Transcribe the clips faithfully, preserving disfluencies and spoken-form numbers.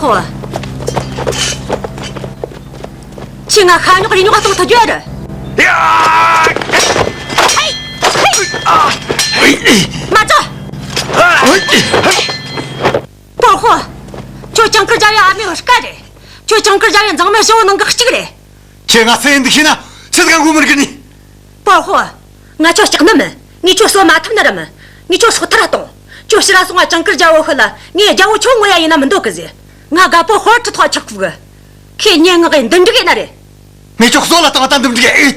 ཧོ། ཁྱེད་ང་ཤ་ཉོག་རི་ཉོག་གཏོང་ཐུབ་རྒྱུ་རེད། ཡ། མ་ཚོ། པོ་ཧོ། ཁྱོད་ཅང་ཀི་རྒྱལ་བའི་ཨ་མའི་བུ་སྐལ་རེད། ཁྱོད་ཅང་ཀི་རྒྱལ་བའི་མཛངས་མའི་ཞི་བོ་ནང་གི་གཅིག་རེད། ཁྱེད་ང་སུ་ཡིན་འདུག་ཤེས་ན་ཆི་ཟིག་ག་མགོ་མི་རྒྱུ་ནི། པོ་ཧོ། ང་ཁྱོད་སྐྲག་ནི་མིན། ངས་ཁྱོད་གསོད་མ་ཐུབ་ནི་ར་མིན། ངས་ཁྱོད་སྲོག་ཐར་གཏོང་། ཁྱོད་ཕྱིར་ར་སོང་ང་ཅང་ཀིར་རྒྱལ་བོ་ཤོད་ལ། ངས་རྒྱལ་བོ་ཁྱོད་ངོ་ཡ་ཡིན་ན་མི་འདོད་གི་ཟེར། ང་དགའ་པོ་ཧོར་ཁྲི་ཐོག་ཆག་ཕུག་གི། ཁྱེད་སྙན་ངག་གི་འདི་འགྲིག་ཡིན་ན་རེད། ངས་ཁྱོད་གསོད་ལ་བཏང་བ་ད་འདི་འགྲིག་ཨེ།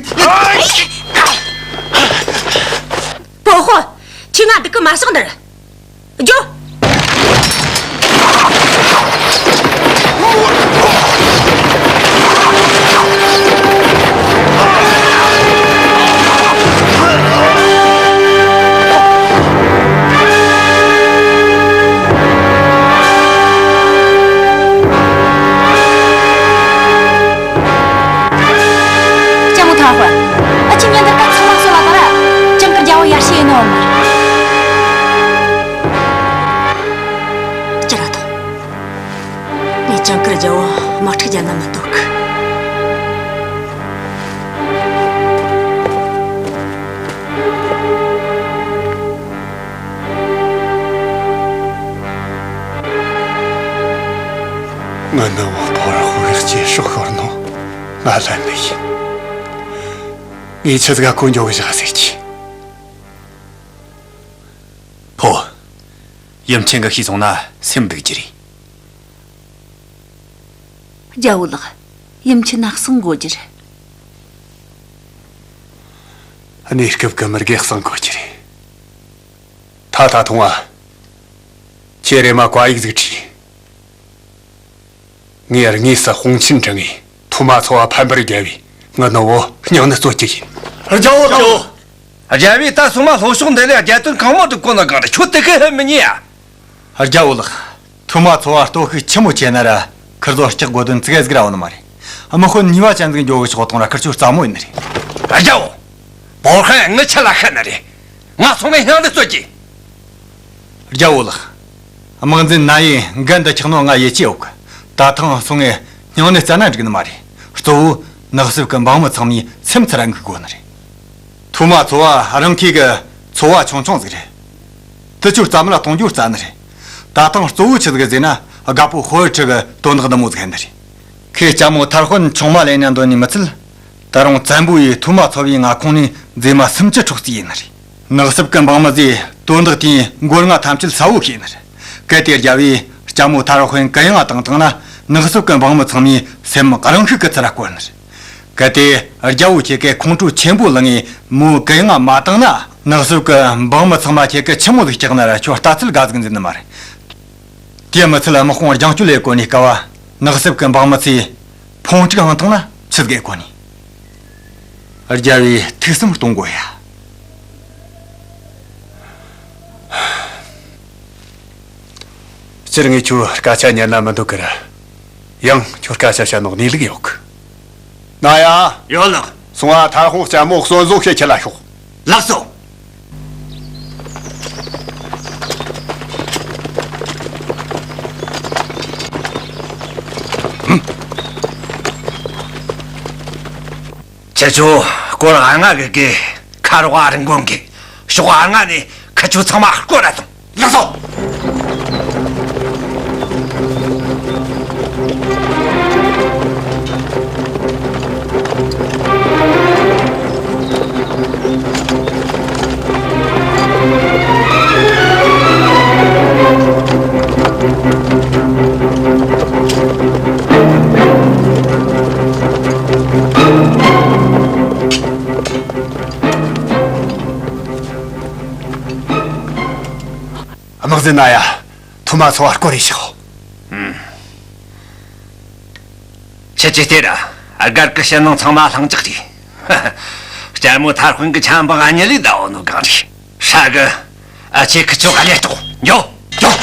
པོ་ཧོ། ཁྱེད་ང་འདུག་གི་མ་བཞག་ནི་རེད། རྒྱུ། ལྕམ་མོ་ཐར་ཧོར། ཨ་ཅེ་ཉིན་འདིར་ཀ་ཚང་མ་གསོད་ལ་དང་ར། ཅང་ཀིར་རྒྱལ་བོ་ཡར་ཞུ་ཡིན་ནོ་མ། ཅི་ར་དང་། ངས་ཅང་ཀིར་རྒྱལ་བོ་དམག་འཁྲུག་རྒྱབ་ན་མི་འདོད་གི། ང་ནུ་བོ་ཕོར་ཧུ་ཡག་ཅེས་སྲོག་ཤོར་ནོ། ང་ལན་ནི་ཡིན། ངས་ཆི་ཟིག་ག་གོ་འགྱོ་གི་བཞག་ཟེར་གྱི། ཕོ། ཡུམ་ཆེན་གྱིས་ཤེས་སོང་ན་སེམས་སྡུག་རྒྱུ་རེད། རྒྱལ་བོ་ལགས། ཡུམ་ཆེན་ན་གསུང་དགོས་རྒྱུ་རེད། གནས་སྐབས་ཀྱི་མི་དགེ་གསང་དགོས་རྒྱུ་རེད། ད་ད་ཐུང་བ། ཁྱེད་རེ་མ་བཀའ་ཡིག་ཟིག་བྲིས། ངས་དངོས་སུ་དཔུང་ཆེན་ཁྲིད་ངས་ཐུ་མ་ཚོ་བ་ཕམ་པར་རྒྱལ་བས་ངའི་ནུ་བོ་སྙིང་ནས་གསོད་རྒྱུ་ཡིན། རྒྱལ་བོ་ལགས། རྒྱལ་བོ། རྒྱལ་བོས་ད་སོ་མ་ལྷོ་ཕྱོགས་འདི་ལས་རྒྱལ་དོན་གང་མོ་འགྲུབ་གོ་ན་གང་རེད། ཁྱོད་དེ་གས་ཧེ་མི་ཉན་ཡ། རྒྱལ་བོ་ལགས། ཐུ་མ་ཚོ་བ་སྟོབས་ཤུགས་ཆི་མོ་ཆེ་ན་ར་ཁིར་ཚོ་སྐྲག་དགོས་དོན་ཙི་གེ་ཟིག་ར་ཡོད་ནི་མ་རེད། དམག་དཔོན་ཉེས་པ་ཅན་ཟིག་འགྱོ་གི་ཆོག་གཏོང་ར་ཁིར་ཆོ་རྩ་མོ་ཡིན་ནི་རེད། རྒྱལ་བོ། བོར་ཧན་ངི་ཆ་ལ་ཤི་ནི་རེད། ང་སོང་ངས་སྙིང་འདི་གསོད་ཀྱི། རྒྱལ་བོ་ལགས། དམག་འཛིན་ན་ཡིས་འགན་འདི་འཁྱེར་ནོ་ང་ཡིད་ཆེས་ཡོད་གི། ད་ཐེངས་སོང་ངས་སྙིང་ནས་བཙལ་ན་འགྲིག་ནི་མ་རེད། གཙོ་བོ་ནགས་གསེབ་ཀྱི་འབངས་མི་ཚང་མས་སེམས་ཚུར་འགུག་དགོས་ནི་རེད། ཐུ་མ་ཚོ་བ་རང་ཁྱེད་ཀྱི་ཚོ་བ་ཆུང་ཆུང་ཟིག་རེད། དེ་ཚོ་རྩ་མེད་ལ་གཏོང་རྒྱུ་རྩ་ནི་རེད། ད་ཐེངས་གཙོ་བོ་ཆི་ཟིག་ཟེར་ན་དགའ་པོ་ཧོར་ཁྲི་གི་དོན་དག་འདི་མོ་ཟིག་ཡིན་ནི་རེད། ཁོས་ལྕམ་མོ་ཐར་དཔོན་ཆུང་མ་ལེན་ན་འདོད་ནི་མི་ཚད། ད་རུང་བཙན་པོ་ཡིས་ཐུ་མ་ཚོ་བའི་མངའ་ཁོངས་ནས་མཛེས་མ་སུམ་ཅུ་འཕྲོག་རྩིས་ཡིན་ནི་རེད། ནགས་གསེབ་ཀྱི་འབངས་མི་ཚོས་དོན་དག་དེའི་མགོ་རྔ་ཐམས་ཅད་གསལ་བོ་ཤེས་ནི་རེད། གལ་ཏེ་རྒྱལ་བོས་ལྕམ་མོ་ཐར་དཔོན་གུ་ཡངས་བཏང་བཏང་ན་ནགས་གསེབ་ཀྱི་འབངས་མི་ཚང་མའི་སེམས་རང་ཤུགས་ཀྱིས་ཚུར་བསྐོར་ནི་རེད། གལ་ཏེ་རྒྱལ་བོ་ཁྱེད་ཀྱིས་ཁོང་ཁྲོ་ཆེན་པོ་ལངས་ངས་མོ་གུ་ཡངས་མ་བཏང་ན་ནགས་གསེབ་ཀྱི་འབངས་མི་ཚང་མ་ཁྱེད་ཀྱིས་ཆི་མོ་ཟིག་སྐྲག་ན་ར་ཁྱོད་ལྟ་ཚུལ་དགའ་ཟིག་འཛིན་ནི་མ་རེད། དེ་མི་ཚད་དམག་དཔུང་རྒྱང་སྐྱོད་ལས་གོ་ནས་དཀའ་བ། ནགས་གསེབ་ཀྱི་འབངས་མི་ཚོས་ཕུང་དཀྲུག་འང་བཏང་ན་ཆི་ཟིག་གོ་ནི། རྒྱལ་བོས་ཐུགས་བསམ་གཏོང་དགོས་ཡ། སྤྱིར་ངས་ཁྱོད་སྐད་ཆ་ཉན་ན་མི་འདོད་གི་ར། ཡང་ཁྱོད་སྐད་ཆ་བཤད་ནོ་གནས་ལུགས་ཡོད་གི། ན་ཡ། ཡོད་ལགས། སོང་ང་ཐར་དཔོན་ལྕམ་མོ་གསོན་བཟོ་བྱེད་ཁྱེར་ལ་ཤོག། ལགས་སོ། ཁྱེད་ཚོ་སྐོར་ལྔ་གི་གི་ཁ་རོག་ཨ་རིང་གོང་གི་ཕྱོགས་ལྔ་ནས་ཁི་ཆོ་ཚང་མ་སྐོར་ར་སོང་། ལགས་སོ། དམག་འཛིན་ན་ཡ། ཐུ་མ་ཚོ་བ་སྐོར་རེ་ཞིག་ཁྱེད་ཀྱི་སྟེར་ར། སྒར་གི་ཕྱི་ནང་ཚང་མ་ལྷིང་འཇགས་རེད། ལྕམ་མོ་ཐར་དཔོན་གི་ཆབ་འབངས་གཉིས་ལས་ད་འོ་ནོ་གང་རེད། ཧྲ་གི། ཨ་ཆེ་ཁི་ཆོ་ག་ལས་གཏོགས་འགྱོ། འགྱོ།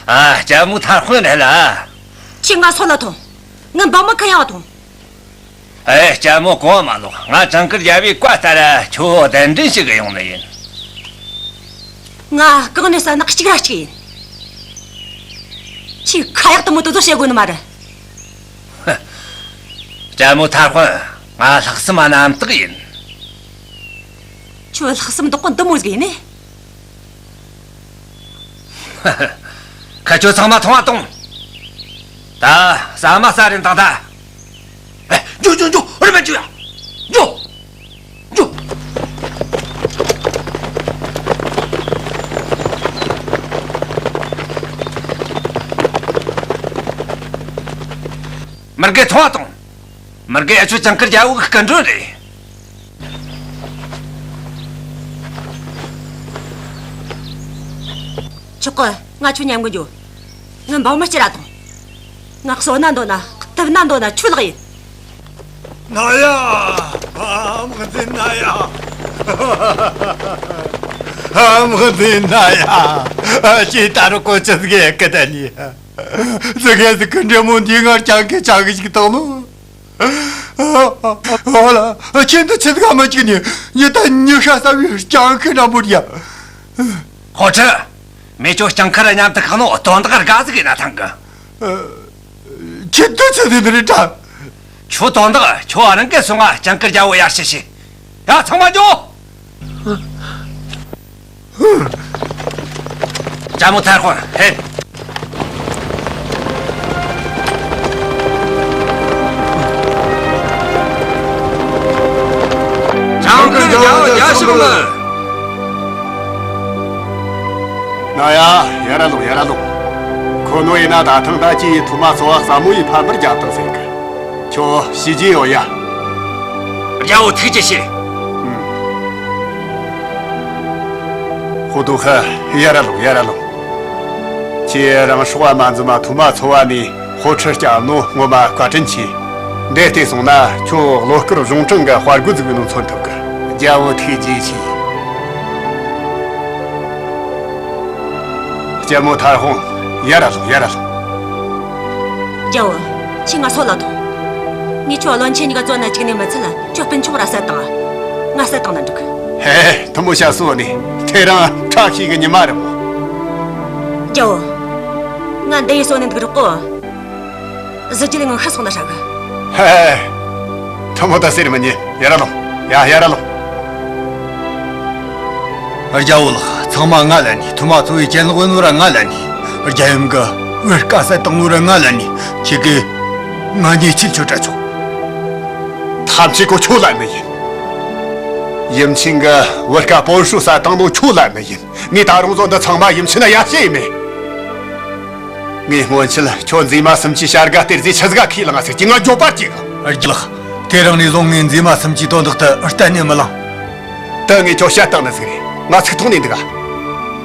ཨ། ལྕམ་མོ་ཐར་དཔོན་རེད་ལ། ཁྱེད་ང་སོད་ལ་ཐོངས། ངའི་འབངས་མི་ཁ་ཡང་ཐོངས། ཨེ། ལྕམ་མོ་གོ་བ་མ་ལོག་ང་ཇིང་གུར་རྒྱལ་བོའི་བཀའ་ལྟར་ཁྱོད་གདན་འདྲེན་ཞུ་གི་ཡོང་ནི་ཡིན། ང་གང་ནས་བསད་ན་གཅིག་ར་གཅིག་ཡིན། ཁྱེད་ཁ་ཡག་དུ་མོ་དེ་ཚོ་བཤད་དགོས་ནི་མ་རེད། ལྕམ་མོ་ཐར་དཔོན། ང་ལྷག་བསམ་རྣམ་དག་ཡིན། ཁྱོད་ལྷག་བསམ་རྡོག་པོ་འདི་མོ་ཟིག་ཡིན་ནི། ཁ་ཆོ་ཚང་མ་ཐོང་བ་གཏོང་། ད་ཟ་མ་ཟ་རིན་དང་ད། ཨེ། འཇོ་འཇོ་འཇོ། རི་མ་འཇོ་ཡ། འཇོ། འཇོ། མི་དགེ་ཐོང་བ་གཏོང་། མི་དགེ་ཨ་ཆོ་ཇིང་གུར་རྒྱལ་བོ་གི་སྐུ་མགྲོན་རེད། ཆོག་གི། ང་ཁྱོད་མཉམ་གི་འགྱོ། ངའི་འབངས་མི་སྐྱུར་ར་ཐོངས། ང་གསོད་ན་འདོད་ན་གཏུབ་ན་འདོད་ན་ཁྱོད་ལག་ཡིན། ན་ཡ། ཨ་མག་འཛིན་ན་ཡ། ཨ་མག་འཛིན་ན་ཡ། ཨ་ཅེ་ད་རུ་ཀོ་ཅི་ཟིག་གི་ད་ནི། ཟི་གེ་ཟི་གི་འདྲེ་མོ་འདི་ངར་ཅང་གི་ཅང་གི་ཞིག་བཏང་ལོ། ཨོ་ལ། ཁྱེད་འདི་ཆི་ཟིག་མ་གཅིག་ནི་ཉི་ད་ཉི་ཤ་ཟ་བའི་ཅང་གི་འདྲ་མོ་རེད་ཡ། ཧོ་ཁྲི། མེ་ཅོ་སྤྱང་ཁར་མཉམ་དུ་ཁག་ནོ་དོན་དག་དགའ་ཟིག་ཡིན་ན་ཐང་གི། ཁྱེད་འདི་ཆི་ཟིག་ནི་རེད་ད། ཁྱོད་དོན་དག་ཁྱོད་རང་གིས་སོང་ང་སྤྱང་ཀི་རྒྱལ་བོ་ཡར་ཞུ་ཞུ། ཡ་ཚང་མ་འགྱོ། ལྕམ་མོ་ཐར་དཔོན་ཧེ། སྤྱང་ཀི་རྒྱལ་བོ་རྒྱལ་ཞིག་ལ། ན་ཡ། ཡར་ར་ལོངས། ཡར་ར་ལོངས། ཁོ་ནོ་ཡིན་ན་ད་ཐེངས་ད་ཅི་ཡི་ཐུ་མ་ཚོ་བ་ཟབ་མོ་ཡི་ཕམ་པར་རྒྱབ་དང་ཟེར་གི། ཁྱོད་ཤི་རྒྱུ་ཡོད་ཡ། རྒྱལ་བོ་ཐུགས་རྗེ་ཆེ། ཧུ་ཏོ་ཧ། ཡར་ར་ལོངས། ཡར་ར་ལོངས། ཁྱེད་རང་སྲོག་བ་མ་འཛེམ་མ་ཐུ་མ་ཚོ་བ་ནས་ཧོ་ཁྲི་བསྐྱབས་ནོ་ངོ་མ་བཀའ་དྲིན་ཆེ། འདི་བལྟས་སོང་ན་ཁྱོད་བློ་དཀར་གཞུང་དྲང་གི་དཔའ་རྒོད་ཟིག་ཡིན་ནོ་མཚོན་ཐུབ་གི། རྒྱལ་བོ་ཐུགས་རྗེ་ཆེ། ལྕམ་མོ་ཐར་དཔོན། ཡར་ར་ལོངས། ཡར་ར་ལོངས། རྒྱལ་བོ། ཁྱེད་ང་སོད་ལ་ཐོངས། ངས་ཁྱོད་བློན་ཆེན་གཉིས་ཀ་བཙོན་ན་བཅུག་ནས་མི་ཚད་ཁྱོད་སྤུན་ཆུང་ར་བསད་བཏང་། ང་བསད་བཏང་ན་འགྲིག་གི། ཧེ། ཐུ་མོ་ཤ་སོད་ནི་དེ་རིང་ཁྲག་ཤེད་གི་ཉི་མ་རེད་མོ། རྒྱལ་བོ། ང་འདི་ཡི་སོད་ནས་འདུག་རོགས་གོ། གཟི་བརྗིད་ངང་ཤི་སོང་ན་ཧྲ་གི། ཧེ། ཐུ་མོ་ད་ཟེར་མི་ཉན། ཡར་ར་ལོངས། ཡ། ཡར་ར་ལོངས། རྒྱལ་བོ་ལགས། ཚང་མ་ང་ལ་ནི། ཐུ་མ་ཚོ་བའི་གྱེན་ལོག་ཡིན་ནོ་ར་ང་ལ་ནི། རྒྱལ་ཡུམ་གི་བུ་དཀའ་སེལ་བཏང་ནོ་ར་ང་ལ་ནི། ཁྱེད་ཀྱིས་ང་ཉེས་ཆད་ཆོད་དྲ་ཆོག་ཐམས་ཅད་ཁོ་ཁྱོད་ལ་ནི་ཡིན། ཡུམ་ཆེན་གི་བུ་དཀའ་སྤོན་ཧྲུའུ་ས་བཏང་ནོ་ཁྱོད་ལ་ནི་ཡིན། ངས་ད་རུང་བཟོ་འདི་ཚང་མ་ཡུམ་ཆེན་ན་ཡ་བཤད་ཡིན་མེད། ངས་སྔོན་ཆད་ཁྱོད་མཛེས་མ་སུམ་ཅུའི་བྱ་དགའ་སྟེར་རྫས་ཆི་ཟིག་ག་ཁས་བླངས་ཟེར་གྱི་ང་འགྱོད་པ་སྐྱེས་གི། རྒྱལ་ལགས། དེ་རིང་ནས་བཟུང་ངས་མཛེས་མ་སུམ་ཅུའི་དོན་དག་ཏུ་གཏན་ནས་མི་བླངས། ད་ངས་ཁྱོད་བཤད་བཏང་ནི་ཟིག་རེད། ང་ཚིག་ཐོག་ནས་འདུག་ག་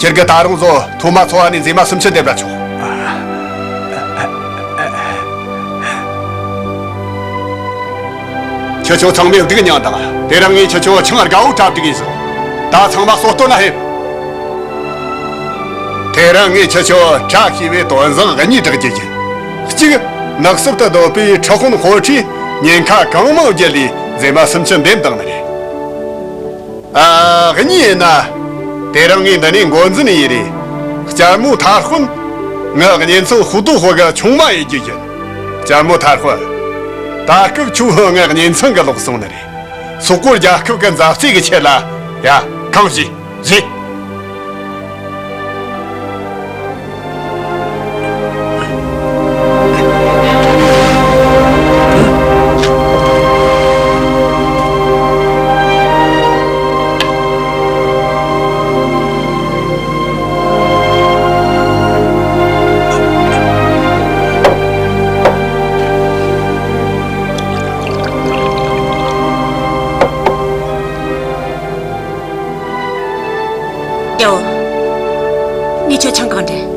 ཁྱེད་ཀྱིས་ད་རུང་བཟོ་ཐོ་མ་ཚོ་བ་ནས་མཛེས་མ་སུམ་ཅུ་འདེམས་ར་ཆོག་ཁྱེད་ཆོ་ཚང་མས་སྡུག་མྱངས་དང་། དེ་རིང་ངས་ཁྱེད་ཆོ་ཆང་དགའ་བོ་གྲ་སྒྲིག་ཡིན་ཟིག་ད་ཚང་མ་སོ་སྟོན་ན་ཕེབས། དེ་རིང་ངས་ཁྱེད་ཆོ་བཀྲ་ཤིས་པའི་དོན་བཟང་གཉིས་བསྒྲགས་རྒྱུ་ཡིན། གཅིག་ནགས་གསེབ་ཏུ་སྡོད་པའི་ཁྲི་དཔོན་དཔོན་ཁྲིས་ཉེན་ཁ་གང་མང་བརྒྱུད་ལས་མཛེས་མ་སུམ་ཅུ་འདེམས་བཏང་ནི་རེད། ཨ། གཉིས་ཡིན་ན། དེ་རིང་ངས་འདི་ནས་འགོ་འཛིན་ཡིན་རེད། ལྕམ་མོ་ཐར་དཔོན། ངའི་གཉེན་ཚན་ཧུ་ཏོ་ཧོ་གི་ཆུང་མ་ཡིན་རྒྱུ་ཡིན། ལྕམ་མོ་ཐར་དཔོན། ད་སྐབས་ཁྱོད་ངའི་གཉེན་ཚན་གི་ལོག་སོང་ནི་རེད། སོག་པོ་རྒྱལ་ཁབ་གི་མཛའ་བརྩེ་གི་ཆེད་ལ། ཡ། གང་བྱེད། བྱེད། རྒྱལ་བོ། ངས་ཁྱོད་ཆང་གང་འདྲེན།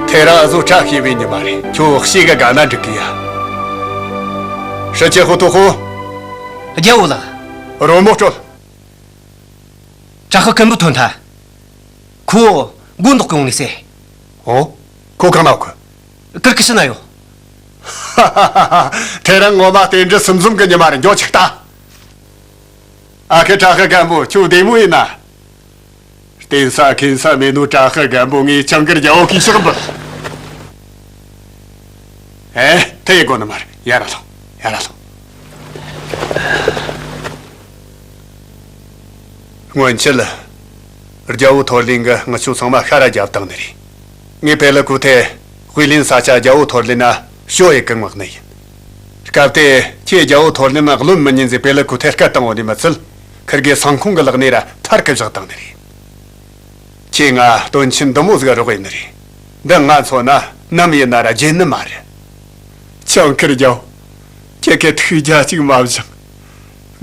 དེ་རིང་བཟོ་གྲྭ་ཤེས་པའི་ཉི་མ་རེད། ཁྱོད་ཤེས་གི་དགའ་ན་འགྲིག་གི་ཡ། ཧྲི་ཆེ་ཧུ་ཏོ་ཧོ། རྒྱལ་བོ་ལགས། རོལ་མོ་དཀྲོལ། བྲག་ཤ་སྐམ་པོ་ཐོན་ཐལ། ཁོ་སྒོ་འདོགས་གི་ཡོང་ནི་ཟེར། ཨོ། ཁོ་གང་ན་ཡོད་གི། གུར་གི་ཕྱི་ན་ཡོད། ཧ་ཧ་ཧ་ཧ། དེ་རིང་ངོ་མ་རྟེན་འབྲེལ་གསུམ་འཛོམས་གི་ཉི་མ་རེད། འགྱོ་ཆིག་ལྟ། ཨ་ཁུ་བྲག་ཤ་སྐམ་པོ། ཁྱོད་བདེ་མོ་ཡིན་ན། རྟེན་ས་ཁེན་ས་མེད་ནོ། བྲག་ཤ་སྐམ་པོ། ངས་ཆང་ཁེར་རྒྱལ་བོ་གི་ཕྱག་འབུལ། ཨེ། དེ་ཡི་སྒོ་ནས་མར་ཡར་ལོངས། ཡར་ལོངས། སྔོན་ཆད་རྒྱལ་བོ་ཐོར་ལིན་གྱིས་ང་ཆོ་ཚང་མ་ཤ་ར་བརྒྱབ་བཏང་ནི་རེད། ངས་པེ་ལི་ཁུ་ཐེ་དཔེ་ལེན་ས་ཆ་རྒྱལ་བོ་ཐོར་ལིན་ན་ཞོ་ཡི་གི་མངགས་ནི་ཡིན། སྐབས་དེ་ཁྱེད་རྒྱལ་བོ་ཐོར་ལིན་ལ་བློན་མི་ཉན་ཟེར་པེ་ལི་ཁུ་ཐེ་སྐད་བཏང་བ་ནི་མི་ཚད། ཁིར་གེ་སང་ཁོང་གི་ལག་ནས་ར་ཐར་གི་བཞག་བཏང་ནི་རེད། ཁྱེད་ང་དོན་ཆེན་འདི་མོ་ཟིག་རོགས་ཡིན་ནི་རེད། འདི་ང་མཚོན་ན་ནམ་ཡིན་ན་ར་བརྗེད་ནི་མ་རེད། ཆང་ཁེར་རྒྱལ་བོ། ཁྱེད་ཀྱི་ཐུགས་རྒྱལ་གཅིག་མ་བཞེངས།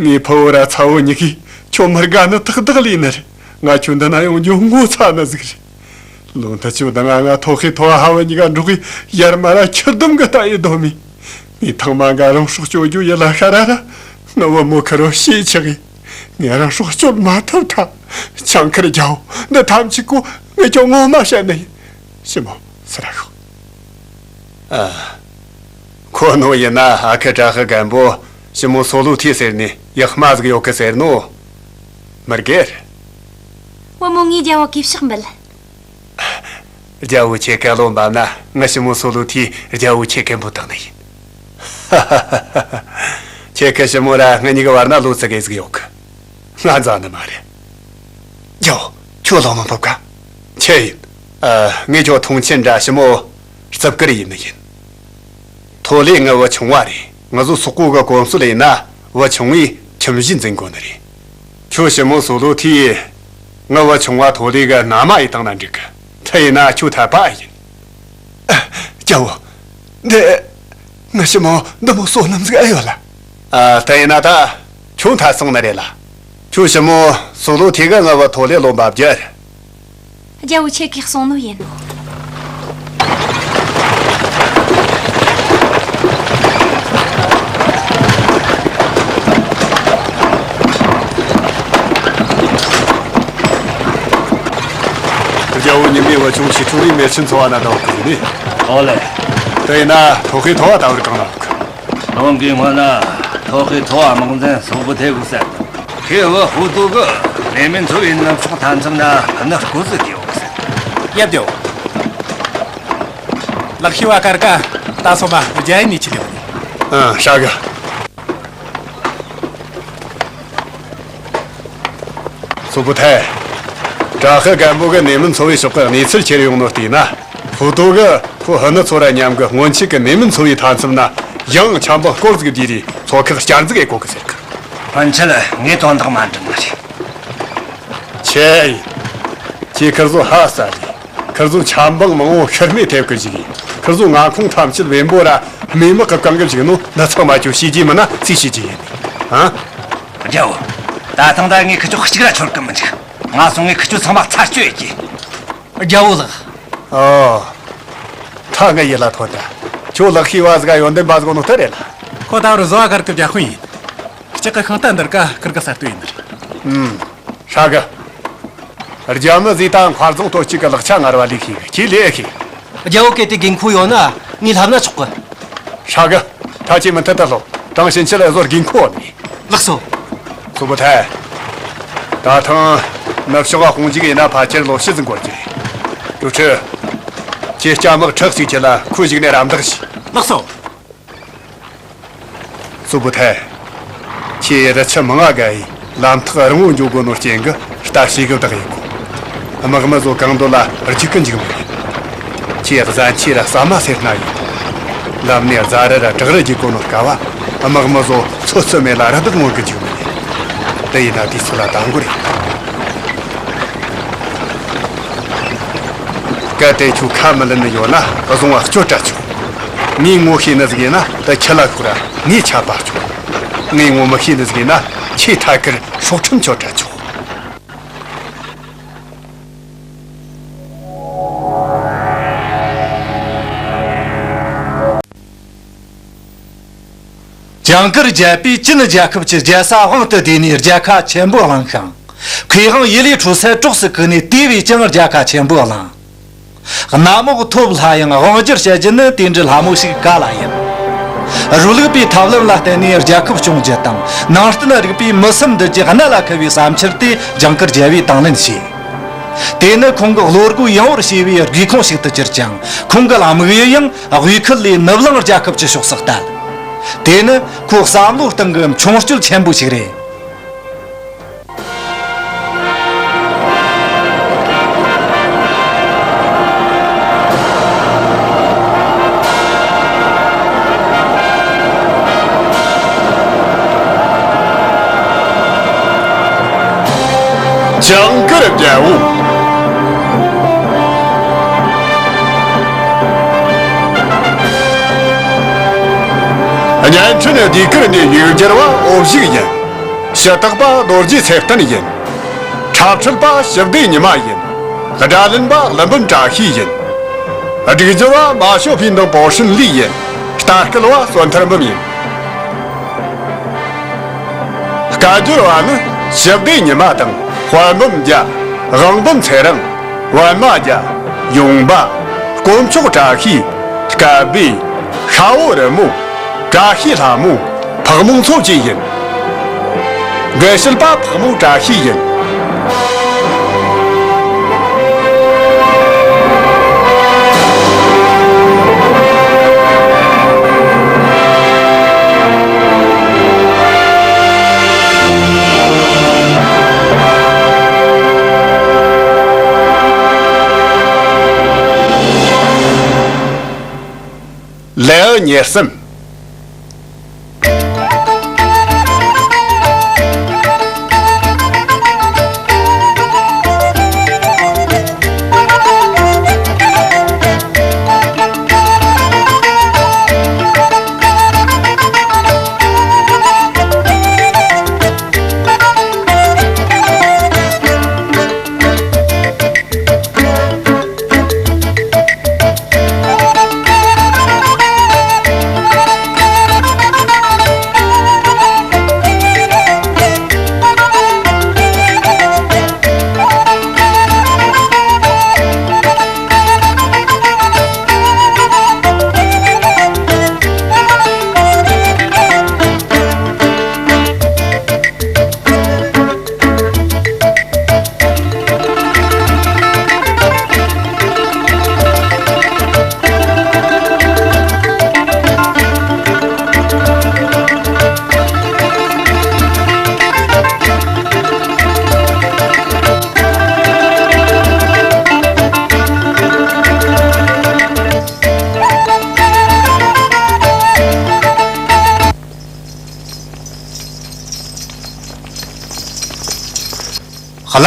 ངའི་ཕུ་བོ་ར་ཚ་བོ་གཉིས་ཀས་ཁྱོད་མི་དགའ་ནི་ཏག་ཏག་ལས་ནི་རེད། ང་ཁྱོད་འདི་ན་ཡོང་རྒྱུ་ངོ་ཚ་ནི་ཟིག་རེད། ལོ་འདི་ཆོ་ད་ང་ང་ཐོ་ཧེ་ཐོ་ཧ་བ་གཉིས་ཀ་འགྲོགས་གི་ཡར་མར་ར་ཁྱི་ལྡོམ་གི་ལྟ་ཡི་སྡོད་མི། ངས་ཐེངས་མ་འགའ་རང་སྲོག་གཅོད་རྒྱུ་ཡིད་ལ་ཤར་ར་ར། ངའི་བུ་མོ་ཁེར་རོ་ཤི་ཆགས་གི། ངས་རང་སྲོག་གཅོད་མ་ཐུབ་ཐལ། ཆང་ཁེར་རྒྱལ་བོ། འདི་ཐམས་ཅད་ཁོ་ངས་ཁྱོད་ངོ་མ་བཤད་ནི་ཡིན། ཞི་མོ་སུ་ར་ཤོག་ཨ། ཁོ་ནོ་ཡིན་ན་ཨ་ཁུ་བྲག་ཤ་སྐམ་པོ། ཞི་མོ་སོ་ལུ་ཐི་ཟེར་ནི་ཡག་མ་ཟིག་ཡོད་གི་ཟེར་ནོ། མི་དགེར། བུ་མོ། ངས་རྒྱལ་བོ་གི་ཕྱག་འབུལ། རྒྱལ་བོ་ཁྱེད་ཀ་ལོ་འབབ་ན་ང་ཞི་མོ་སོ་ལུ་ཐི་རྒྱལ་བོ་ཁྱེད་སྐམ་པོ་བཏང་ནི་ཡིན། ཧ་ཧ་ཧ་ཧ། ཁྱེད་ཀ་ཞི་མོ་ར་ང་གཉིས་ཀ་བར་ན་ལོ་ཙི་གེ་ཟིག་ཡོད་གི། ང་འཛའ་ནི་མ་རེད། རྒྱལ་བོ། ཁྱོད་ལོ་མི་འབབ་ག་ཆི་ཡིན། ཨ། ངས་ཁྱོད་མཐོང་ཆེན་འདྲ། ཞི་མོ་རྩིབ་དཀར་ཡིན་ནི་ཡིན། ཐོ་ལེ་ངའི་བུ་ཆུང་བ་རེད། ང་ཚོ་སོག་པོ་གི་གོམས་སྲོལ་ཡིན་ན་བུ་ཆུང་བས་ཁྱིམ་གཞིས་འཛིན་དགོས་ནི་རེད། ཁྱོད་ཞི་མོ་སོ་ལོ་ཐིས་ངའི་བུ་ཆུང་བ་ཐོ་ལེ་གི་མནའ་མ་ཡེ་བཏང་ན་འགྲིག་གི། དེ་ཡིན་ན་ཁྱོད་འཐད་པ་ཡིན། ཨ། རྒྱལ་བོ། འདི་ང་ཞི་མོ་འདི་མོ་བསོད་ནམས་ཟིག་ཨེ་ཡོད་ལ། ཨ། དེ་ཡིན་ན་ད་ཁྱོད་འཐད་སོང་ནི་རེད་ལ། ཁྱོད་ཞི་མོ་སོ་ལོ་ཐིས་གི་ངའི་བུ་ཐོ་ལེ་ལོ་འབབ་རྒྱུ། རྒྱལ་བོ་ཁྱེད་ཀྱིས་གསུངས་ནོ་ཡིན། རྒྱལ་བོ་ཉི་མའི་བུ་ཆུང་ཞི་ཁྲུ་རིའི་མེར་ཆེན་འཚོ་བ་ན་འདང་གི་ཡིན་ནི། ཨོ་ལེ། དེ་ཡིན་ན་ཐོ་ཧེ་ཐོ་བ་ད་བར་གང་ན་ཡོད་གི། ལོང་གི་སྔོན་ན་ཐོ་ཧེ་ཐོ་བ་དམག་འཛིན་སོག་པོ་ཐེ་གུ་ཟེར། ཁོའི་བུ་ཧུ་ཏུ་གི་ནེ་མིན་ཚོ་བའི་ནུབ་ཕྱོགས་མཐའ་མཚམས་ན་གནས་སྐོར་ཟིག་ཡོད་ཟེར། ཡབ་རྒྱལ་བོ། ལག་ཤེས་བ་ཀར་ཀ་ད་སོ་མ་རྒྱ་ཡིན་ནི་ཆི་ལེ་བ་ནི། ཨ། ཧྲ་གི། སོག་པོ་ཐེ། བྲག་ཤ་སྐམ་པོ་གི་ནེ་མིན་ཚོ་བའི་ཕྱོགས་གི་གནས་ཚུལ་ཁྱེར་ཡོང་ནོ་བལྟས་ན། ཧུ་ཏོ་གི་ཁོ་ཧུ་ནུ་ཚོ་ར་མཉམ་གི་སྔོན་ཆད་གི་ནེ་མིན་ཚོ་བའི་མཐའ་མཚམས་ན་ཡང་ཆབ་འབངས་སྐོར་ཟིག་བསྡུས་རེ་ཚོ་ཁག་བསྐྱར་འཛུགས་ཡེ་གོ་གི་ཟེར་གི། སྔོན་ཆད་ངས་དོན་དག་མ་འགྲིག་ནི་རེད། ཆི་ཡིན། ཁྱེད་ཁིར་ཚོ་ཧ་སག་ལེ། ཁིར་ཚོ་ཆབ་འབངས་མང་བོ་ཤི་རྨས་ཐེབས་གི་བཅུག་ཡིན། ཁིར་ཚོ་མངའ་ཁོངས་ཐམས་ཅད་བེམ་པོ་ར་རྨས་དམག་གིས་བཀང་གི་བཅུག་ནོ་འདི་ཚང་མ་ཁྱོས་ཤེས་ཀྱི་མིན་ན་ཅིས་ཤེས་ཀྱི་ཡིན། ཧ། རྒྱལ་བོ། ད་ཐེངས་ད་ངས་ཁི་ཆོ་གཅིག་ར་འཆོར་གི་མི་འཇུག་ང་སོང་ངས་ཁི་ཆོ་ཚང་མ་ཚར་གཅོད་ཡེ་རྒྱུ། རྒྱལ་བོ་ལགས། ཨོ། ད་ངའི་ཡིད་ལ་ཐོན་ད། ཁྱོད་ལག་ཤེས་བ་ཟིག་ག་ཡོན་ཏན་པ་ཟིག་ནོ་ལྟར་རེད་ལ། ཁོ་ད་བར་བཟོ་བ་གར་གི་བརྒྱ་དཔོན་ཡིན། ལྕགས་ཀྱི་ཤིང་རྟ་འདིར་ཀ་ཁིར་གི་གསར་གཏོད་ཡིན་ནི་རེད། ཨུམ། ཧྲ་གི། རྒྱ་མི་ཟིག་ད་མཁར་རྫོང་སྟོད་ཅིག་གི་ལག་ཆ་ངར་བ་ལས་ཤེས་གི། ཁྱེད་ལས་ཤེས། རྒྱལ་བོ་གལ་ཏེ་དགོས་མཁོ་ཡོད་ན་ངས་ལྷབ་ན་ཆོག་གི། ཧྲ་གི། ད་ཁྱེད་མུ་མཐུད་དུ་ལོག་དྲང་ཕྱིན་ཆད་ལ་བཟོ་དགོས་མཁོ་ནི། ལགས་སོ། སོག་པོ་ཐེ། ད་ཐེངས་ནུབ་ཕྱོགས་དཔུང་འཇུག་ཡིན་ན་ཕལ་ཆེར་ལོ་ཕྱེད་ཙམ་འགོར་རྒྱུ་རེད། ཀྲུའུ་ཁྲི། ཁྱེད་སྐྱ་དམག་ཁྲི་གཅིག་ཁྲིད་ལ་ཁོ་བཞུགས་ནས་རམ་འདེགས་བྱོས། ལགས་སོ། སོག་པོ་ཐེ། ཁྱེད་རི་ཆུ་མང་ང་བརྒལ་ཡིས་ལམ་ཐག་རིང་བོ་འགྱོ་དགོས་ནོ་རྐྱེན་གྱིས་ལྟ་བྱེད་གི་བདག་ཡིན་གོ། དམག་མི་ཚོ་གང་འདོད་ལ་རྒྱུག་གི་འཇུག་མི་ཉན། ཁྱེད་གཟན་ཆས་ར་ཟ་མ་ཟོས་ན་ཡིན། ལམ་ནས་རྫ་རི་ར་བྲག་རི་རྒྱུག་གོ་ནོ་དཀའ་བ། དམག་མི་ཚོ་ཚོད་བསྲེ་མེད་ལ་རི་དྭགས་རྔོན་གི་འཇུག་མི་ཉན། དེ་ཡིན་ན་དུས་ཚོད་ལ་ད་འགོར་ཡིན། གལ་ཏེ་ཁྱོད་ཁ་མི་ལེན་ནི་ཡོད་ན་བཟུང་བ་གཅོད་ར་ཆོག་ངས་ངོ་ཤེས་ནི་ཟིག་ཡིན་ན་དེ་ཁྱི་ལ་ཤོག་ར་ངས་ཆད་པ་གཅོད། ངས་ངོ་མི་ཤེས་ནི་ཟིག་ཡིན་ན་ཁྱེད་ཐད་ཀར་སྲོག་ཁྲིམས་གཅོད་ར་ཆོག་ཇ་ ཇིང་གུར་རྒྱལ་པོས་ཅིན་རྒྱལ་ཁབ་ཀྱི་རྒྱལ་ས་དབང་དུ་བསྡུས་ནས་རྒྱལ་ཁ་ཆེན་པོ་བླངས་ཤིང་། མཁས་དབང་ཡུལ་ལས་འཕྲོ་སའི་གྲོགས་སུ་བཀུག་ནས་དེ་བས་ཀྱང་རྒྱལ་ཁ་ཆེན་པོ་བླངས། གནམ་འོག་ཐོབ་སླ་ཡང་དབང་སྒྱུར་བྱ་རྒྱུ་ནི་དེ་འདྲའི་སླ་མོ་ཞིག་ག་ལ་ཡིན། རུ་ལུགས་པའི་ཐབས་ལམ་ལ་བརྟེན་ནས་རྒྱལ་ཁབ་སྐྱོང་རྒྱུ་དང་ནང་བསྟན་རིག་པའི་མི་སེམས་འདུལ་རྒྱུ་གནད་ལ་འཁེལ་བའི་བསམ་འཆར་དེ་ཇིང་གུར་རྒྱལ་པོས་དང་ལེན་བྱས། དེ་ནི་ཁོང་གི་བློ་སྒོ་ཡངས་པོར་ཕྱེ་བའི་སྒེའུ་ཁུང་ཞིག་ཏུ་གྱུར་ཅིང་། ཁོང་གི་དམིགས་ཡུལ་ཡང་དབུས་ཁུལ་ལས་ནུབ་གླིང་རྒྱལ་ཁབ་ཀྱི་ཕྱོགས་སུ་གཏད། དེ་ནི་ཁོའི་བསམ་བློའི་སྟེང་གི་མཆོང་སྐྱོད་ཆེན་པོ་ཞིག་རེད། ཇིང་གུར་རྒྱལ་པོ། བརྙན་འཕྲིན་ལྡེབས་གུར་ནས་ཡིག་སྒྱུར་བ་འོ་བཞུགས་ཡིན། ཞུ་དག་པ་རྡོ་རྗེ་ཚེ་བརྟན་ཡིན། འཁྲབ་ཁྲིད་པ་ཞི་བདེ་ཉི་མ་ཡིན། སྒྲ་ལེན་པ་ཀླུ་འབུམ་བཀྲ་ཤིས་ཡིན། སྒྲིག་སྦྱོར་བ་མ་ཞོ་ཕིན་དང་པོ་ཧྲིན་ལི་ཡིན། ལྟ་སྐུལ་བ་བསོད་ཐར་འབུམ་ཡིན། སྐད་སྒྱུར་བ་ནི་ཞི་བདེ་ཉི་མ་དང་དཔལ་འབུམ་རྒྱལ། དབང་འབུམ་ཚེ་རིང་། པད་མ་རྒྱལ། ཡུང་པ། དཀོན་མཆོག་བཀྲ་ཤིས། སྐལ་བྷེ། ཤ་བོ་རི་མོ། བཀྲ་ཤིས་ལྷ་མོ། ཕག་མོ་མཚོ་བཅས་ཡིན། འགན་བཞེས་པ་ཕག་མོ་བཀྲ་ཤིས་ཡིན། ལེའུ་ཉེར་གསུམ།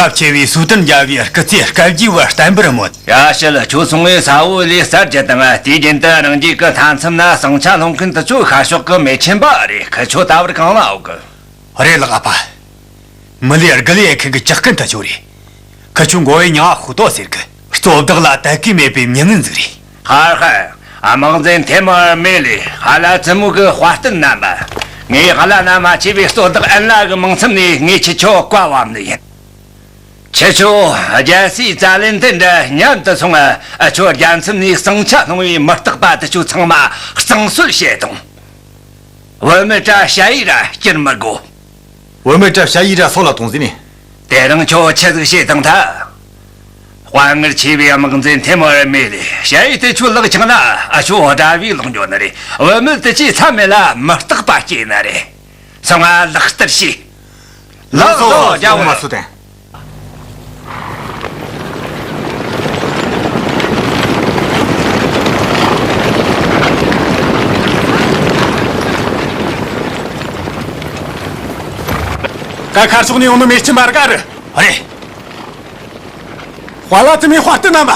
རླབས་ཆེ་བའི་སུའུ་ཏན་རྒྱལ་པོའི་སྐུ་ཚེ་སྐལ་བརྒྱའི་བར་བརྟན་པར་སྨོན། ཡ་ཤི་ལ། ཁྱོད་སོང་ངས་ས་འོག་ལས་གསར་གྱི་དང་དུས་རྒྱུན་དུ་རང་རྒྱལ་གྱི་མཐའ་མཚམས་ན་ཟིང་ཆ་སློང་མཁན་དེ་ཚོ་ཤར་ཕྱོགས་ཀྱི་མེ་ཆེན་པ་རེད། ཁི་ཆོ་ད་བར་གང་ལ་འོག་གི། རེད་ལགས་ཨ་ཕ། མི་ལས་དགུ་ལས་ཁེ་གི་ཇག་རྐུན་དེ་ཚོ་རེད། ཁི་ཆོ་མགོ་བོའི་མྱིང་ང་ཧུ་ཏོ་ཟེར་གི། གཙོ་བདག་ལ་དད་གུས་མེད་པའི་མྱི་ངན་ཟིག་རེད། ཧར་ཧར། དམག་འཛིན་ཐེ་མོ་ཨར་མེ་ལི། ཧ་ལ་ཙི་མུ་གི་དཔའ་རྟུལ་རྣམ་པ། ངས་ཧ་ལ་ན་མ་ཆེ་བའི་གཙོ་བདག་ཨན་ལ་གི་མིང་ཚིམ་ནས་ངས་ཁྱེད་ཆོ་བཀའ་ཕབ་ནི་ཡིན། ཁྱེད་ཆོ་རྒྱལ་སྲས་ཙ་ལན་ཏན་འདྲ་མཉམ་དུ་སོང་ང་། ཨ་ཆོ་རྒྱལ་མཚམས་ནས་ཟིང་ཆ་སློང་བའི་མི་རྟག་པ་དེ་ཚོ་ཚང་མ་གཙང་སེལ་བྱེད་དང་། བུད་མེད་བཀྲ་ཤ་ཡི་ར་སྐྱུར་མི་དགོ། བུད་མེད་བཀྲ་ཤ་ཡི་ར་སོགས་ལ་གཏོང་ཟིན་ནས། དེ་རིང་ཁྱོད་ཆི་ཟིག་བྱེད་དང་ཐལ། དཔའ་ངར་ཆེ་བའི་དམག་འཛིན་ཐེ་མོ་ར་མེ་ལས་ཞ་ཡི་དེ་ཆོ་ལག་ཆག་ན་ཨ་ཆོ་དགྲ་བོའི་ལག་འགྱོ་ནི་རེད། བུད་མེད་དེ་ཆོས་མཚམས་མེད་ལ་མི་རྟག་པ་སྐྱེས་ནི་རེད། སོང་ང་ལག་བསྟར་བྱོས། ལགས་སོ། རྒྱལ་བོ་མ་སུ་ཏན། ཀ་ཁར་སོང་ནས་ཡོང་ནི་མེ་ལྕེ་འབར་ག་རེད། ཨ་རེད། དཔའ་ལ་དུ་མའི་དཔའ་རྟུལ་རྣམ་པ།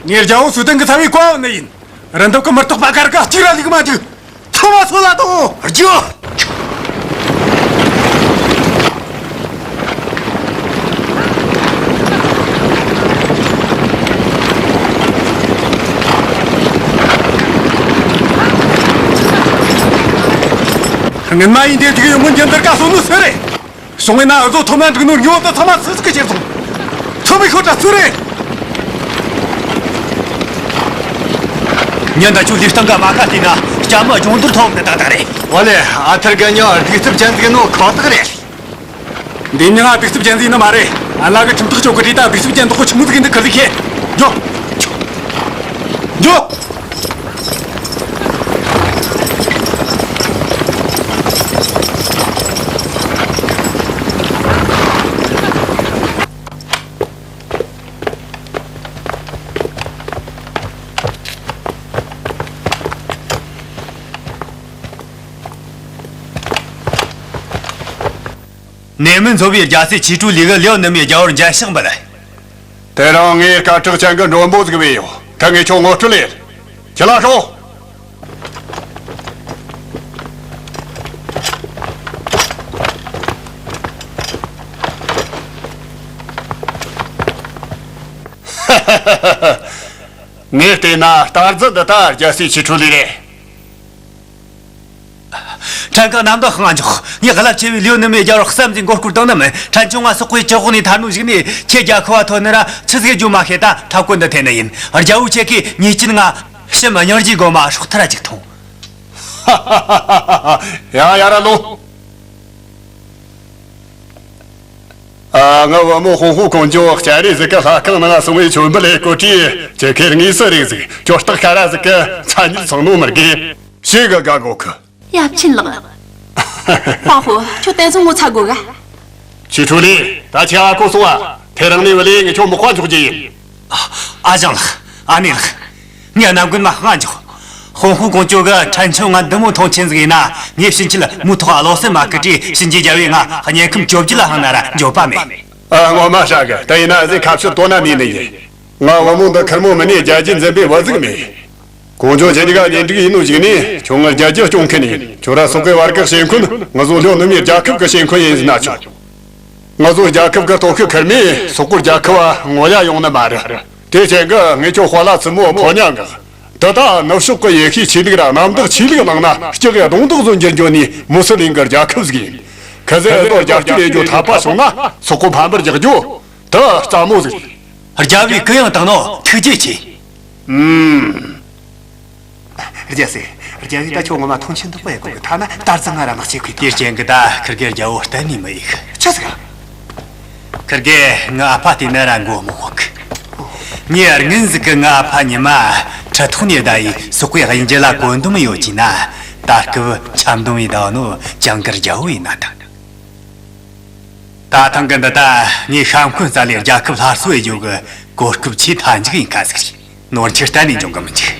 ངས་རྒྱལ་བོ་སུ་ཏན་གི་ཚ་བའི་བཀའ་བབས་ནི་ཡིན། རི་འདབས་ཀྱི་མི་རྟག་པ་གར་ག་གཅིག་ར་ལུག་མ་འཇུག་ཐོ་མ་སོ་ལ་དོ། རྒྱུ། སྔོན་མ་ཡིན་དེ་དུས་ཡོང་མུན་རྒྱུན་དུ་དགའ་སོང་ནོ་སུ་རེད། སོང་བས་ན་འུ་ཚོ་ཐོག་མ་འགྲིག་ནོ་ཉོ་དུ་ཚང་མ་སུ་ཟིག་གི་ཁྱེར་སོང་། ཐོ་མི་ཤོར་དྲ་སུ་རེད། ཉིན་ད་ཆུ་ལི་སྟེང་གི་མ་ཁ་དེ་ན་སྐྱ་མི་སྦྱོང་བརྡར་ཐོག་ཏུ་ཏག་ཏག་རེད། ཨོ་ལེ། ཨ་ཐར་གི་ཉོ་གདུག་རྩུབ་ཅན་ཟིག་ནོ་ཁོ་ཐག་རེད། འདི་མྱི་ང་གདུག་རྩུབ་ཅན་ཟིག་ནི་མ་རེད། ཨ་ལ་གི་ཁྲིམས་ཐག་གཅོད་གི་དུས་ད་གདུག་རྩུབ་ཅན་དག་གོ་ཆི་མོ་ཟིག་ཡིན་འདི་ཁུར་ཟིག་ཁྱེར། འགྱོ། འགྱོ། ནེ་མིན་ཚོ་བའི་རྒྱལ་སྲས་ཆི་ཁྲུའུ་ལི་གི་ལིའོ་ནུ་མའི་རྒྱལ་པོར་མཇལ་ཕྱག་འབུལ། དེ་རིང་ངས་སྐད་གྲགས་ཅན་གྱི་མགྲོན་པོ་ཟིག་བོས་ཡོད། ད་ངས་ཁྱོད་ངོ་སྤྲོད་ལས། ཁྱེད་ལ་ཤོག། ངས་བལྟས་ན་རྟ་རྫི་འདི་ད་རྒྱལ་སྲས་ཆི་ཁྲུའུ་ལི་རེད། ཕྲན་གྱིས་གནམ་བདག་ཧང་འཇོག། ངས་རླབས་ཆེ་བའི་ལིའུ་ནུ་མའི་རྒྱལ་པོར་བསམ་གྱིས་མགོ་སྐོར་བཏང་ནི་མིན། ཕྲན་ཆུང་ང་སོག་པོའི་ཅི་འོག་ནས་ཐར་ནོ་ཞིག་ནས་ཁྱེད་རྒྱལ་ཁབ་བ་ཐོན་ནི་ར་ཆི་ཟིག་རྒྱུ་མ་ཤེས། ད་ཐབས་བཀོད་འདི་འཐེན་ནི་ཡིན། རྒྱལ་པོ་ཁྱེད་ཀྱིས་ཉེས་ཅན་ང་ཕྱི་མི་སྙིང་རྗེའི་སྒོ་མ་སྲོག་ཐར་ཅིག་ཐོངས། ཡ་ཡ་ར་ལོ། ཨ། ང་བུ་མོ་ཧོང་ཧུ་ཀོང་ཇོ་སྐྱ་རེངས་ཟིག་གི་ལྷ་ཁང་ནང་སོང་བའི་མཆོད་འབུལ་ལས་སྐོར་དྲིས། ཁྱེད་ཁེར་དངོས་སུ་རིག་ཟིག་ཅོ་སྟག་ཁ་ར་ཟིག་གི་མཚན་ཉིད་སོང་ནོ་མི་དགོས། ཞེ་གི་དགའ་གོ་གི། ཡབ་ཆེན་ལགས། པ་ཧོ། ཁྱོད་བསྟན་སྲུང་ངོ་ཚ་དགོས་ག། ཆི་ཁྲུའུ་ལི། ད་ཁྱེད་ཨ་ཁོ་སོང་ཨ། དེ་རིང་ནས་བུ་ལས་ངས་ཁྱོད་མི་དཔའ་འཇོག་རྒྱུ་ཡིན། ཨ་ཞང་ལགས། ཨ་ནེ་ལགས། ངས་གནམ་རྒན་མ་ཧང་འཇོག། ཧོང་ཧུ་ཀོང་ཇོ་གི་ཕྲན་ཆུང་ང་འདི་མོ་མཐོང་ཆེན་ཟིག་ཡིན་ན། ངས་ཕྱིན་ཆད་མུ་ཐོག་ཨ་ལོ་སེ་མ་ཀི་ཏྲི་ཕྱིན་རྒྱལ་བས་ང་དམྱལ་ཁམས་བཅོ་བརྒྱད་ལ་ཧང་ན་ར་འགྱོད་པ་མེད། ཨ། ངོ་མ་ཧྲ་གི། དེ་ཡིན་ན་ཟིག་ཁ་ཕྱིར་དོ་ན་མེད་ནི་ཡིན། ང་བུ་མོ་འདི་ཁེར་མོ་མིན་ནས་རྒྱལ་རྒྱུད་འཛིན་པའི་བུ་ཟིག་མེད། ཀོང་ཇོ་ཁྱེད་གཉིས་ཀ་གཉེན་སྒྲིག་ཡིན་ནོ་ཞིག་ནས་ཁྱོད་ངའི་རྒྱལ་རྒྱུད་སྐྱོང་མཁན་ཡིན། ཁྱོད་ར་སོག་པོའི་བར་གི་ཞེན་ཁོན་ང་ཚོ་ལིའུ་ནུ་མའི་རྒྱལ་ཁབ་གི་ཞེན་ཁོན་ཡིན་ཟེར་ན་ཆོག། ང་ཚོ་རྒྱལ་ཁབ་གི་སྟོབས་ཤུགས་ཁེར་མོས་སོག་པོ་རྒྱལ་ཁབ་བ་ངོ་ཡ་ཡོང་ནི་མ་རེད། དེ་རྐྱེན་གྱིས་ངས་ཁྱོད་དཔའ་ལ་བཙུན་མོ་ཕོ་ཉ་འགག། འདི་ད་ནུབ་ཕྱོགས་ཀྱི་ཡེ་ཤུའི་ཆོས་ལུགས་ར་གནམ་བདག་ཆོས་ལུགས་ནང་ན་སྐྱག་གི་རྡུང་རྡེག་བཟོ་འགྱུར་འགྱོ་ནི་མུ་སི་ལིང་གི་རྒྱལ་ཁབ་ཟིག་ཡིན། ཁི་ཟེར་ཨེ་ཏོ་རྒྱབ་སྐྱོར་ཡེད་རྒྱུ་ཐག་པ་སོང་ན་སོག་པོ་ཕམ་པར་རྒྱག་རྒྱུ་དེ་སླ་མོ་ཟིག་རེད། རྒྱལ་བོས་གུ་ཡངས་བཏང་ནོ་ཐུགས་རྗེ་ཆེ། ཨུམ། རྒྱལ་སྲས། རྒྱལ་བོས་ད་ཁྱོད་ངོ་མ་མཐོང་ཆེན་དུ་པོ་ཡེ་གོ་གི། ཐ་ན་རྟ་རྫི་ང་ར་ནག་ཆེ་ཁུལ་དེ་རྐྱེན་གྱིས་ད་ཁིར་གེ་རྒྱལ་བོ་གཏན་ནས་མི་ཡིག་ཆི་ཟིག་ཨ། ཁིར་གེ་ངའི་ཨ་ཕ་དེ་ན་ར་མགོ་མི་འོག་གི། ངས་སྔོན་ཟིག་གི་ངའི་ཨ་ཕ་ཉི་མ་ཁྲི་ཐོག་ནས་བདའ་ཡི་སོག་པོའི་གཡུལ་འགྱེད་ལ་བཀོད་འདོམས་ཡོད་ཀྱི་ན། ད་སྐབས་ཆབ་འདོམས་ཡི་བདའ་ནོ་ཇང་གིར་རྒྱལ་བོ་ཡིན་ན་ད། ད་ཐེངས་གི་འདི་ད་ངས་ཤ་འཁོན་རྩ་ལས་རྒྱལ་ཁབ་སླར་གསོ་ཡེ་རྒྱུ་གི་གོ་སྐབས་ཆེས་མཐའ་མཇུག་ཡིན་ཁ་ཟིག་རེད། ནོར་འཁྲུལ་གཏན་ནས་འབྱུང་གི་མི་འཇུག་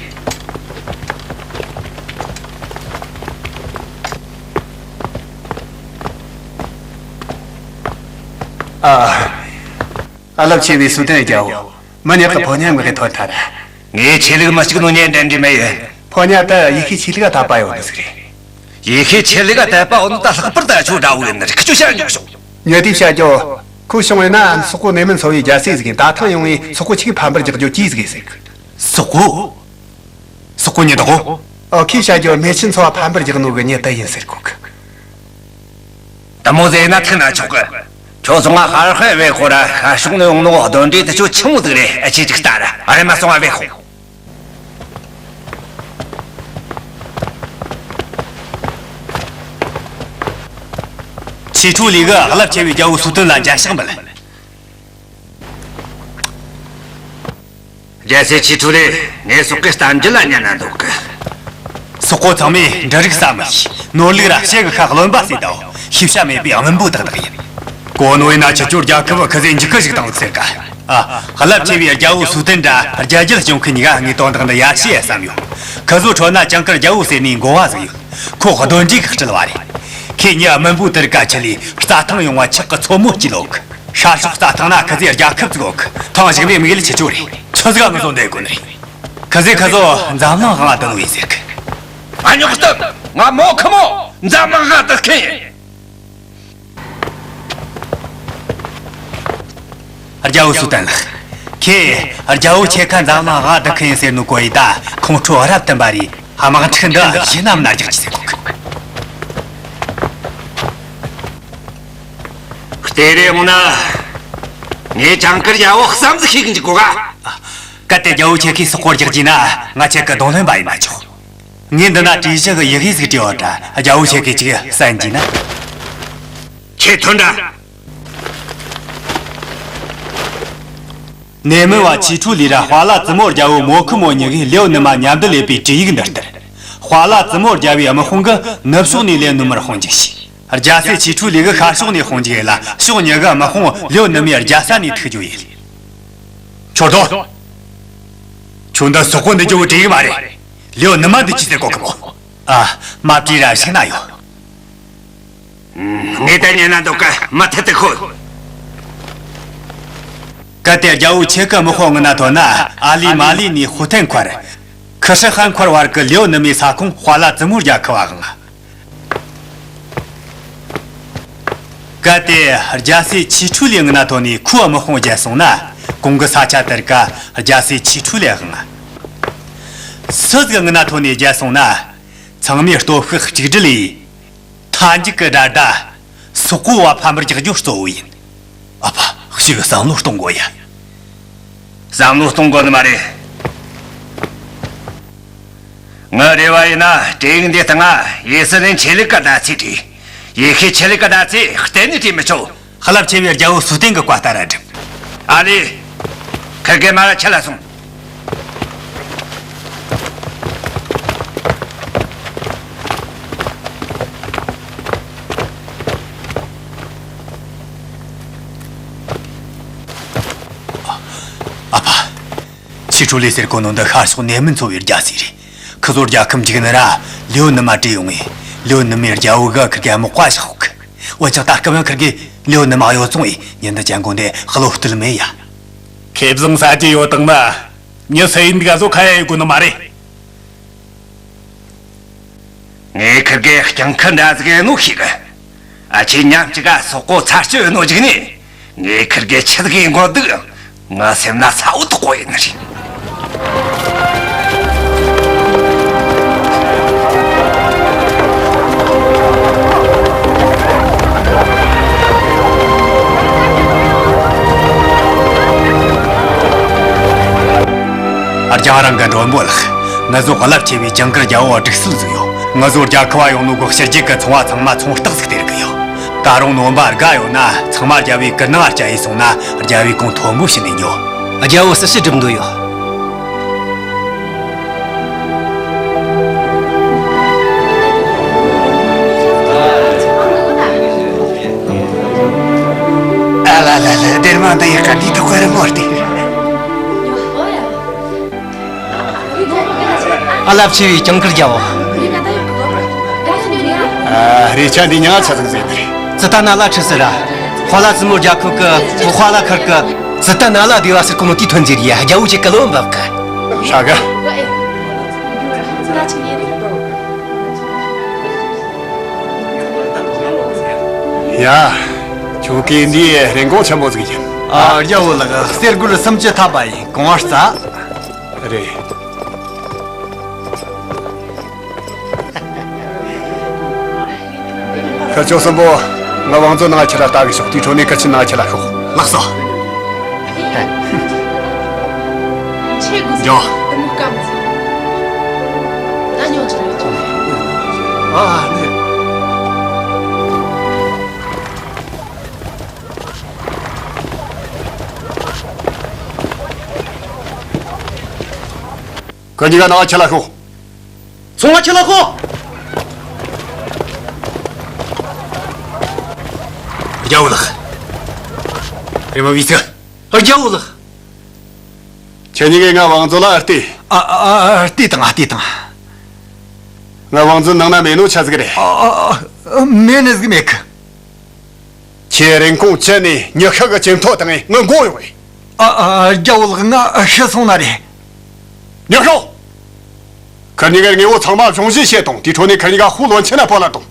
ཨ། ཨ། རླབས་ཆེ་བའི་སུ་ཏན་རྒྱལ་བོ། མི་ཉག་གི་ཕོ་ཉ་ངོ་གི་ཐོན་ཐལ། ངས་ཆོས་ལུགས་མི་གཅིག་ནོ་ཉན་འདྲ་འདྲ་མེད་ཡོད། ཕོ་ཉ་ད་ཡེ་ཤུའི་ཆོས་ལུགས་ལ་དད་པ་ཡོད་ནི་ཟིག་རེད། ཡེ་ཤུའི་ཆོས་ལུགས་ལ་དད་པ་ཡོད་ནི་ད་ལྷག་པར་ད་ཁྱོད་འདྲ་བོ་ཡིན་ནི་རེད། ཁྱོད་བཤད་མྱོང་ཤོག་ཉོ་དེ་བཤད་རྒྱུ། ཁོ་བྱུང་བས་ན་སོག་པོ་ནེ་མིན་ཚོ་བའི་རྒྱལ་སྲས་ཟིག་ཡིན། ད་ཐེངས་ཡོང་བས་སོག་པོ་ཆིག་ཕམ་པར་རྒྱག་རྒྱུ་གྱིས་ཟིག་ཡིན་ཟེར། སོག་པོ། སོག་པོ་ཉིད་དོ། ཨོ། ཁོས་བཤད་རྒྱུ་སྨན་ཆུན་ཚོ་བ་ཕམ་པར་རྒྱག་ནོ་གི་ཉེ་དུ་ཡིན་ཟེར་གོ་གི། དེ་མོ་ཟེར་ན་ཐུག་ན་ཆོག་གི། ཁྱོད་ཚོ་ང་ཧར་ཧའེ་བས་ཁོ་ར་ཤར་ཕྱོགས་ནས་ཡོང་ནོ་གདོན་འདྲེ་དེ་ཆོ་ཆི་མོ་ཟིག་རེད། ཨ་ཆེ་ཅིག་ལྟ་ར། ཨ་རེ་མ་སོང་ང་བས་ཁོ། ཆི་ཁྲུའུ་ལི་གིས་རླབས་ཆེ་བའི་རྒྱལ་པོ་སུའུ་ཏུན་ལ་མཇལ་ཕྱག་འབུལ། རྒྱལ་སྲས་ཆི་ཁྲུའུ་ལི། ངས་སོག་གི་གཏམ་རྒྱུད་ལ་ཉན་ན་འདོད་གི། སོག་པོ་ཚང་མས་འབྲུ་རིགས་ཟ་མི་ཤེས། ནོར་ལུག་ར་ཤེལ་གི་ཤ་རློན་པ་ཟོས་དའོ། ཤེས་བྱ་མེད་པའི་དམུན་པོ་དག་དག་ཡིན། གོ་ནོ་ཡིན་ན་ཁྱེད་ཚོའི་རྒྱལ་ཁབ་ཁི་ཟོས་འཇིགས་སྐུལ་ཞིག་བཏང་ཟེར་ག། ཨ། རླབས་ཆེ་བའི་རྒྱལ་པོ་སུའུ་ཏན་དྲ་རྒྱལ་རྒྱུད་སྐྱོང་མཁན་གཉིས་ཀ་ངས་དོན་དག་འདི་ཡར་བཤད་ཡ་བསམ་ཡོད། ཁི་ཚོ་ཁྲོད་ན་ཅང་ཀར་རྒྱལ་པོ་ཟེར་ནི་འགོ་བ་ཟིག་ཡོད། ཁོ་གདོན་འདྲེ་གིས་སྤྲུལ་བ་རེད། ཁོས་མྱི་དམུན་པོ་དེར་ག་ཆི་ལས་རྩྭ་ཐང་ཡོང་བ་ཆག་གི་མཚོ་མོ་སྐྱིལ་ལོག་གི། ཤར་ཕྱོགས་རྩྭ་ཐང་ན་ཁི་ཟོས་རྒྱལ་ཁབ་ཟིག་ཡོད་གི། ཐེངས་ཞིག་ནས་དམིགས་ཡུལ་ཁྱེད་ཚོ་རེད། ཆི་ཟིག་ག་ངུ་ཟོ་འདེད་དགོས་ནི་རེད། ཁི་ཟོས་ཁི་ཚོ་འཛམ་གླིང་དབང་བསྡུ་ནོ་ཡིན་ཟེར་གི། ཨ་ཉོག་སྟོན། ང་མོ་ཁི་མོ་འཛམ་གླིང་དབང་བསྡུ་མཁན་ཡིན། རྒྱལ་པོ་སུའུ་ཏན་ལགས། ཁོས་རྒྱལ་པོ་ཁྱེད་ཀ་འཛམ་གླིང་དབང་བསྡུ་མཁན་ཡིན་ཟེར་ནོ་གོ་ཡི་ད་ཁོང་ཁྲོ་རབ་བཏོན་པ་རེད། དམག་འཁྲུག་འདི་གཞི་ནས་མནར་རྒྱག་གྱིས་ཟེར་གོ་གི། དེ་རེད་འོང་ན། ངས་ཇིང་གིར་རྒྱལ་པོ་བསམ་གཟིགས་ཤིག་གི་འཇུག་གོ་ག་གལ་ཏེ་རྒྱལ་པོ་ཁྱེད་ཀྱིས་སོག་པོར་རྒྱག་རྒྱུ་ན། ང་ཁྱེད་ཀྱི་གདོང་ལེན་པ་ཡིན་ན་ཆོག་ངས་འདི་ན་བྲིས་གཞི་གི་ཡི་གེ་ཟིག་བྲིས་ཡོད་དྲ། རྒྱལ་པོ་ཁྱེད་ཀྱིས་ཅིག་གསན་རྒྱུ་ན། ཁྱེད་ཐོན་དྲ། ནེ་མི་བ་ཆི་ཁྲུ་ལི་ར་ཧྭ་ལ་ཙི་མོ་རྒྱལ་པོ་མོ་ཁི་མོ་གཉིས་ཀྱིས་ལེའུ་ནུ་མ་མཉམ་དུ་ལས་པའི་བྲིས་ཡིག་འདི་ལྟར། ཧྭ་ལ་ཙི་མོ་རྒྱལ་པོའི་དམག་དཔུང་གིས་ནུབ་ཕྱོགས་ནས་ལེའུ་ནུ་མར་དཔུང་འཇུག་བྱས། རྒྱལ་སྲས་ཆི་ཁྲུ་ལི་གིས་ཤར་ཕྱོགས་ནས་དཔུང་འཇུག་ཡས་ལ། ཕྱོགས་གཉིས་ཀྱི་དམག་དཔུང་ལེའུ་ནུ་མའི་རྒྱལ་ས་ནས་ཐུག་རྒྱུ་ཡིན། ཁྱོད་དོ། ཁྱོད་འདི་སོག་པོ་འདི་རྒྱལ་པོའི་བྲིས་ཡིག་མ་རེད། ལེའུ་ནུ་མ་འདི་ཅི་ཟེར་གོ་གི་མོ། ཨ། མ་བྲིས་ར་ཞིག་ན་ཡོད། ངས་ད་ཉན་ན་འདོད་གི། མ་ཐད་དུ་ཤོད། གལ་ཏེ་རྒྱལ་པོ་ཁྱེད་ཀྱི་དམག་དཔུང་ངི་ན་ཐོན་ན། ཨ་ལི་མ་ལི་ནས་ཧུ་ཐན་མཁར། ཁི་ཧྲི་ཧན་མཁར་བར་གྱི་ལེའུ་ནུ་མའི་ས་ཁོངས་ཧྭ་ལ་ཙི་མོ་རྒྱལ་ཁབ་བ་དབང་། གལ་ཏེ་རྒྱལ་སྲས་ཆི་ཁྲུ་ལི་ངི་ན་ཐོན་ནས་ཁོའི་དམག་དཔུང་རྒྱལ་སོང་ན། གོང་གི་ས་ཆ་དེར་ཀ་རྒྱལ་སྲས་ཆི་ཁྲུ་ལི་དབང་། སུ་ཟིག་ངི་ན་ཐོན་ནས་རྒྱལ་སོང་ན། ཚང་མས་སྟོབས་ཤུགས་གཅིག་སྒྲིལ་ཡས། མཐའ་མཇུག་གི་དགྲ་ཟླ་སོག་པོ་བ་ཕམ་པར་རྒྱག་རྒྱུ་གཙོ་བོ་ཡིན། ཨ་ཕ། ཞིག་བསམ་བློ་གཏོང་དགོས་ཡ། བསམ་བློ་གཏོང་དགོས་ནི་མ་རེད། ངའི་རེ་བ་ཡིན་ན་བྲེལ་ཡིག་འདི་སྟེང་ང་ཡེ་སི་ལན་ཆེད་ལས་ཀྱི་ཟླ་ཚེས་བྲིས། ཡེ་ཤུའི་ཆེད་ལས་ཀྱི་ཟླ་ཚེས་གཏན་ནས་བྲིས་མི་ཆོག་རླབས་ཆེ་བའི་རྒྱལ་པོ་སུ་ཏན་གྱི་བཀའ་ལྟར་ར་སྒྲུབ། ཨ་ལེ། ཁིར་གེ་མར་ར་ཁྲིད་ལ་སོང་། ཨ་ཕ། ཆི་ཁྲུ་ལི་ཟེར་གོ་ནོ་འདི་ཤར་ཕྱོགས་ནེ་མི་ཚོ་བའི་རྒྱལ་སྲས་རེད། ཁི་ཚོ་རྒྱལ་ཁབ་འཇིག་ནི་ར་ལེའུ་ནུ་མ་བྲོས་ཡོང་ངས། ལེའུ་ནུ་མའི་རྒྱལ་པོ་གིས་ཁིར་གེ་དམག་པ་བཞག་གི། འོན་ཀྱང་ད་སྐབས་ཡང་ཁིར་གེས་ལེའུ་ནུ་མ་གཡོ་བཙོང་ངས་ཉིན་འདི་ཅན་གོ་འདི་བློ་གཏད་མེད་ཡ། ཁེ་བཟང་ཟ་རྒྱུ་ཡོད་དང་ན། མྱི་སུ་ཡིན་འདི་ག་ཚོ་ཁ་ཡ་ཡོད་དགོས་ནི་མ་རེད། ངས་ཁིར་གེ་སྤྱང་ཁུ་འདྲ་ཟིག་ཡིན་ནོ་ཤེས་གི། ཨ་ཆེ་མཉམ་གཅིག་ག་སོག་པོ་ཚར་གཅོད་ཡིན་ནོ་འཇིག་ནས། ངས་ཁིར་གེ་ཆི་ཟིག་ཡིན་དགོས་འདུག་ང་སེམས་ན་ཚ་བོ་དོག་པོ་ཡིན་ནི་རེད། རྒྱང་རིང་གི་མགྲོན་པོ་ལགས། ང་ཚོ་རླབས་ཆེ་བའི་ཇིང་གིར་རྒྱལ་པོ་སྒྲིག་སྲོལ་ཟིག་ཡོད། ང་ཚོ་རྒྱལ་ཁབ་བ་ཡོང་ནོ་གི་ཕྱི་རྒྱལ་གི་ཚོང་བ་ཚང་མ་ཚོང་རྟགས་ཟིག་སྟེར་གི་ཡོད། ད་རུང་ནོམ་པ་དགའ་ཡོད་ན་ཚང་མ་རྒྱལ་པོའི་གུར་ནང་བསྐྱལ་ཡས་སོང་ན་རྒྱལ་པོའི་གོང་མཐོན་པོ་བྱིན་ནས་འགྱོ། རྒྱལ་པོ་སྲི་ཞུ་སྒྲུབ་འདོད་ཡོད། ཨ་ལ་ལ་ལ། སྡེར་མ་འདི་ཡག་ག་འདི་ཐོག་ག་རི་མོ་སྟེ། རླབས་ཆེ་བའི་ཇིང་གིར་རྒྱལ་པོ། ཨ། རེ་ཆ་འདི་ཉག་ཆ་ཟིག་ཟེར་ནི་རེད། ཙི་ཏ་ན་ལ་ཁྲི་ཟེར་ར། ཧྭ་ལ་ཙི་མོ་རྒྱལ་ཁབ་ཀྱི་ཧྭ་ལ་མཁར་གྱི་ཙི་ཏ་ན་ལ་སྡེ་བ་ཟེར་གོ་ནོ་དེའི་ཐོན་རྫས་རེད་ཡ། རྒྱལ་པོ་ཁྱེད་ཀྱི་བློ་འབབ་གི། ཧྲ་གི། ཡ། ཁྱོད་ཀྱི་འདི་རིན་གོང་ཆེན་པོ་ཟིག་ཡིན། ཨ། རྒྱལ་པོ་ལགས། གསེར་སྒོར་སུམ་ཅུ་ཐམ་པ་ཡིན། གོང་བ་རྩ། རེད། ཁི་ཆོ་གསུམ་པོ་ང་བང་མཛོད་ནང་ཁྱེར་ར་ལྟ་གི་ཤོག་དེའི་འཕྲོ་ནས་ཁི་ཆོའི་ནང་ཁྱེར་ར་ཤོག་ལགས་སོ། འགྱོ། ཨ་ནི། ཁི་གཉིས་ཀ་ནང་ཁྱེར་ར་ཤོག་ཚོང་བ་ཁྱེར་ར་ཤོག་རྒྱལ་པོ་ལགས། རེ་མ་བི་ཚི། རྒྱལ་པོ་ལགས། ཁྱེད་གཉིས་ཀས་ང་བང་མཛོད་ལ་ཨར་ཏི། ཨ་ཨ་ཨར་ཏི་དང་ཨ་ཏི་དང་། ང་བང་མཛོད་ནང་ན་མེད་ནོ་ཆ་ཟིག་རེད། ཨ་ཨ་ཨ། མེད་ནི་ཟིག་མེད་གི། ཁྱེད་རིན་གོང་བཅད་ནས་ཉི་ཤུ་གི་ཇེ་མཐོ་བཏང་ངས་ངའི་མགོ་གཡོག་རེད། ཨ་ཨ། རྒྱལ་པོ་ལགས། ང་ཤི་སོང་ན་རེད། ཉོ་ཤོག་ཁུར་གཉིས་ཀའི་དངོས་པོ་ཚང་མ་གཞུང་བཞེས་བྱེད་དང་། དེའི་འཕྲོ་ནས་ཁུར་གཉིས་ཀ་ཧུ་ལོན་ཆེན་ན་སྤོ་ལ་དང་།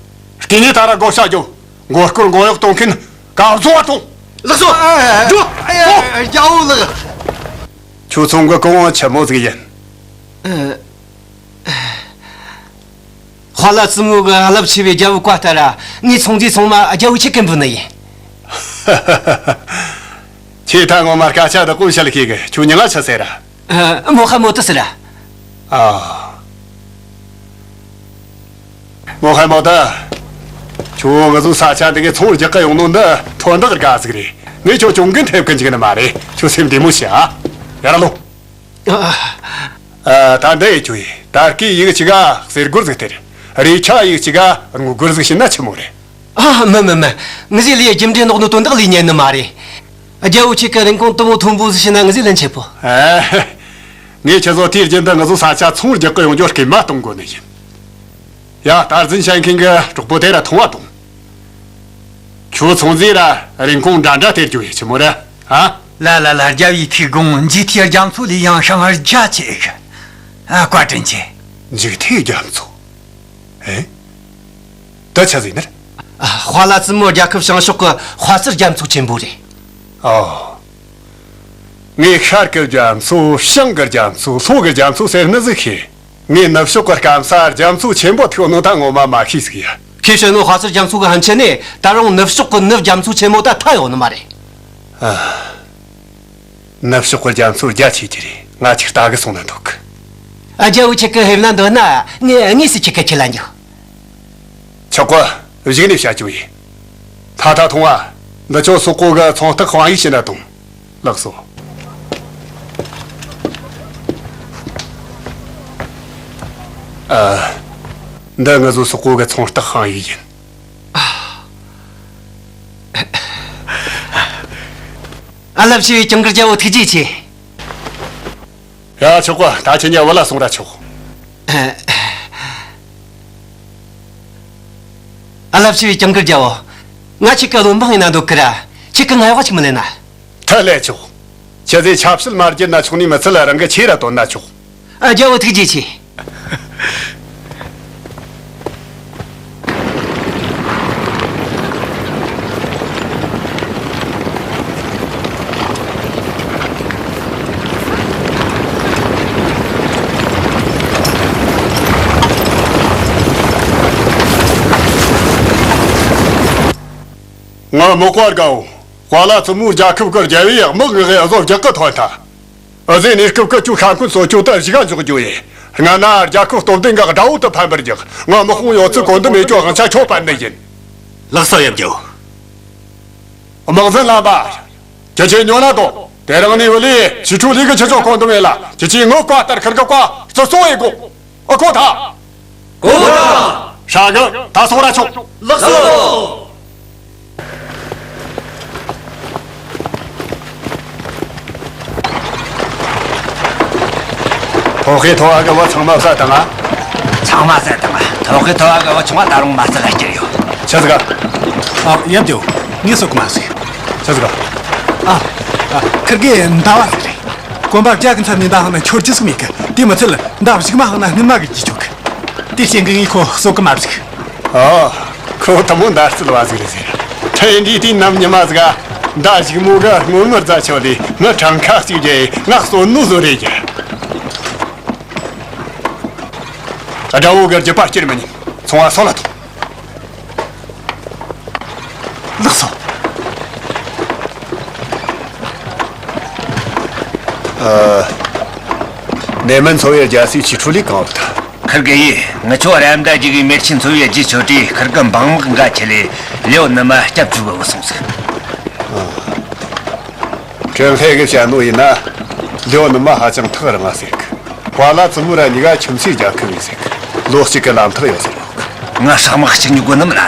དེ་ནས་ད་ར་བགོ་བཤའ་རྒྱོབ། མགོ་སྐོར་མགོ་གཡོག་གཏོང་མཁན་ག་བཟོ་བ་དང་། ལགས་སོ། འགྲོ། རྒྱལ་པོ་ལགས། ཁྱོད་ཚོང་གི་གོང་ཆེན་མོ་ཟིག་ཡིན། ཧྭ་ལ་ཙི་མོ་གི་རླབས་ཆེ་བའི་རྒྱལ་པོའི་བཀའ་ལྟར་ངའི་ཚོང་རྫས་ཚང་མ་རྒྱལ་པོ་ཁྱེད་ཀྱིས་འབུལ་ནི་ཡིན། ཁྱེད་ད་ངོ་མ་སྐད་ཆ་བདག་པོ་བཤད་ཤེས་གི། ཁྱོད་མྱིང་ང་ཆི་ཟེར་ར། ཨ། མོ་ཧ་མོ་ཏི་ཟེར་ར། ཨ། མོ་ཧ་མོ་ཏི། ཁྱོད་ང་ཚོའི་ས་ཆ་འདི་གའི་ཚོང་རྒྱག་གི་ཡོང་ནོ་འདི་དོན་དག་དགའ་ཟིག་རེད། ངས་ཁྱོད་གྱོང་གུན་ཐེབས་གི་འཇུག་ནི་མ་རེད། ཁྱོད་སེམས་བདེ་མོ་བྱ་ཨ། ཡར་ལོངས། ཨ། ཨ། ད་འདི་ཡེ་ཁྱོད་ཡེ། ད་སྐད་ཡིག་གཅིག་ག་གསེར་སྒོར་ཟིག་སྟེར། རེ་ཁ་ཡིག་གཅིག་ག་དངུལ་སྒོར་ཟིག་བྱིན་ན་ཆི་མོ་རེད། ཨ། མི་མི་མི། ངས་ལས་རྒྱུ་འབྲས་ནོར་ནོ་དོན་དག་ལས་ཉན་ནི་མ་རེད། རྒྱལ་བོ་ཁྱེད་ཀྱི་རིན་གོང་དུ་མོ་མཐོན་པོ་ཟིག་བྱིན་ན་ངས་ལན་ཆད་པོ། ཨ། ངས་ཁྱེད་ཚོ་དེའི་རྒྱུན་དུ་ང་ཚོ་ས་ཆ་ཚོང་རྒྱག་གི་ཡོང་རྒྱུ་སྐུལ་མ་གཏོང་དགོས་ནི་ཡིན། ཡ། རྟ་རྫུན་བཤད་མཁན་གི་གྲོགས་པོ་དེ་ར་མཐོང་བ་གཏོང་། ཁྱོད་ཚོང་རྫས་ར་རིན་གོང་འདྲ་འདྲ་སྟེར་རྒྱུ་ཡིན་ཆི་མོ་ར། ཨ། ལ་ལ་ལ། རྒྱལ་བོའི་ཐུགས་དགོངས། འཇིག་ཐོའི་རྒྱ་མཚོ་ལས་ཡང་ཞིང་རྒྱ་ཆེ་གི། ཨ། བཀའ་དྲིན་ཆེ། འཇིག་ཐོའི་རྒྱ་མཚོ། ཨེ། ད་ཆི་ཟིག་ནི། ཨ། ཧྭ་ལ་བཙུན་མོ་རྒྱལ་ཁབ་བྱང་ཕྱོགས་ཀྱི་དཔའ་རྩལ་རྒྱ་མཚོ་ཆེན་པོ་རེད། ཨོ། ངས་ཤར་གི་རྒྱ་མཚོ། བྱང་གི་རྒྱ་མཚོ། ལྷོ་གི་རྒྱ་མཚོ་ཟེར་ནི་ཟིག་ཤེས། ངས་ནུབ་ཕྱོགས་ཀྱི་སྐམ་སར་རྒྱ་མཚོ་ཆེན་པོ་ཐུག་ནོ་ད་ངོ་མ་མ་ཤེས་ཟིག་ཡ། ཁྱེད་བཤད་ནོ་དཔའ་རྩལ་རྒྱ་མཚོ་གི་ཕན་ཆད་ནས་ད་རུང་ནུབ་ཕྱོགས་ཀྱི་ནུབ་རྒྱ་མཚོ་ཆེན་མོ་ད་ཐ་ཡོད་ནི་མ་རེད། ཨ། ནུབ་ཕྱོགས་ཀྱི་རྒྱ་མཚོ་རྒྱ་ཆེ་གི་རེད། ང་ཁྱེད་ལྟ་གི་སོང་ན་འདུག། ཨ། རྒྱལ་བོ་ཁྱེད་ཀྱི་ཕེབས་ན་འདོད་ན་ངས་དངོས་སུ་ཁྱེད་ཀྱི་ཁྱེད་ལ་འཇུག། ཆོག་གོ། གཞུག་ནས་བྱ་རྒྱུ་ཡིན། ད་ད་ཐོང་བ། འདི་ཆོ་སོག་པོ་གི་ཚོང་རྟགས་དཔང་ཡིག་བྱིན་ན་ཐོང་། ལགས་སོ། ཨ། འདི་ང་ཚོ་སོག་པོ་གི་ཚོང་རྟགས་དཔང་ཡིག་ཡིན། ཨ། ལ་བྱེ་བའི་གྱང་གུར་རྒྱལ་བོ་ཐུགས་རྗེ་ཆེ། ཡ། ཆོག་གོ། ད་ཁྱེད་གཉིས་བུད་ལ་སོང་ར་ཆོག། ཨ། ལ་བྱེ་བའི་གྱང་གུར་རྒྱལ་བོ། ང་ཁྱེད་ཀྱི་བློན་འབངས་ཡིན་ན་འདོད་གི་ར། ཁྱེད་ཀྱི་ངལ་བ་ཅིག་མི་ལེན་ན། ཐ་ལེ་ཆོག། ཁྱེད་ཚོས་ཆབ་སྲིད་མ་བརྒྱུད་ན་ཆོག་ནི་མི་ཚད་ལ་རང་གི་ཆེ་ར་དོན་ན་ཆོག། ཨ། རྒྱལ་བོ་ཐུགས་རྗེ་ཆེ། ང་མི་དཔའ་དགའ་བོ། ཧྭ་ལ་བཙུན་མོའི་རྒྱལ་ཁབ་ཀྱི་རྒྱལ་བོའི་དམག་གི་ཨུ་ཟོ་རྒྱག་གི་ཐོན་ཐལ། ཨུ་ཟོའི་གནས་སྐབས་ཀྱི་ཁྱོད་ཤ་འཁོན་གསོ་སྐྱོང་དུ་གཞུག་ག་འཇོག་རྒྱུ་ཡིན། སྔ་ན་རྒྱལ་ཁབ་སྟོབས་ལྡན་གྱི་དགྲ་བོ་དུ་ཕམ་པར་རྒྱག། ང་དམག་དཔུང་ཡོད་ཚད་གོ་འདུམ་མེད་རྒྱུ་དབང་ཆ་ཁྱོད་སྤར་ནི་ཡིན། ལགས་སོ། ཡབ་རྒྱལ་བོ། དམག་འཛིན་ལམ་པ། ཁྱེད་ཆོས་ཉོ་ན་དོ། དེ་རིང་ནས་བུད་ལས་ཆི་ཁྲུ་ལི་གི་ཁྱེད་ཆོ་གོ་འདུམ་ཡིན་ལ། ཁྱེད་ཆོས་ངའི་བཀའ་ལྟར་ཁིར་གི་བཀའ་བརྩི་སྲུང་ཡེ་དགོ། ཨ། གོ་ཐལ། གོ་ཐལ། ཧྲ་གི། ད་སོང་ར་ཆོག། ལགས་སོ། ཐོག་ཁའི་ཐོ་བ་གི་བུ་ཚང་མ་བསད་བཏང་ང་། ཚང་མ་བསད་བཏང་ང་། ཐོག་ཁའི་ཐོ་བ་གི་བུ་ཆུང་བ་ད་རུང་མ་བསད་ལ་སྐྱུར་ཡོད། ཆི་ཟིག་ག། ཨ། ཡབ་རྒྱལ་བོ། ངས་གསོད་གི་མ་ཟིག། ཆི་ཟིག་ག། ཨ། ཨ། ཁིར་གི་ཟླ་བ་ཟིག་རེད། གོམ་པ་བརྒྱ་གི་མཚམས་ནས་མདའ་འཕངས་ན་འཆོར་རྒྱུ་ཟིག་མེད་གི། དེ་མི་ཚད་མདའ་གཞུག་མ་འཕངས་ན་སྔོན་མ་གི་རྒྱུས་ཆོག་གི། དེའི་རྐྱེན་གྱིས་ངས་ཁོ་གསོད་གི་མ་བཅུག། ཨོ། ཁོ་དེ་མོ་མདའ་རྩལ་བ་ཟིག་རེད་ཟེར། ཕྲན་འདིས་དེའི་ནམ་ཉི་མ་ཟིག་ག། མདའ་གཞུག་མོ་གི་སྔོན་མར་རྫ་ཆོག་ལས་ངའི་བྲང་ཁ་གཅིག་རྒྱལ་ཡེ་ང་གསོད་ནོ་བཟོ་རེད་ཀྱི། དགྲ་བོ་གི་རྒྱུད་པ་སྐྱུར་མི་ཉན། ཚོང་བ་སོང་ལ་ཐོངས། ལགས་སོ། ཨ། ནེ་མན་ཚོ་བའི་རྒྱལ་སྲས་ཆི་ཁྲུ་ལི་གང་བུད་ཐལ། ཁིར་གི་ཡེ། ངི་ཆོ་ར་མདའ་རྒྱུག་གི་མེར་ཆེན་ཚོ་བའི་རྒྱུས་ཆོད་དུས་ཁིར་གི་འབངས་དམག་འགའ་ཁྲིད་ལས་ལེའོ་ནུ་མ་སྐྱབས་བཅོལ་བུད་སོང་ཟིག། ཨ། ཀྲེན་ཧེ་གིས་བཤད་ནོ་ཡིན་ན། ལེའོ་ནུ་མ་ཧ་ཅང་ཐག་རིང་ང་ཟེར་གི། ཧྭ་ལ་བཙུན་མོ་ར་གཉིས་ཀ་ཁྱིམ་མཚེས་རྒྱལ་ཁབ་ཡིན་ཟེར་གི། ལོ་གཅིག་གི་ལམ་ཐག་ཡོད་ཟེར་ནོ་གི། ང་ཧྲག་དམག་གཅིག་ཉོ་དགོས་ནི་མིན་ན།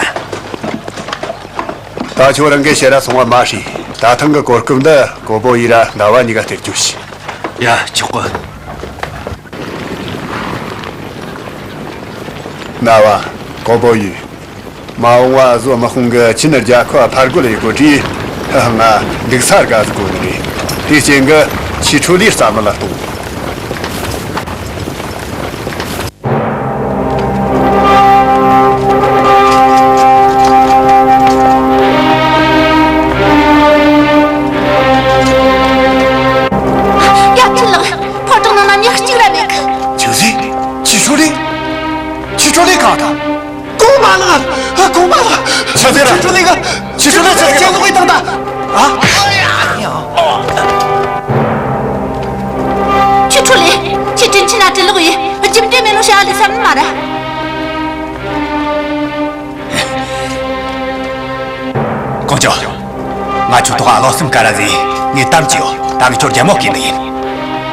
ད་ཁྱོད་རང་གི་ཕྱིར་ར་སོང་བ་མ་ཤེས། ད་ཐེངས་གི་གོ་སྐབས་འདི་ཀོ་བོ་ཡི་ར་ཟླ་བ་གཉིས་ཀ་སྟེར་རྒྱུ་བྱོས། ཡ། ཆོག་གི། ཟླ་བ། ཀོ་བོ་ཡི། མ་འོངས་པ་ཨུ་ཟོ་དམག་དཔུང་གིས་ཅིན་རྒྱལ་ཁབ་ཕར་རྒོལ་ཡེ་དགོས་དུས། ཧ་ཧ། ང་འདུག་ས་དགའ་ཟིག་དགོས་ནི་རེད། དེའི་རྐྱེན་གྱིས་ཆི་ཁྲུ་ལི་རྩ་མེད་ལ་གཏོང་། ཡ། ཁྱེད་ལགས། ཕོ་བྲང་ནང་ན་མྱི་གཅིག་ར་མེད་གི། ཆི་ཟིག། ཆི་ཁྲུ་ལི། ཆི་ཁྲུ་ལི་གང་ད། གོང་མ་ལགས། ཨ། གོང་མ་ལགས། ཆི་ཟིག་ར། ཆི་ཁྲུ་ལི་གི། ཆི་ཁྲུ་ལི་ཆི་ཟིག་ར། ལོག་ཡེ་བཏང་ད། ང་ཁྱོད་ཐོག་བློ་སེམས་དཀར་ར་ཟིན། ངས་གཏམ་བྱས་ཡོད། ད་ངས་ཁྱོད་རྒྱལ་མོ་བསྐོས་ནི་ཡིན།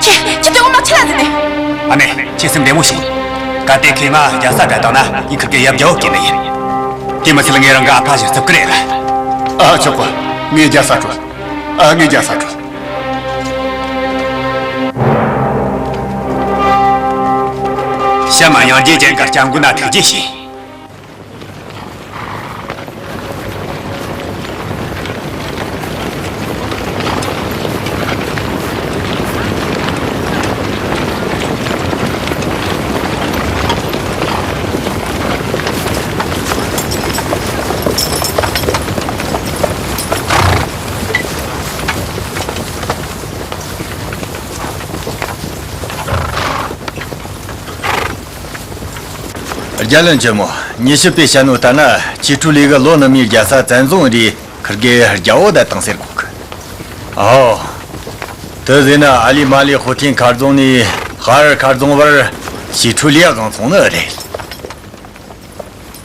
ཁྱེད་ཁྱེད་དེ་ངོ་མ་ཆི་ལ་ཟིན་ནི། ཨ་ནེ། ཁྱེད་སེམས་བདེ་མོ་བྱོས། གལ་ཏེ་ཁྱེད་ང་རྒྱལ་ས་བྲལ་བཏང་ན་ངས་ཁིར་གེ་ཡབ་རྒྱལ་པོ་བསྐོས་ནི་ཡིན། དེ་མི་ཚད་ལ་ངས་རང་གི་ཨ་ཕ་ཞིག་བརྩི་གི་རེད། ཨ་ཆོག་གི། ངས་རྒྱལ་ས་འགྲོ། ཨ་ངས་རྒྱལ་ས་འགྲོ། བྱམས་མ་སྙིང་རྗེ་ཅན་གྱི་སྐྱབས་མགོན་ན་ཐུགས་རྗེ་ཆེ། རྒྱལ་བློན་ཆེན་མོ། ཉི་ཤུ་པས་བཤད་ནོ་ལྟར་ན་ཆི་ཁྲུ་ལི་གི་ལོ་ནུ་མའི་རྒྱལ་ས་བཙན་བཟུང་རེད། ཁིར་གེ་རྒྱལ་པོ་བསྡད་བཏང་ཟེར་གོ་གི། ཨོ། དེ་ཟེར་ན་ཨ་ལི་མ་ལི་ཧོ་ཐིན་མཁར་རྫོང་ནས་ཧ་ར་མཁར་རྫོང་བར་ཆི་ཁྲུ་ལི་ཡ་གང་སོང་ནི་རེད།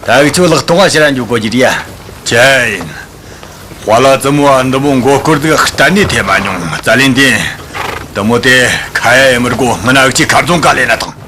ད་གི་ཆུ་ལག་ཐོག་ང་ཕྱིར་ར་འཇུག་དགོས་ཀྱི་རེད་ཡ། ཅི་ཡིན། དཔའ་ལ་བཙུན་མོ་འདི་མོ་མགོ་སྐོར་དུ་གཏན་ནས་ཐེབས་མ་མྱོང་། རྩ་ལེན་ཏེ། འདི་མོ་དེ་ཁ་ཡ་ཡི་མི་དགོ། སྔ་ན་འུ་ཅག་མཁར་རྫོང་ག་ལེན་ན་ཐང་།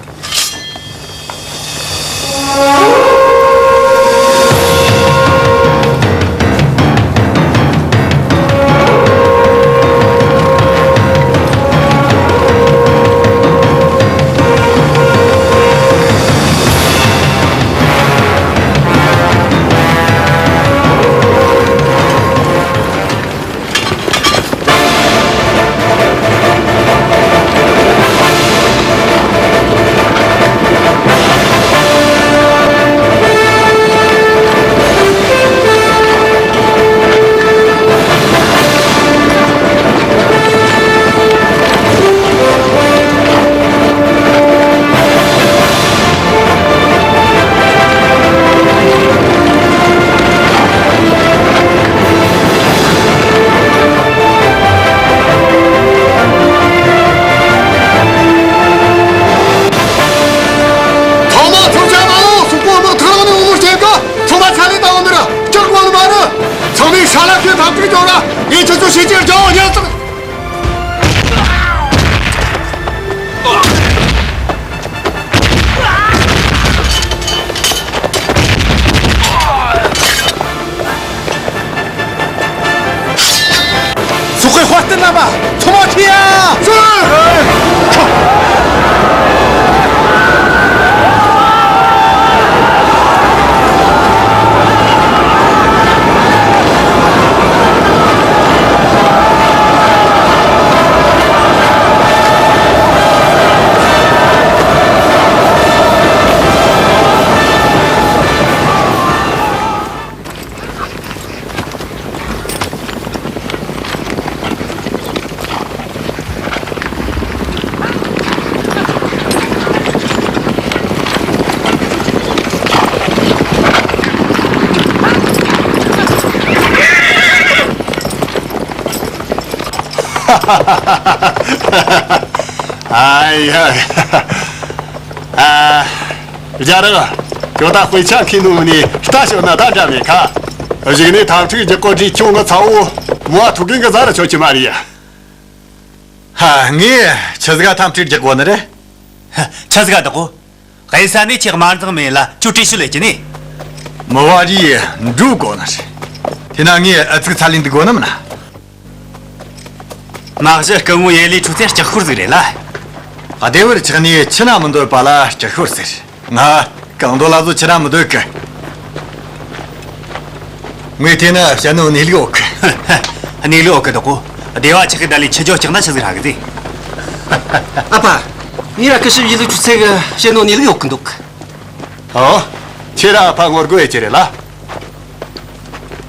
ཚང་མ་ཚུར་ཆ་མ་ལོ། སུ་གོ་མོ་ཐང་ནས་འུ་མོ་སྐྱེ་ག་ཚང་མ་ཆ་ལེ་ད་འོ་ནི་ར་སྐྱོར་གོ་ནི་མ་རེད། ཚང་མས་ཤ་ལ་ཁྱོད་ཐབས་ཅིག་ཅོ་ར། ངས་ཁྱོད་ཚོ་ཤེས་ཀྱི་རྒྱ་འོ་ཉལ་ཚང་། སུ་ཁོའི་དཔའ་རྟུལ་རྣམ་པ་ཚང་མ་ཁྲིད་ཡ། ཨ་ཡ། ཨ། རྒྱ་རི། ཁྱོད་ད་དཔེ་ཆ་མཁས་ནོ་མིན་ནི་ལྟ་ཞོག་ན་ད་འདྲ་མེད་ཁ། གཞུག་ནས་འཐབ་འཁྲུག་རྒྱག་གོ་དུས་ཁྱོད་ངའི་ཚ་བོ་མོ་བ་ཐུག་གིན་གི་ཟ་ར་ཆོག་གི་མ་རེད་ཡ། ཧ། ངས་ཆི་ཟིག་ག་འཐབ་འཁྲུག་རྒྱག་གོ་ནི་རེད། ཆི་ཟིག་ག་འདུག་གོ། གཡུལ་ས་ནས་ཁྱེད་དམར་འཛིང་མེད་ལ་ཁྱོད་བྲེལ་ཤུལ་ལས་ཀྱི་ནི། མི་བ་རིའི་འགྲོ་དགོ་ནི་རེད། དེ་ན་ངས་ཨ་ཚིག་ཚ་ལེན་འདུག་དགོ་ནི་མིན་ན། མ་གཞི་སྐུ་ངོ་ཡེ་ལི་ཁྲུ་ཚེ་ལྕགས་ཤོར་ཟིག་རེད་ལ། བདེ་བར་ཆགས་ནས་ཆི་ན་མི་འདོད་པ་ལ་ལྕགས་ཤོར་ཟེར། ང་གང་འདོད་ལ་བཟོ་ཆི་ན་མི་འདོད་གི། ངས་དེ་ན་བཤད་ནོ་གནས་ལུགས་ཡོད་གི། གནས་ལུགས་ཡོད་གི་འདུག་གོ། སྡེ་བ་ཆགས་གི་ད་ལས་ཆི་ཇོ་ལྕགས་ན་ཆི་ཟིག་རག་གི་ཟེ། ཨ་ཕ། ངས་ར་སྐུ་ཞབས་ཡེ་ལི་ཁྲུ་ཚེ་གི་བཤད་ནོ་གནས་ལུགས་ཡོད་གི་འདུག་ཨོ། ཁྱེད་ར་ཨ་ཕ་ངོ་རྒོལ་ཡེ་ཅི་རེད་ལ།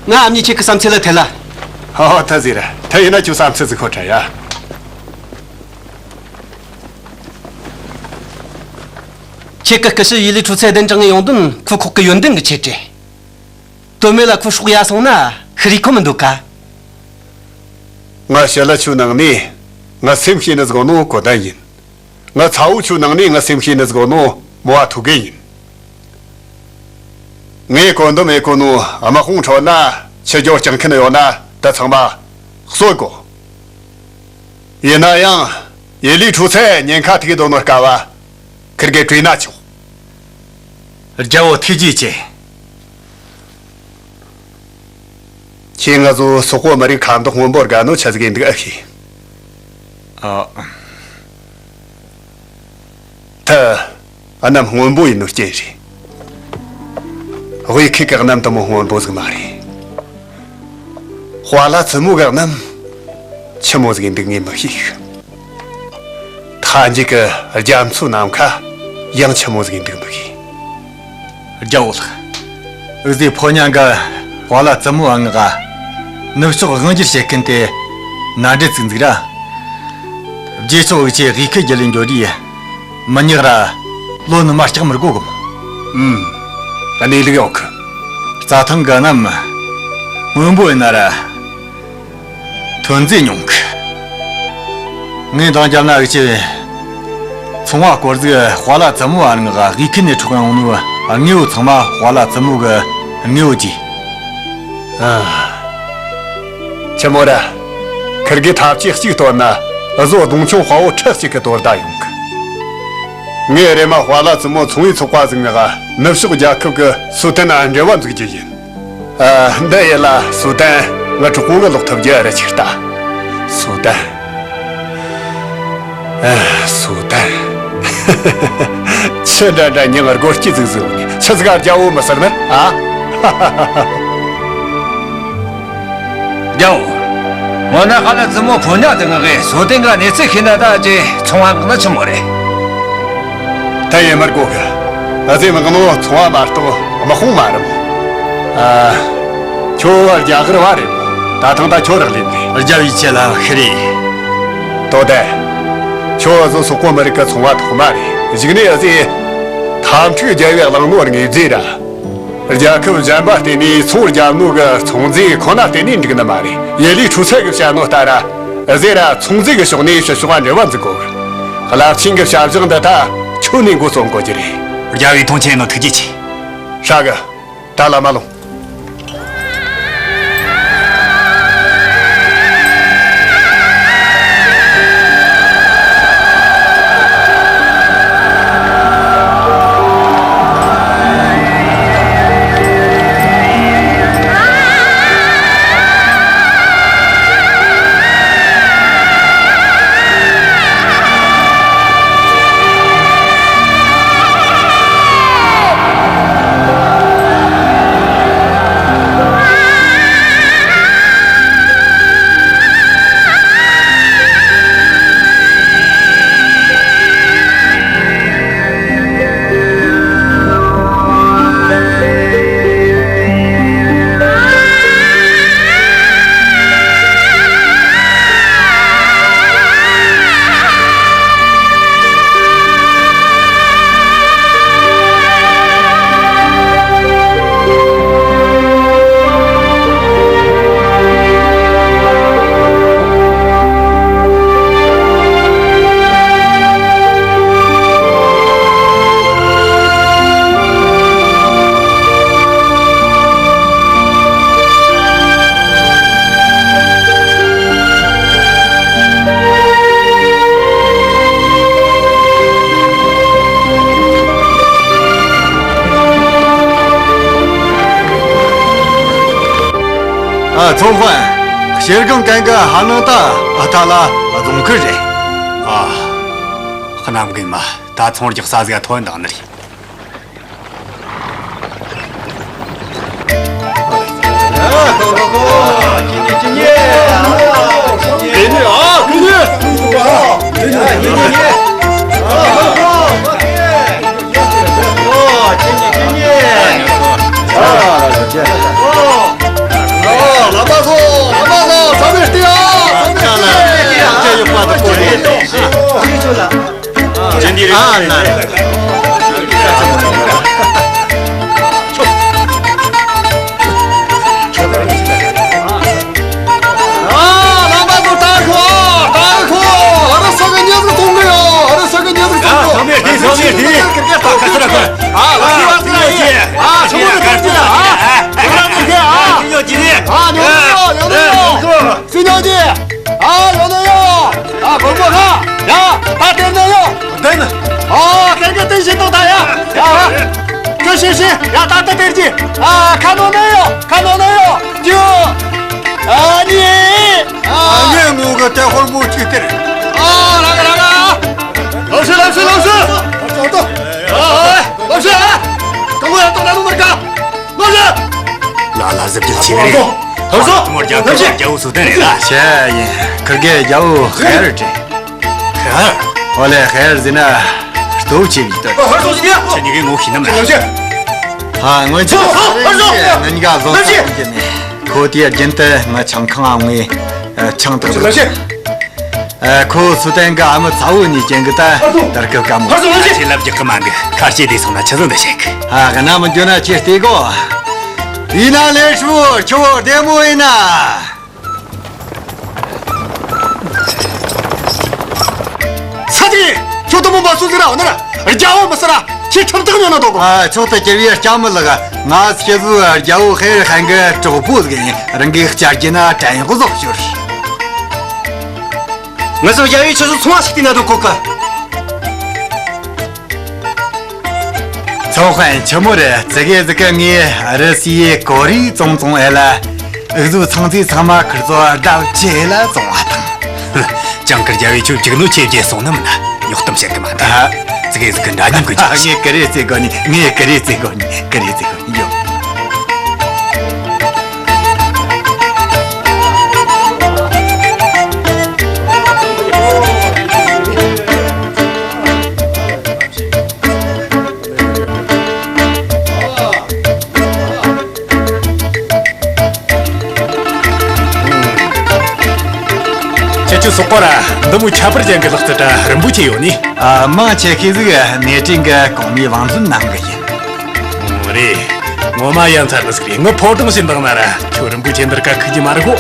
ང་ཨ་མྱེས་ཁྱེད་ཀྱི་བསམ་ཚུལ་ལ་ཐད་ལ། ཨོ་ད་ཟེར། ད་ཡིན་ན་ཁྱོད་བསམ་ཚུལ་ཟིག་ཁོ་ཁྲ་ཡ། ཁྱེད་ཀྱི་སྐུ་ཞབས་ཡེ་ལི་ཁྲུ་ཚེ་གདན་དྲངས་ཡོང་དོན་ཁོ་ཁོག་གི་ཡོན་ཏན་གྱི་ཆེད་རེད། དོན་མེད་ལ་ཁོ་སྲོག་ཡ་སོང་ན་ཤི་རི་ཁོ་མི་འདུག་ག་ང་ཞི་ལི་ཆུ་ནང་ནས་ང་སེམས་ཤེས་ནི་ཟིག་ནོ་གོ་དན་ཡིན། ང་ཚ་བོ་ཆུ་ནང་ནས་ང་སེམས་ཤེས་ནི་ཟིག་ནོ་མོ་བ་ཐུག་གི་ཡིན། ངས་གོ་འདུམ་མེད་གོ་ནོ་དམག་དཔུང་ཁྲོད་ན་ཆི་ཇོ་ལྕགས་མཁན་ཡོད་ན་ད་ཚང་མ་ གསོད་དགོས། ཡིན་ན་ཡང་ཡེ་ལི་ཁྲུ་ཚན་ཉེན་ཁ་ཐུག་དོ་ནོ་སྐབས་ཁིར་གེ་བྲོས་ན་ཆོག། རྒྱལ་བོ་ཐུགས་རྗེ་ཆེ། ཁྱེད་ང་ཚོ་སོག་པོ་མི་རིགས་ཁ་མདོག་སྔོན་པོ་དགའ་ནོ་ཆ་ཟིག་ཡིན་འདུག་ཨ་ཤེས། ཨ། ད། གནམ་སྔོན་པོ་ཡིན་ནོ་རྐྱེན་རེད། དབུས་ཁུལ་གི་གནམ་དུ་མོ་སྔོན་པོ་ཟིག་མ་རེད། ཧྭ་ལ་ཙི་མོ་གི་གནམ་ཆི་མོ་ཟིག་ཡིན་འདུག་ངས་མི་ཤེས། མཐའ་མཇུག་གི་རྒྱ་མཚོའི་ནམ་མཁའ་ཡང་ཆི་མོ་ཟིག་ཡིན་འདུག་མི་ཤེས། རྒྱལ་བོ་ལགས། འུ་ཟོས་ཕོ་ཉ་འགའ་ཧྭ་ལ་ཙི་མོ་ཨ་ང་ག་ནུབ་ཕྱོགས་དབང་སྒྱུར་བྱེད་མཁན་དེ་མནའ་འབྲེལ་བཙུགས་འཛུགས་ར། རྗེས་ཕྱོགས་འུ་ཆོས་དབུས་ཁུལ་རྒྱུད་ལས་འགྱོ་དུས་མི་ཉག་ར་ལོ་ནུ་མ་སྐྲག་མི་དགོ་གམ། ཨུམ། གནས་ལུགས་ཡོད་གི། རྩྭ་ཐང་གི་གནམ་སྔོན་པོ་ཡིན་ན་ར། ཐོན་རྫས་ཉུང་གི། ངས་འདང་བརྒྱབ་ན་འུ་ཆོས་ཚོང་བ་སྐོར་ཟིག་ཧྭ་ལ་ཙི་མོ་ཨ་ང་ག་དབུས་ཁུལ་ནས་འཕྲོག་ཡོང་ནོ་དངོས་པོ་ཚང་མ་ཧྭ་ལ་ཙི་མོ་གི་དངོས་པོ་གྱིས། ཨ། ཆི་མོ་ར། ཁིར་གེ་ཐབས་ཇུས་གཅིག་བཏོན་ན་འུ་ཟོ་གདོང་མཆོང་དཔའ་བོ་ཁྲི་གཅིག་གི་དོ་ཟླ་ཡོང་གི། ངས་རེམ་མ་ཧྭ་ལ་ཙི་མོ་ཚོང་བའི་ཚོགས་པ་ཟིག་ངག་ནུབ་ཕྱོགས་རྒྱལ་ཁབ་ཀྱི་སུའུ་ཏན་ན་འབྲེལ་བ་འཛུགས་རྒྱུ་ཡིན། ཨ། འདི་ཡིན་ལ་སུའུ་ཏན་ང་གྲོགས་པོ་ངའི་ལོག་ཐུབ་རྒྱུ་ར་ཆིག་ལྟ། སུའུ་ཏན། ཨ། སུའུ་ཏན། ཆི་འདྲ་འདྲ་མྱིང་སྒོར་སྐྱིད་ཟིག་ཟིག་ནི་ཆི་ཟིག་ག་རྒྱལ་བོ་མི་ཟེར་ནི་ཨ། རྒྱལ་བོ། སྔོན་ན་ཧྭ་ལ་ཙི་མོ་ཕོ་ཉ་དེ་ང་གི་སུའུ་ཏན་ག་གནས་ཚུལ་ཤེས་ན་ད་ཅི་ཚོང་བ་ངག་ན་ཆི་མོ་རེད། ད་ཡེ་མར་གོ་གི། ཨ་ཙི་མི་གི་མོ་ཚོང་བ་མ་གཏོགས་དམག་དཔུང་མ་རེད་མོ། ཨ། ཁྱོད་རྒྱ་གར་བ་རེད་མོ། ད་ཐང་ད་ཁྱོད་རག་ལས་རེད། རྒྱལ་བོའི་ཆེད་ལ་ཤི་རེད། དོ་དེ། ཁྱོད་ཨ་ཙི་སོག་པོ་མི་རིགས་ཀྱི་ཚོང་བ་ཐོག་མ་རེད། གཞུག་ནས་ཨ་ཙི། འཐབ་འཁྲུག་རྒྱལ་བའི་གླང་ནོར་ངེས་རྫས་ར། རྒྱལ་ཁབ་གཞན་པ་བརྟེན་ནས་ཚོང་རྒྱབ་ནོ་གི་ཚོང་རྫས་ཁོ་ན་བརྟེན་ནས་འགྲིག་ནི་མ་རེད། ཡེ་ལི་ཁྲུ་ཚན་གི་བཤད་ནོ་ལྟར། ཟེར་ར་ཚོང་རྫས་གི་ཕྱོགས་ནས་ཕྱི་ཕྱོགས་འབྲེལ་བ་འཛུགས་དགོས། རླབས་ཆེན་གི་བྱ་གཞག་འདི་ད་ཁྱོད་ནས་འགོ་རྩོམ་དགོས་ཀྱི་རེད། རྒྱལ་བའི་ཐོངས་མཆན་ནོ་ཐུགས་རྗེ་ཆེ། ཧྲ་གི། ད་ལ་མ་ལོངས། ཨ། ཚོང་དཔོན། ཤེལ་སྒང་གན་གི་ཧ་ནང་ད་ཨ་ཐ་ལ་རྫོང་ཁུལ་རེད། ཨ། གནམ་རྒན་མ། ད་ཚོང་རྒྱག་ས་ཟིག་ཐོན་དང་ནི་རེད། ཅི་འདི་རེད། ཨ་ན། ཨ། རྣམ་པ་ཚོ་ལྟ་ཤོག་ལྟ་ཤོག་ཨ་རི་ས་གི་ཉེས་ཟིག་གཏོང་གི་ཡོད། ཨ་རི་ས་གི་ཉེས་ཟིག་གཏོང་གི་ཡོད། ཨ། ལ་ཁི་བ་ཁི་ཡོད་ཅི། ཨ། ཆུ་བོ་ཁི་ཅི། ཨ། ཁི་བ་ཁི་ཅི། ཨ། ཁི་ཡོད་ཅི་རེད། ཨ། ཉོ་ཡོད། ཉོ་ཡོད། སི་ཉོ་ཅི། ཤེས་ཤེས། ཡ། ད་ལྟ་སྟེར་གྱི། ཨ། ཁ་ནང་ན་ཡོད། ཁ་ནང་ན་ཡོད། རྒྱུ། ཨ་ནི། ཨ། ངས་ངོ་ག་ཏེ་ཧོར་མོ་གཅིག་སྟེར། ཨ། ར་ག་ར་ག། ལགས་སོ་ལགས་སོ་ལགས་སོ། ཨ། ལགས་སོ། གང་གོ་ཡ་ཏོག་ན་ནུ་མར་ག། ལགས་སོ། ལ་ལ་ཟབ་ཀྱི་ཆེ་རེད། ཧར་སོ། མོར་རྒྱ་ཁུར་རྒྱ་བོ་སུ་ཏན་རེད་ལ། ཤ་ཡིན། ཁུར་གེ་རྒྱ་བོ་ཧེར་ཏེ། ཧེར། ཨོ་ལེ། ཧེར་ཟེར་ན་སྟོབས་ཆེ་བའི་སྟོབས། ཧར་སོ་ཟེར་ཡ། ཁྱེད་གཉིས་ཀའི་ངོ་ཤེས་ནམ་ལ། ཧ། ངོ་ཅི། ཧར་སོ། ང་གཉིས་ཀ་བཟང་ས་ཡིན་གྱི་མེད། ཁོ་དེའི་རྒྱུན་དུ་ང་ཆང་ཁང་ང་ངའི་ཆང་བཏགས་འདུག། ཨ། ཁོ་སུ་ཏན་གྱི་ཨ་མ་ཚ་བོ་ནས་ཀྱང་གི་ད་དར་སྐབས་དཀའ་མོ། ཁྱེད་ལབ་རྒྱག་གི་མ་འདུག། ཁ་ལྕེ་དེ་སོང་ན་ཆི་ཟིག་འདི་བཤད་གི། ཨ། གནའ་མི་འགྱོ་ན་ཁྱེད་བལྟས་གོ། ཡིན་ན་ལས་ཧྲུ་ཁྱོ་བདེ་མོ་ཡིན་ན། ས་དེ་ཁྱོད་དུ་མོ་མ་སུ་ཟིག་ར་འོ་ན་ར་རྒྱ་བོ་མི་སི་ར་ཁྱེད་ཁྲིམས་ཐག་ཉོ་ན་འདོད་གོ། ཨ། ཁྱོད་དུ་ཁྱེར་བའི་སྐྱ་མི་ལག་ང་སྐྱེ་བོ་རྒྱ་བོ་ཧེར་ཧན་གི་གྲོགས་པོ་ཟིག་ཡིན། རང་གི་བཅར་རྒྱུ་ན་དྲན་གོ་ཟོག་ཤོར། ང་ཚོ་རྒྱལ་བའི་ཆུ་ཚོད་ཚོང་བ་ཞིག་བལྟས་ན་འདོད་གོ་གི། ཚོང་དཔོན་ཆི་མོ་རེད། ཙི་གེ་ཟིག་གི་ངའི་རི་སིའི་གོ་རི་ཙོང་ཙོང་ཨེ་ལ་ཨུ་ཟུ་ཚང་ཚིག་ཚང་མ་ཁུར་ཚོ་བརྡབ་ཆེ་ལ་བཙོང་བ་དང་། ཅང་ཀིར་རྒྱལ་བའི་ཆུ་བཅུག་ནོ་ཆེ་བརྒྱད་སོང་ནམ་ན་ཉོག་གཏམ་བཤད་གི་མ་འདུག། ཙི་གེ་ཟིག་གི་འདྲ་མཉམ་གི་ཅིག་ངས་ཀི་རེ་རྩེ་དགོ་ནི། ངས་ཀི་རེ་རྩེ་དགོ་ནི། ཀི་རེ་རྩེ་དགོ་ནི་ཡོ། ཁྱེད་ཚོ་སོག་པོ་ར་འདི་མོ་ཁྱད་པར་ཅན་གྱི་ལག་རྩལ་གྲ་རིན་པོ་ཆེ་ཡོད་ནི། ཨ། མང་ཆེ་ཤོས་ཟིག་ནེ་ཀྲིན་གྱི་གོང་མའི་བང་མཛོད་ནང་གི་ཡིན། ཨོ་རེད། ངོ་མ་ཡ་མཚར་ནི་ཟིག་རེད། ངི་ཕོ་བྲང་ཕྱིན་དང་ན་ར་ཁྱོད་རིན་པོ་ཆེ་འདིར་ཀ་ཁུག་རྒྱུ་མ་རེད་གོ།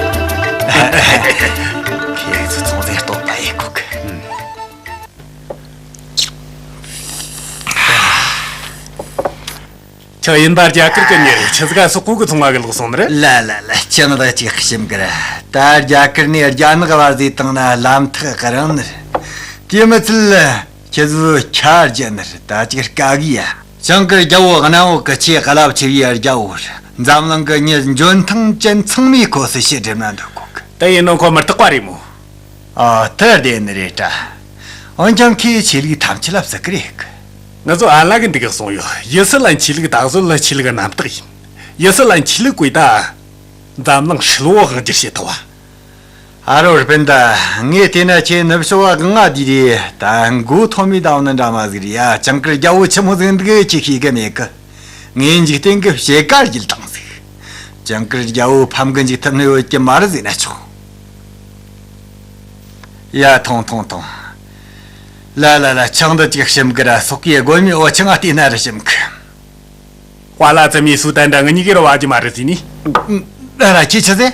ཁྱེད་ཚོ་ཚོང་ཟེར་སྟོབས་པ་ཡེ་གོ་གི། ཁྱོད་ཡིན་པ་རྒྱ་གར་གི་མྱི་རེད། ཆི་ཟིག་ག་སོག་པོ་གི་ཚོང་བ་གི་ལོག་སོང་ནི་རེད། ལ་ལ་ལ། ཅི་ནི་ད་ཅིག་ཞིམ་གི་ར། ད་རྒྱ་གར་ནས་རྒྱ་ནག་བར་ཟིག་བཏང་ན་ལམ་ཐག་གི་རིང་ནི་རེད། དེ་མི་ཚད་ཁྱེད་ཚོ་ཁྱར་རྒྱ་ནི་རེད། ད་ཅིག་དཀའ་གི་ཡ། ཅང་ཀིར་རྒྱལ་བོ་གནམ་འོག་གི་ཆེས་རླབས་ཆེ་བའི་རྒྱལ་བོ་རེད། འཛམ་གླིང་གི་མྱི་འཇོན་ཐང་ཅན་ཚང་མས་ཁོ་སུ་ཞེ་སྒྲིབ་ན་འདོད་གོ་གི། དེ་ཡིན་ནོ་ཁོ་མི་རྟག་པ་རེད་མོ། ཨ། དེ་བདེན་ནི་རེད་དྲ། འོན་ཀྱང་ཁོས་ཆོས་ལུགས་ཐམས་ཅད་ལ་བརྩི་གི་རེད་གི། ང་ཚོ་ཨ་ལ་གི་འདི་ག་གསུངས་ཡོད། ཡི་སི་ལན་ཆོས་ལུགས་ད་གཟོད་ལ་ཆོས་ལུགས་རྣམ་དག་ཡིན། ཡི་སི་ལན་ཆོས་ལུགས་བཀོད་ད། འཛམ་གླིང་ཧྲིལ་བོ་དབང་སྒྱུར་བྱེད་ཐུབ་བ། ཨ་རོ་སྤུན་ཟླ། ངས་བལྟས་ན་ཁྱེད་ནུབ་ཕྱོགས་པ་གང་ང་དེ་རེད། ད་མགོ་ཐོན་མི་དང་ནི་འདྲ་མ་ཟིག་རེད་ཡ། ཅང་ཀིར་རྒྱལ་བོ་ཆི་མོ་ཟིག་འདུག་ཁྱེད་ཤེས་གི་མེད་གི། ངས་འཇིག་རྟེན་གི་ཕྱེད་ཀ་བརྒྱུད་བཏང་ཟིག། ཅང་ཀིར་རྒྱལ་བོ་ཕམ་གི་འཇུག་ཐུབ་ནི་ཡོད་ཀྱི་མ་རེད་ཟེར་ན་ཆོག། ཡ། ཐོང་ཐོང་ཐོང་། ལ་ལ་ལ། ཆང་འདི་ཅིག་ཞིམ་གི་ར། སོག་གིས་དགོན་མའི་འོ་ཆང་ང་བལྟས་ན་ར་ཞིམ་གི། ཧ་ལ་ཙི་མི་སུ་ཏན་དང་ངེད་གཉིས་ཀྱི་ར་བ་ཅི་མ་རེད་ཟེར་ནི། ཨ་ར། ཁྱེད་ཆི་ཟེར།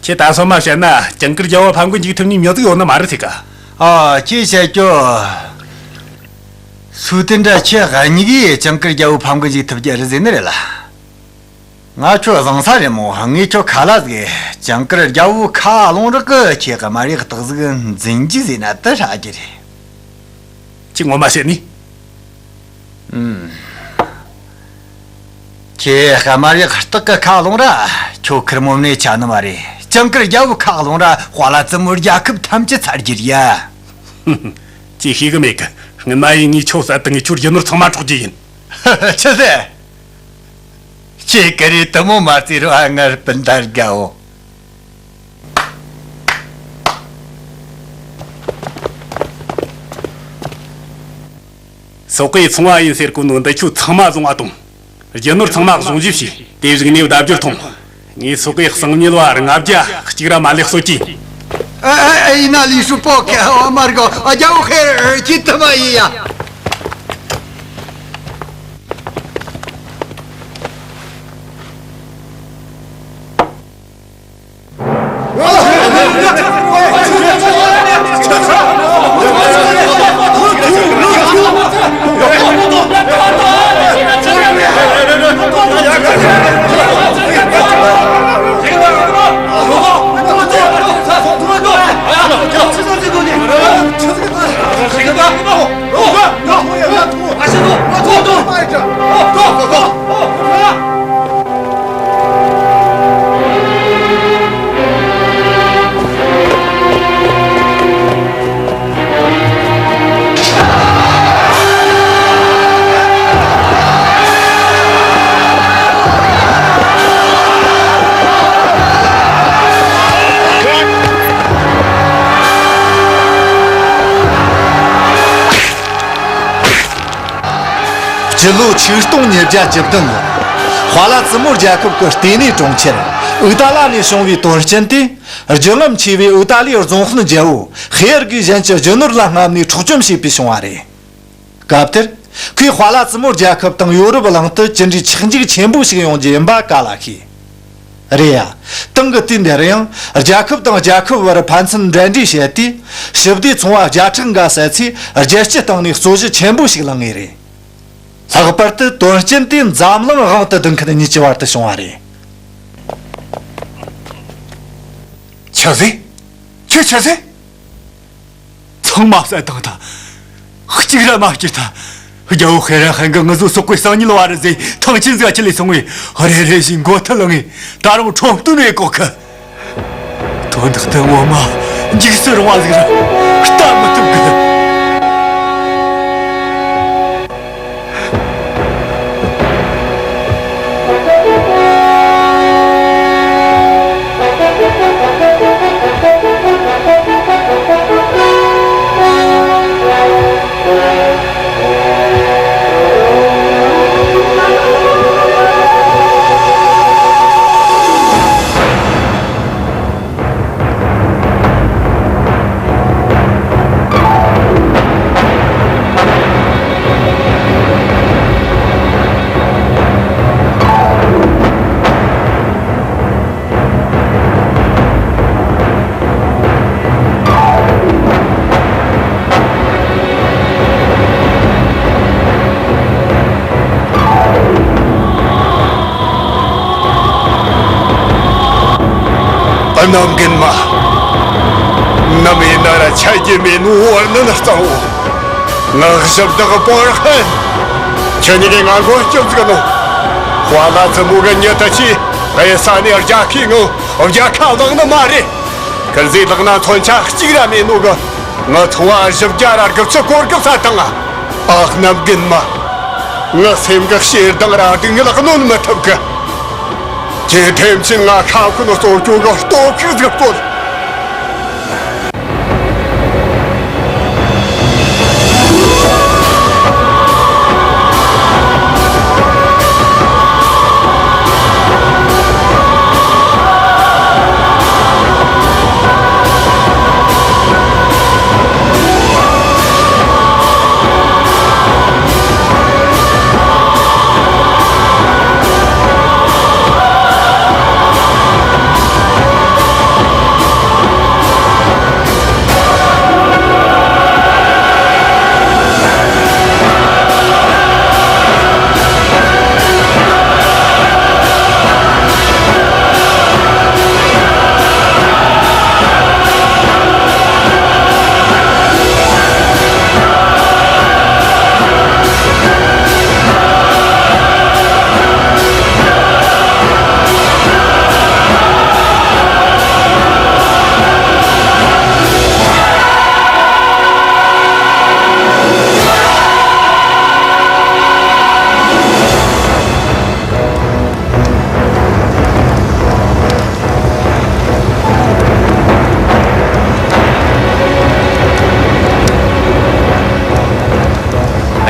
ཁྱེད་ད་སོ་མ་བཤད་ན་ཅང་ཀིར་རྒྱལ་བོ་ཕམ་གི་འཇུག་ཐུབ་ནི་མྱི་ཟིག་ཡོད་ནི་མ་རེད་ཟེར་ག། ཨ། ཁྱེད་བཤད་རྒྱུ། སུ་ཏན་དྲ་ཁྱེད་གཉིས་ཀྱིས་ཅང་ཀིར་རྒྱལ་བོ་ཕམ་གི་འཇུག་ཐུབ་རྒྱུ་རེད་ཟེར་ནི་རེད་ལ། ང་ཁྱོད་བཟང་ས་རེད་མོ། ངས་ཁྱོད་ཁ་ལ་ཟིག། ཅང་ཀིར་རྒྱལ་བོ་ཁ་ལོང་རག་གི་ཁྱེད་ཀྱི་དམར་ཡག་སྟག་ཟིག་འཛིན་རྒྱུ་ཟེར་ན་དེ་ཧྲ་རྒྱུ་རེད། ཁྱེད་ངོ་མ་བཤད་ནི། ཨུམ། ཁྱེད་དམར་ཡག་སྟག་གི་ཁ་ལོང་ར། ཁྱོད་ཁེར་མོ་ནས་ཆ་ནི་མ་རེད། ཅང་ཀིར་རྒྱལ་བོ་ཁ་ལོང་ར་ཧ་ལ་ཙི་མོ་རྒྱལ་ཁབ་ཐམས་ཅད་ཚར་རྒྱུ་རེད་ཡ། ཁྱེད་ཤེས་གི་མེད་གི། སྔོན་མ་ཡིན་ངས་ཁྱོད་བསད་དང་ངས་ཁྱོད་རྒྱུ་ནོར་ཚང་མ་འཕྲོག་རྒྱུ་ཡིན། ཆི་ཟེར། ཁྱེད་ཀ་རེ་དུ་མོ་མ་རྩེ་རུ་ཨ་ངར་སྤུན་ཟླ་དགའ་བོ། སོག་པོའི་ཚོང་བ་ཡིན་ཟེར་གོ་ནོ་འདི་ཁྱོད་ཚང་མ་བཟུང་བ་དང་། རྒྱུ་ནོར་ཚང་མ་བཟུང་རྒྱུ་བྱས། དེ་བཞུགས་ནས་ལྡབ་འགྱུར་ཐོངས། ངས་སོག་པོའི་གསང་ཉུལ་བ་ལྔ་བརྒྱ་གཅིག་ར་མ་ལེགས་གསོད་ཀྱིས། ཨ་ཨ་ཨ། ཡིན་ན་ལི་ཧྲུ་པོ་ཁེ་ཨ་མར་གོ་ཨ་རྒྱལ་བོ་ཁེར་ཁྱི་ཐུ་མ་ཡི་ཡ། སྤྱི་ལོ་ཆིག་སྟོང་ཉིས་བརྒྱ་བཅུ་བདུན་ལོར་ཧྭ་ལ་ཙི་མོ་རྒྱལ་ཁབ་ཀྱི་ལྟེ་གནས་གྲོང་ཁྱེར་ཨུ་ཏཱ་ལ་ནས་བྱུང་བའི་དོན་རྐྱེན་དེས། བརྒྱུད་ལམ་ཆེ་བའི་ཨུ་ཏཱ་ལིའི་རྫོང་དཔོན་རྒྱལ་པོ་ཧེ་ཡར་གྱིས་གཞན་གྱི་རྒྱུ་ནོར་ལ་རྔམ་ནས་འཕྲོག་བཅོམ་བྱས་པས་བྱུང་བ་རེད། སྐབས་དེར་ཁོས་ཧྭ་ལ་ཙི་མོ་རྒྱལ་ཁབ་དང་ཡོ་རོབ་གླིང་དུ་ཅི་འདྲའི་ཆག་འཇིག་ཆེན་པོ་ཞིག་ཡོང་རྒྱུ་ཡིན་པ་ག་ལ་ཤེས། རེད་ཡ། དེང་གི་དུས་འདིར་ཡང་རྒྱལ་ཁབ་དང་རྒྱལ་ཁབ་བར་ཕན་ཚུན་འབྲེལ་འདྲིས་བྱས་ཏེ། ཞི་བདེ་ཚོང་བ་བརྒྱ་ཕྲག་འགའ་བསད་ཚེ་རྒྱལ་སྤྱིའི་སྟེང་ནས་རྩོད་གཞི་ཆེན་པོ་ཞིག་ལངས་ངེས་རེད། ལྷག་པར་དུ་དོན་རྐྱེན་དེ་འཛམ་གླིང་དབང་དུ་བསྡུ་མཁན་གཉིས་ཀྱི་བར་དུ་བྱུང་བ་རེད། ཆི་ཟེར། ཁྱོས་ཆི་ཟེར། ཚང་མ་བསད་བཏང་ཐལ། གཅིག་ར་མ་སྐྱུར་ཐལ། རྒྱལ་པོ་ཧེ་ར་ཧན་གྱིས་ང་ཚོ་སོག་པོའི་གསང་ཉུལ་བ་རེད་ཟེར། ཐང་ཆེན་ཟིག་ཁྲིད་ལས་སོང་བས་རེ་རེ་བཞིན་མགོ་ཐུག་ལངས་ངས། ད་རུང་ཁྲོམ་སྟོན་བྱེད་གོ་གི། དོན་དག་འདི་ངོ་མ་འཇིགས་སུ་རུང་བ་ཟིག་རེད། ལྟ་མི་ཐུབ་གི། གནམ་རྒན་མ། ནམ་ཡིན་ན་ར་ཆ་རྒྱུས་མེད་ནོ་བར་ནན་གཙང་བོ། ངག་ཞབས་བདག་པོར་ཧན། ཁྱེད་གཉིས་ཀས་ང་མགོ་སྐྱོབ་ཟིག་ནོ། ཧྭ་ལ་ཙི་མོ་གི་མྱི་དེ་ཆི་གཡུལ་ས་ནས་རྒྱལ་ཁའི་ངང་རྒྱལ་ཁ་བླངས་ནི་མ་རེད། ཁིར་ཟིག་ལག་ན་མཚོན་ཆ་གཅིག་ར་མེད་ནོ་གི། ང་ཚོང་བ་བཞི་བརྒྱ་ར་དགུ་བཅུ་གོ་དགུ་བསད་བཏང་ང་། ཨ། གནམ་རྒན་མ། ངའི་སེམས་ཀྱི་ཞེ་སྡང་ར་སྡུག་བསྔལ་གནོན་མི་ཐུབ་གི། ཁྱེད་ཐེངས་ཆེན་ང་ཤ་འཁོན་གཙོ་སྐྱོང་གི་སྟོབས་ཤུགས་ཟིག་སྤྲོད།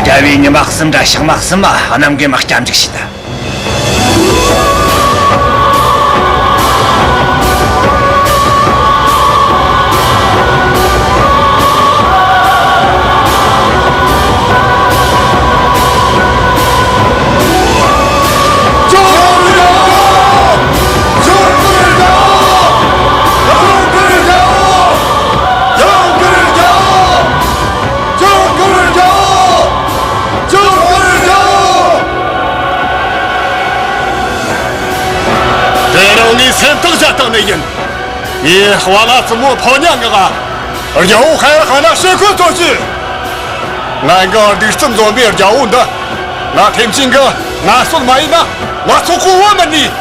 རྒྱལ་བོས་ཉི་མ་གསུམ་དང་ཞག་མ་གསུམ་མ་གནམ་རྒན་མ་སྐྱབས་འཇུག་བྱས་ད། ཇོ་ཁུར་ཇོ། ཇོ་ཁུར་ཇོ། དེ་རིང་ངས་སེམས་ཐག་བཅད་བཏང་ནི་ཡིན། ངས་ཧྭ་ལ་ཙི་མོ་ཕོ་ཉ་ངག་རྒྱལ་པོ་ཧེ་ར་ཧན་ན་ཞེ་འཁོན་བཙོན་བཅུག། ང་གི་གདུག་རྩུབ་འཛོམས་པའི་རྒྱལ་པོ་འདི། ང་ཐེམ་ཆེན་གི་ངལ་གསོ་མ་ཡིན་ན་ང་ཚོ་གོ་བ་མི་ནུས།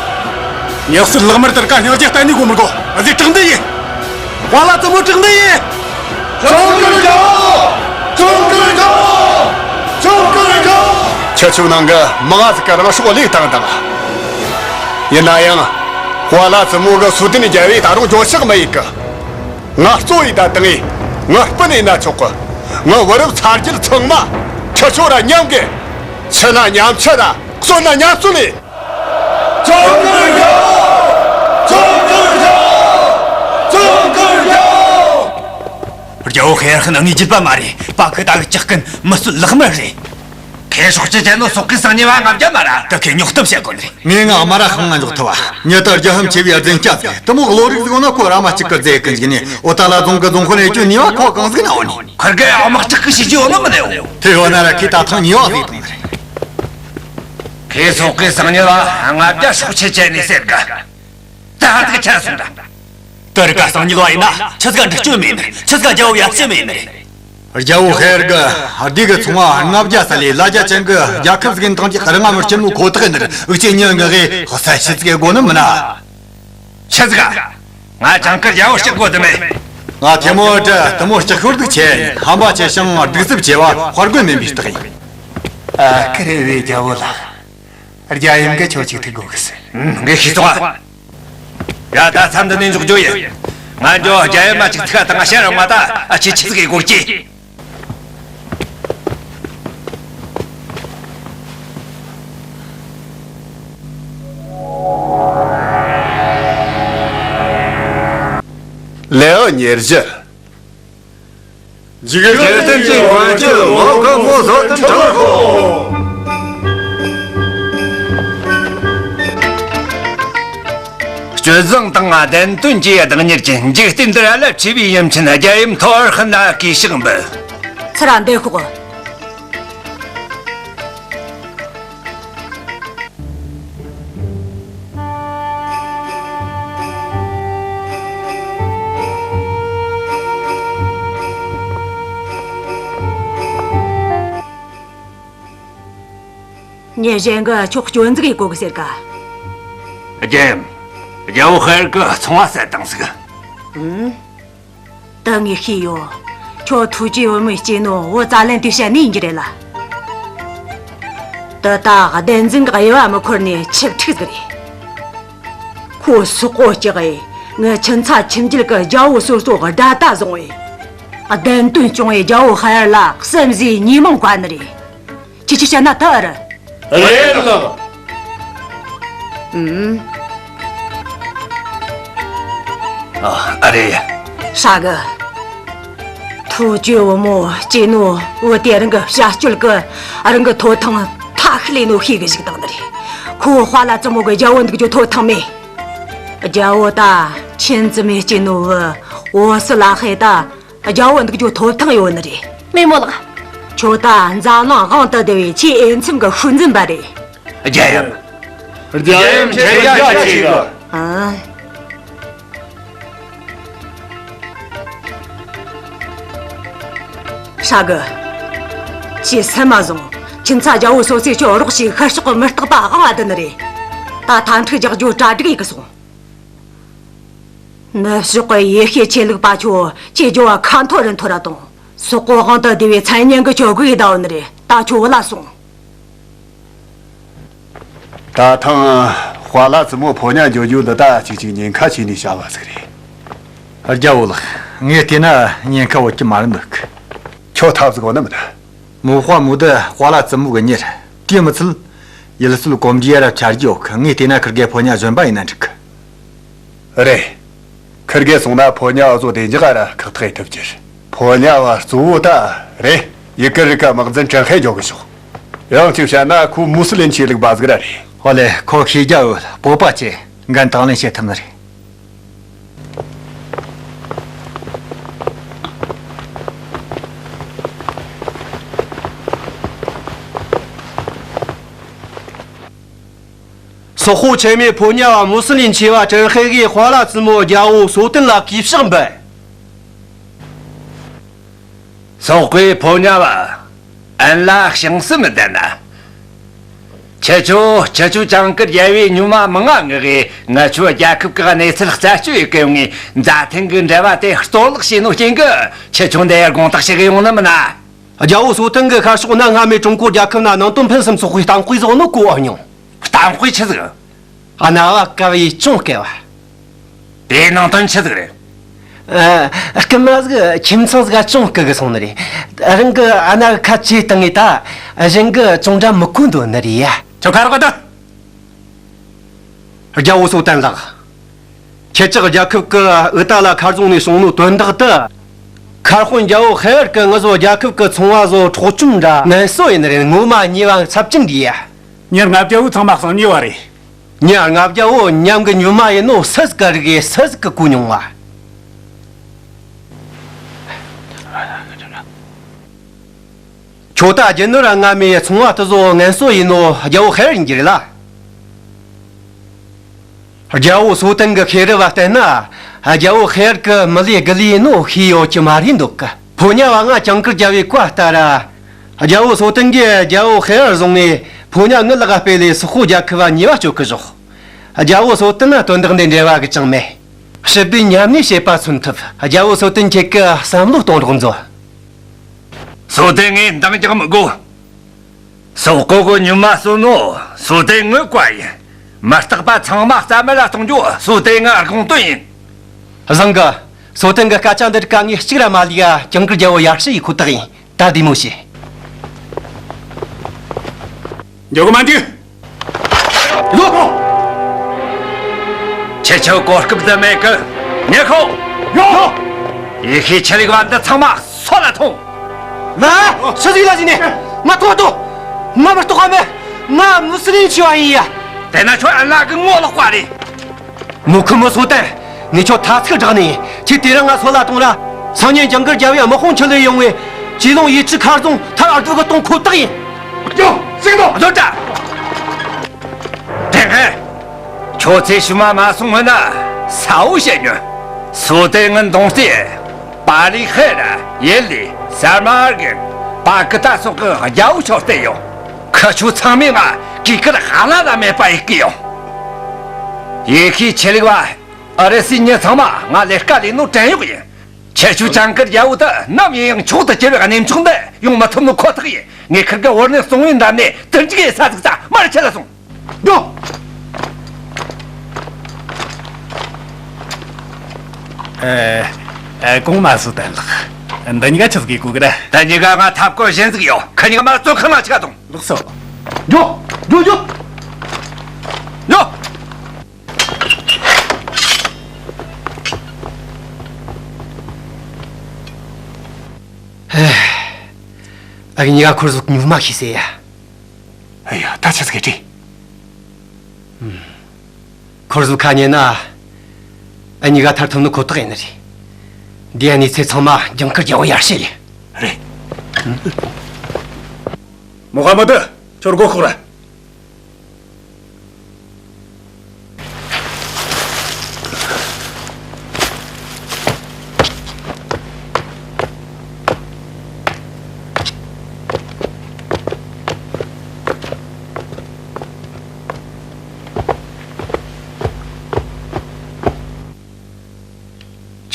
ཉག་སྲིད་ལག་དམར་དར་ག་སྙིང་རྗེ་གཏན་ནས་གོ་མི་དགོ། ཨ་ཟི་དྲག་འདི་ཡིན། ཧྭ་ལ་ཙི་མོ་དྲག་འདི་ཡིན། ཇོ་ཁུར་ཇོ། ཇོ་ཁུར་ཇོ། ཇོ་ཁུར་ཇོ། ཁྱེད་ཚོའི་ནང་གི་མང་ང་ཟིག་གིས་རང་སྲོག་བློས་བཏང་དང་། ཡིན་ན་ཡང་། ཧྭ་ལ་ཙི་མོ་གི་སུ་ཏིན་རྒྱལ་བོས་ད་རུང་འགྱོད་བཤགས་མི་ཡེད་གི། ང་གཙོ་བོ་ཡེད་ད་དང་ངས་ང་སྤུན་ཡིན་ན་ཆོག་གི། ང་བུ་རབས་ཚ་རྒྱུད་ཚང་མ་ཁྱེད་ཚོ་ར་མཉམ་གི། འཆི་ན་ཉམས་ཆག་དང་གསོན་ན་ཉམས་གསོ་ལས། ཚོགས་ཁུར་ཡོད། ཚོགས་ཁུར་ཡོད། ཚོགས་ཁུར་ཡོད། རྒྱལ་བོ་ཧེ་ཧར་ཁན་ངའི་རྒྱུད་པ་མ་རེད། པ་ཁི་ད་གི་ཇག་རྐུན་མི་གསོད་ལག་དམར་རེད། ཁོས་སྲོག་གཅོད་བྱས་ནོ་སོག་གི་སང་ཉིན་བ་ལྔ་བརྒྱ་མ་ར། ད་ཁོས་རྙོག་གཏམ་བཤད་དགོས་ནི་རེད། ངས་ང་མ་ར་ཤང་ང་འཇོག་ཐུབ་བ། ཉི་ལྟར་རྒྱལ་ཕམ་ཆེ་བའི་རྫུན་སྐྱབས་ཟིག་དེ་མོ་བློ་རིག་ཟིག་ཡོད་ན་ཁོ་ར་མ་གཅིག་གི་རྫས་ཀུན་ཞིག་ནས་འོ་ཏ་ལ་རྫོང་གི་རྫོང་དཔོན་ཡེ་ཅུ་ནི་བ་ཁོ་གང་ཟིག་ན་འོ་ནི། ཁར་གི་དམག་ཁྲག་གི་བྱེད་རྒྱུ་ཡོད་ནི་མི་ནས་འོ། དེ་ཡོད་ན་ར་ཁོས་ད་ཐང་ཉི་བ་ཟིག་དང་ནི་རེད། ཁོས་སོག་གི་སང་ཉིན་བ་ལྔ་བརྒྱ་སྲོག་ཆད་བྱས་ནས་ཟེར་གི། ད་ཧ་ཐག་ཆད་སོང་ད། ད་རི་ཀ་སང་ཉིན་བ་ཡིན་ན་ཆི་ཟིག་ག་འདྲི་གཅོད་མེད་ནི། ཆི་ཟིག་ག་རྒྱལ་བོ་ཡར་བཤད་མེད་ནི་རེད། རྒྱལ་བོ་ཧེ་ར་གི་སྡེ་གི་ཚོང་བ་ལྔ་བརྒྱ་ས་ལས་ལ་རྒྱ་ཅན་གི་རྒྱལ་ཁབ་ཟིག་ཡིན་ཐང་གི་རི་ང་མི་སྐྱིད་མོ་ཁོ་ཐག་ཡིན་ནི་རེད། འུ་ཅེ་ཉི་ངི་གི་ཧོ་ས་ཤི་ཟིག་གི་དགོ་ནི་མིན་ན། ཆི་ཟིག་ག་ང་ཅང་གི་རྒྱལ་བོ་སྐྱག་དགོ་དི་མེད། ང་ཐེ་མོ་དྲི་དི་མོ་སྐྱག་ཤོར་སྡུག་ཆེ་ཡིན། ཧམ་པ་ཆེ་ཞིང་སྡུག་རྩུབ་ཆེ་བ་དཔའ་རྒོད་མིན་པའི་རྟགས་ཡིན། ཨ་ཀི་རེ་བའི་རྒྱལ་བོ་ལགས། རྒྱལ་ཡུམ་གི་ཁྱོད་ཅིག་ཐུག་དགོ་གི་ཟེར། ངས་ཤེས་སོང་ཨ། ཡ་ད་མཚམས་འདི་ནས་འཇོག་རྒྱུ་ཡིན། ང་འགྱོ་རྒྱལ་ཡུམ་མ་ཅིག་ཐུག་ཨ་དང་ང་ཤ་ར་མ་ད་ཨ་ཆེ་ཆི་ཟིག་གི་སྒོར་གྱིས། ལེའུ་ཉེར་བཞི། འཇིག་རྟེན་གྱི་མཁའ་སྤྱོད་མོ་ཁ་མོ་བཟོ་དུ་འཕྲོ། སྤྱོད་བཟང་དང་བདེན་དོན་གྱི་བདག་གཉེར་ཅན། འཇིག་རྟེན་འདིར་རླབས་ཆེ་བའི་ཡུམ་ཆེན་རྒྱལ་ཡུམ་ཐོར་ཧན་ལ་གུས་ཕྱག་འབུལ། ཚུར་འདེགས་ཤོག། ཉེ་གཞན་གི་ཆོག་སྐྱོན་འཛུགས་ཡི་གོ་གི་ཟེར་ག་རྒྱལ་ཡུམ། རྒྱལ་བོ་ཧེར་གི་ཚོང་བ་བསད་བཏང་ཟིག་ཨུམ། ད་ངས་ཤེས་ཡོད། ཁྱོད་ཐུའུ་ཅུའི་བུ་མོའི་སྐྱེས་ནོ་བུ་ཙ་ལན་དུས་བཤད་ནི་ཡིན་གྱི་རེད་ལ། དེ་ད་བདེན་རྫུན་གྱི་དབྱེ་བ་མི་འཁོར་ནས་ཆིབས་ཁྲིགས་ཟིག་རེད། ཁོ་སོག་པོ་སྐྱག་ཡེ་ངའི་ཁྱིམ་ཚ་ཁྱིམ་རྒྱུད་ཀྱི་རྒྱལ་བོ་སོ་སོ་དགྲ་ལྟ་བཟུང་བས། བདེན་དོན་སྐྱོང་བའི་རྒྱལ་བོ་ཧ་ཡར་ལ་བསམ་གཟས་ཉེས་མིང་བཀལ་ནི་རེད། ཁྱེད་ཀྱིས་བཤད་ན་ད་ཨེ་རེད། རེད་ལགས། ཨུམ། ཨ་ཨ་རེད། ཧྲ་གི། ཐུའུ་ཅུའི་བུ་མོ་སྐྱེས་ནོ་བུ་དེ་རང་གི་བྱ་སྤྱོད་ཀྱིས་རང་གི་ཐོབ་ཐང་མཐའ་ཤི་ལས་ནོ་ཤེས་གི་བཞག་བཏང་ནི་རེད། ཁོ་ཧྭ་ལ་ཙི་མོ་གི་རྒྱལ་བོ་འདུག་རྒྱུ་ཐོབ་ཐང་མེད། རྒྱལ་བོ་ད་ཆིན་ཙི་མེ་སྐྱེས་ནོ་བུ་འོ་སི་ལ་ཧེ་ད། རྒྱལ་བོ་འདུག་རྒྱུ་ཐོབ་ཐང་ཡོད་ནི་རེད། མེ་མོ་ལགས། ཁྱོད་ད་འཛམ་གླིང་དབང་དུ་བསྡུ་བའི་ཆེས་འོས་འཚམ་གྱི་ཤུལ་འཛིན་པ་རེད། རྒྱལ་ཡུམ། རྒྱལ་ཡུམ་ཁྱེད་རྒྱ་ཆེ་གི། ཨ། ཧྲ་གི། ཁྱེད་སེམས་མ་བཟུང་། ཁྱིམ་ཚ་རྒྱལ་བོ་སོ་སོས་ཁྱོད་རོགས་ཞིག་ཤར་ཕྱོགས་ཀྱི་མི་རྟག་པ་དབང་ལ་བསྡུ་ནི་རེད། ད་མཐའ་མཇུག་རྒྱག་རྒྱུ་གྲ་སྒྲིག་ཡེ་གི་སོང་། ནུབ་ཕྱོགས་ཀྱི་ཡེ་ཤུའི་ཆོས་ལུགས་པ་ཁྱོད་ཀྱི་རྒྱུ་བ་ཁ་འཐོར་རི་འཐོར་ར་དང་། སོག་པོ་དབང་དུ་བསྡུས་པའི་མཚན་སྙན་གྱིས་ཁྱོད་སྒུག་ཡི་བསྡད་ཡོད་ནི་རེད། ད་ཁྱོད་བུད་ལ་སོང་། ད་ཐེངས་ཧྭ་ལ་ཙི་མོ་ཕོ་ཉ་འགྱོ་རྒྱུ་འདི་ད་ཅིག་ཅིག་ཉེན་ཁ་ཆེ་ནས་བྱ་བ་ཟིག་རེད། རྒྱལ་བོ་ལགས། ངས་བལྟས་ན་ཉེན་ཁ་ཡོད་ཀྱི་མ་རེད་འདུག་ཁྱོད་ཐབས་ཟིག་ཡོད་ནི་མིན། མོ་ཧྭ་མོ་དི་ཧྭ་ལ་ཙི་མོ་གི་གཉེར། དེ་མི་ཚད། ཡུལ་སྲོལ་གོམས་འདྲིས་ཡ་རབས་ཆ་རྒྱུས་ཡོད་གི། ངས་བལྟས་ན་ཁིར་གེ་ཕོ་ཉ་གཞོན་པ་ཡིན་ན་འགྲིག་གི། རེད། ཁིར་གེ་སོང་ན་ཕོ་ཉ་བཟོ་བདེ་འཇགས་ར་ཁག་ཐེག་ཐུབ་ཀྱི་རེད། ཕོ་ཉ་བ་གཙོ་བོ་ད་རེད། ཡི་གེ་རིག་ག་དམག་འཛིན་ཀྲང་ཧེ་འཇོག་གི་ཤོག་ཡང་གཅིག་བཤད་ན་ཁོ་མུ་སི་ལིན་ཆོས་ལུགས་པ་ཟིག་ར་རེད། ཨོ་ལེ། ཁོ་ཤེས་རྒྱ་ཡོད། བོད་པ་ཆེ། འགན་དང་ལེན་བྱེད་ཐུབ་ནི་རེད། སོག་པོ་ཆེན་མོའི་ཕོ་ཉ་བ་མུ་སི་ལིན་ཆེ་བ་ཀྲང་ཧེ་གིས་ཧྭ་ལ་ཙི་མོ་རྒྱལ་བོ་སོ་ཏན་ལ་གུས་ཕྱག་འབུལ། སོག་པོའི་ཕོ་ཉ་བ། ཨན་ལ་ཤིང་སི་མི་ལྡན་ན། ཁྱེད་ཆོ་ཁྱེད་ཆོ་ཅང་ཀི་རྒྱལ་བོའི་ཉུལ་མ་མི་ང་ངི་གིས་ང་ཆོའི་རྒྱལ་ཁབ་ཀྱི་གནས་ཚུལ་རྩད་གཅོད་ཡེ་གི་ཡོང་ངས་མཛའ་མཐུན་གྱི་འབྲེལ་བ་དེ་གཏོར་བརླག་བྱས་ནོ་རྐྱེན་གྱིས་ཁྱེད་ཆོ་འདིར་དགོངས་དག་བྱེད་གི་ཡོང་ནི་མིན་ན། རྒྱལ་བོ་སོ་ཐུང་གི་ཤར་ཕྱོགས་གནའ་སྔ་མོའི་ཀྲུང་གོ་རྒྱལ་ཁབ་ན་ནང་དོན་ཕུན་སུམ་ཚོགས་པའི་གཏམ་དཔེ་བཟོ་ནོ་གོ་བ་མྱོང་། གཏམ་དཔེ་ཆི་ཟིག་གནའ་བ་བསྐལ་པའི་ཅུང་བསྐལ་བ། དེའི་ནང་དོན་ཆི་ཟིག་རེད། ཨ། སྐུ་མ་ཟིག་ཁྱིམ་ཚང་ཟིག་ག་ཅུང་སྐུ་གི་སོང་ནི་རེད། རང་གི་ཨ་ན་གི་ཁ་ཆེ་བཏང་ངེ་ད་གཞན་གི་ཅུང་འདྲ་མི་གོ་འདོད་ནི་རེད་ཡ། ཁྱོད་ཁ་རོག་ག་ད། རྒྱལ་བོ་སོ་ཏན་ལགས། ཁྱེད་ཅག་རྒྱལ་ཁབ་ཀྱི་ཨུ་ཏ་ལ་མཁར་རྫོང་ནས་བྱུང་ནོ་དོན་དག་དེ། མཁར་དཔོན་རྒྱལ་བོ་ཧེ་ཨར་གྱིས་ང་ཚོ་རྒྱལ་ཁབ་ཀྱི་ཚོང་བ་ཚོ་འཕྲོག་བཅོམ་འདྲ་ངན་གསོ་ཡིན་ནི་རེད། ངོ་མ་ཉེས་པ་ཚབས་ཆེན་འདི་ཡ། ཉེར་ལྔ་བརྒྱ་བོ་ཚང་མ་གསང་ཉེས་པ་རེད། ཉེར་ལྔ་བརྒྱ་བོ་མཉམ་གི་ཉུལ་མ་ཡིན་ནོ་སུ་ཟིག་ག་རིག་གི་སུ་ཟིག་གི་གོ་མྱོང་བ། ཁྱོད་ད་རྒྱུ་ནོར་ར་སྔ་མའི་ཚོང་བ་དེ་ཚོ་ངན་གསོ་ཡིན་ནོ་རྒྱལ་བོ་ཧེ་ཨར་ཡིན་གྱི་རེད་ལ། རྒྱལ་བོ་སོ་ཏན་གྱི་ཤེས་རབ་བ་བལྟས་ན། རྒྱལ་བོ་ཧེ་ཨར་གྱི་མི་ལས་དགུ་ལས་ནོ་ཤེས་ཡོད་ཀྱི་མ་རེད་འདུག་གི། ཕོ་ཉ་བ་ང་ཇིང་གིར་རྒྱལ་བོའི་བཀའ་ལྟར། རྒྱལ་བོ་སོ་ཏན་གྱིས་རྒྱལ་བོ་ཧེ་ཨར་བཟུང་ནས་ཕོ་ཉ་ངའི་ལག་ག་སྤེལ་ལས་སོག་པོ་རྒྱལ་ཁབ་བ་ཉེས་པ་གཅོད་གི་བཞག་རྒྱལ་བོ་སོ་ཏན་ན་དོན་དག་འདི་འབྲེལ་བ་གི་ཅང་མེད། ཕྱི་པའི་ཉམས་ནས་བྱེད་པ་མཚོན་ཐུབ། རྒྱལ་བོ་སོ་ཏན་ཁྱེད་ཀྱི་བསམ་བློ་གཏོང་རོགས་མཛོད། སོ་ཏན་ངས་འདང་རྒྱག་མི་དགོས། སོག་པོ་གི་ཉུལ་མ་གསོད་ནོ་སོ་ཏན་ངའི་བཀའ་ཡིན། མི་རྟག་པ་ཚང་མ་རྩ་མེད་ལ་གཏོང་རྒྱུ་སོ་ཏན་ངའི་དགོངས་དོན་ཡིན། བཟང་གི། སོ་ཏན་གི་སྐད་ཆ་འདི་རིགས་ཀ་ངས་གཅིག་ར་མ་ལུས་ཡ། ཇིང་གིར་རྒྱལ་བོ་ཡར་ཞུ་ཡི་ཁོ་ཐག་ཡིན། ད་བདེ་མོ་བྱོས། འགྱོ་གི་མ་འདུག་ལོག་ཁོ། ཁྱེད་ཆོ་གོ་སྐབས་འདི་མེད་གི། ཉེ་ཁོ། ཡོ། ཡེ་ཤེས་ཆོས་ལུགས་པ་འདི་ཚང་མ་སོད་ལ་ཐོངས། ང་ཆི་ཟིག་ལ་ཟིག་ནས་ང་ཐོག་ཏུ་ང་མི་རྟོགས་པ་མེད། ང་མུ་སི་ལིམ་ཆེ་བ་ཡིན་ཡ། དེ་ན་ཁྱོད་ཨ་ལ་གི་ངོ་ལོག་པ་རེད། མུ་ཁུ་མུ་སོ་ཏན། ངས་ཁྱོད་ཐ་ཚིག་བསྒྲགས་ནས་ཁྱེད་དེ་རིང་ང་སོད་ལ་གཏོང་ར། སང་ཉིན་ཇིང་གིར་རྒྱལ་བའི་དམག་དཔུང་ཁྲིད་ལས་ཡོང་བས་ཅི་ལུང་ཡུལ་གྱི་མཁར་རྫོང་མཐར་ཨར་སྡུ་གི་གཏོང་ཁོ་ཐག་ཡིན། ཡོ། ཤིག་ཏུ། བཟོ་གྲྭ། དེ་སྔ་ཁྱོད་ཚེ་ཕྱི་མ་མ་སོང་སྔོན་ན་ས་བོ་བཤད་ཉོན། སོ་ཏན་ངན་གདོང་རྩེ་པ་ལི་ཧེ་ར་ཡེ་ལི་ས་མར་གི་པ་ཀི་ཏ་སོགས་ཀྱི་རྒྱལ་བོ་ཆོག་སྟེ་ཡོང་། ཁི་ཆོ་ཚང་མས་ང་གུས་བཀུར་ཧ་ལ་ལ་མེད་པ་ཡིན་གི་ཡོང་། ཡེ་ཤེས་ཆོས་ལུགས་པ་ཨ་རི་སི་མྱི་ཚང་མ་ང་ལས་ཀ་ལས་ནོ་བྲན་གཡོག་ཡིན། ཁྱེད་ཆོ་ཇིང་གིར་རྒྱལ་བོ་དེ་ནམ་ཡིན་ཡང་མཆོག་ཏུ་གྱུར་བའི་གནས་མཆོག་འདི་ཡོང་མི་ཐུབ་ནོ་ཁོ་ཐག་ཡིན། ངས་ཁིར་གི་བོར་ནས་གསང་བའི་འདམ་ནས་དུར་འཇུག་ཡེ་ས་ཟིག་ཙ་མར་ཁྲིད་ལ་སོང་། འགྲོ། ཨེ། ཨེ། གོང་མ་སོ་ཏན་ལགས། འདི་གཉིས་ཀ་ཆི་ཟིག་གི་གོ་གི་ར། ད་གཉིས་ཀ་ང་ཐབས་བཀོད་གཞན་ཟིག་ཡོད། ཁི་གཉིས་ཀ་མར་བཙོན་ཁང་ནང་ཆི་ག་དང་། ལགས་སོ། འགྲོ། འགྲོ་འགྲོ། འགྲོ། ཨེ། ཨ་གི་གཉིས་ཀ་འཁོར་ཟུག་ཉུལ་མ་ཤེས་ཟེར་ཡ། ཨེ་ཡ། ད་ཆི་ཟིག་གི་འཁོར་ཟུག་ཁ་ཉན་ན། ཨ་གཉིས་ཀ་ཐར་ཐུབ་ནི་ཁོ་ཐག་ཡིན་ནི་རེད། འདི་ཨ་ནི་ཚེ་ཚང་མ་ཇིང་གིར་རྒྱལ་བོ་ཡར་ཞུ་ཡིན། རེད། མོ་ཧ་མ་དུ། ཁྱོད་སྒོ་ཁོག་ར།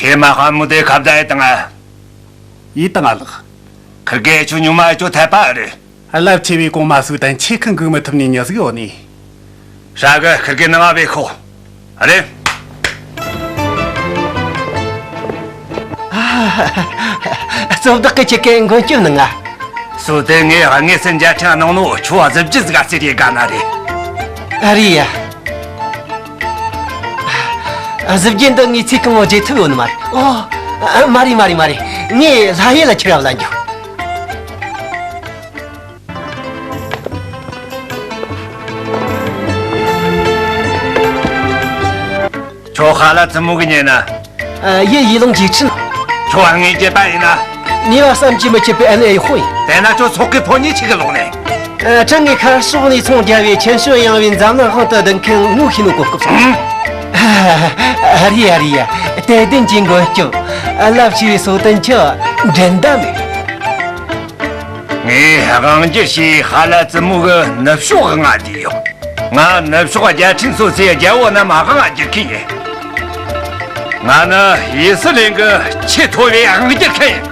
ཁྱེད་མ་ཧ་མུ་དེ་ཁ་བརྡ་ཡེ་དང་ཨ། ཡེ་དང་ཨ་ལགས། ཁིར་གེ་ཆུ་ཉུང་མ་ཆུ་ཐད་པ་རེད། རླབས་ཆེ་བའི་གོང་མ་སུ་དང་ཆེ་ཁི་འགུག་མི་ཐུབ་ནི་ཉི་ཟིག་ཡོད་ནི། ཧྲ་གི་ཁིར་གི་ནང་བའི་ཁོ། རེད། གཙོ་བདག་གི་ཁྱེད་ཀའི་མགོན་སྐྱབས་ནི་ང་། སུ་དེ་ངས་དངོས་སུ་འཇལ་ཁྲལ་གནང་ནོ་ཁྱོད་གཟི་བརྗིད་ཟིག་ཟེར་ཡི་ག་ན་རེད། ཨ་རེད་ཡ། གཟི་བརྗིད་འདི་ངས་ཚེ་གང་བོ་བརྗེད་ཐུབ་ཡོད་ནི་མ་རེད། ཨོ། མ་རེད་མ་རེད་མ་རེད། ངས་ལྷ་ཡུལ་ལ་ཁྱེར་བ་ལ་འགྱོ། ཁྱོད་ཧ་ལ་ཙི་མུ་གི་ཉེ་ན། ཡེ་ཡེ་ལུང་ཇི་ཆིན། ཁྱོད་ངའི་རྒྱུད་པ་ཡིན་ན། ནུས་པ་བསམ་གྱིས་མི་ཁྱབ་པའི་ཨན་ཨེ་ཧོ་ཡིན། དེ་ན་ཁྱོད་ཚོགས་ཀྱི་ཕོ་ཉའི་ཆེད་ཀྱི་ལོག་ནས། ཨ། ཁྲང་ངེ་མཁར་ཕྱོགས་ནས་ཚོང་རྒྱག་པའི་ཆེན་ཤོས་ཡང་བའི་འཛམ་གླིང་དབང་དུ་བསྡུ་མཁན་ངོ་ཤེས་ནོ་གོ་སྐབས་སོང་། ཨ་རེད་ཨ་རེད་ཡ། དད་ལྡན་གྱི་མགོན་སྐྱབས། རླབས་ཆེ་བའི་སོ་ཏན་ཁྱོད་འགྲན་ཟླ་མེད། ངས་དབང་སྒྱུར་བྱས་ཧ་ལ་ཙི་མུ་གི་ནུབ་ཕྱོགས་ང་བསྡུས་ཡོད། ང་ནུབ་ཕྱོགས་རྒྱལ་ཕྲན་སོ་སོའི་རྒྱལ་པོ་རྣམས་དབང་སྒྱུར་མཁན་ཡིན། ང་ནི་ཡི་སི་ལིང་གི་ཆེས་མཐོ་བའི་དབང་སྒྱུར་མཁན་ཡིན།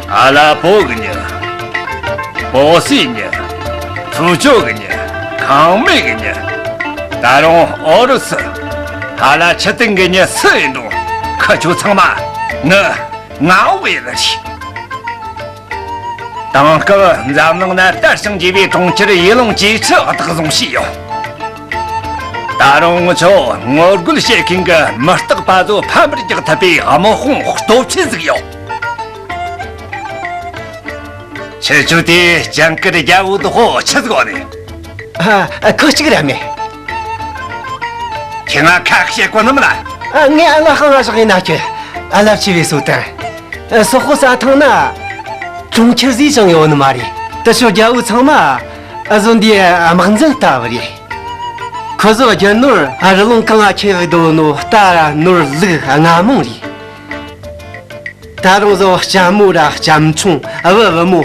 ཨ་ལ་པོ་གི་མྱི། པོ་སི་མྱི། ཚུ་ཅོ་གི་མྱི། ཁང་མེ་གི་མྱི། ད་རུང་ཨོ་རུ་སུ། ཨ་ལ་ཆི་ཏིང་གི་མྱི་སུ་ཡིན་འགྲོ། ཁི་ཆོ་ཚང་མ་ནི་ང་བོ་ཡིན་ལ་ཞིག་དེང་སྐབས་འཛམ་གླིང་ན་དར་ཞིང་རྒྱས་པའི་གྲོང་ཁྱེར་ཡུལ་ལུང་ཇེ་ཆེ་བདག་བཟུང་བྱས་ཡོད། ད་རུང་ང་ཚོ་ངོ་རྒོལ་བྱེད་མཁན་གྱི་མི་རྟག་པ་ཚོ་ཕམ་པར་རྒྱག་ཐུབ་པའི་དམག་དཔུང་སྟོབས་ཆེན་ཟིག་ཡོད། ཁྱེད་ཆོ་དེ་ཇིང་གིར་རྒྱལ་པོ་དེ་ཧོ་ཆི་ཟིག་ཡོད་ནི། ཨ། ཁོ་གཅིག་ར་མེད། ཁྱེད་ང་ཁ་བཤད་གོ་ནི་མ་ལ། ཨ། ངས་ཨ་ལ་ཧང་ང་ཞག་ཡིན་ན་ཁྱོད་ཨ་ལ་ཆི་བའི་སོ་དན། སོག་པོ་ས་ཐང་ན་གྲོང་ཁྱེར་ཟིག་ཅང་ཡོད་ནི་མ་རེད། དེ་ཆོ་རྒྱལ་པོ་ཚང་མ་ཨ་ཟོ་འདི་དམག་འཛིན་ལྟ་བུ་རེད། ཁོ་ཚོ་རྒྱུ་ནོར་རི་ལུང་གང་ང་ཁྱེར་བའི་རྡོ་ནོ་རྟ་ནོར་ལུག་རྔ་མོང་རེད། ད་རུང་ཟོ་ལྕམ་མོ་ར་ལྕམ་ཆུང་བུ་བུ་མོ་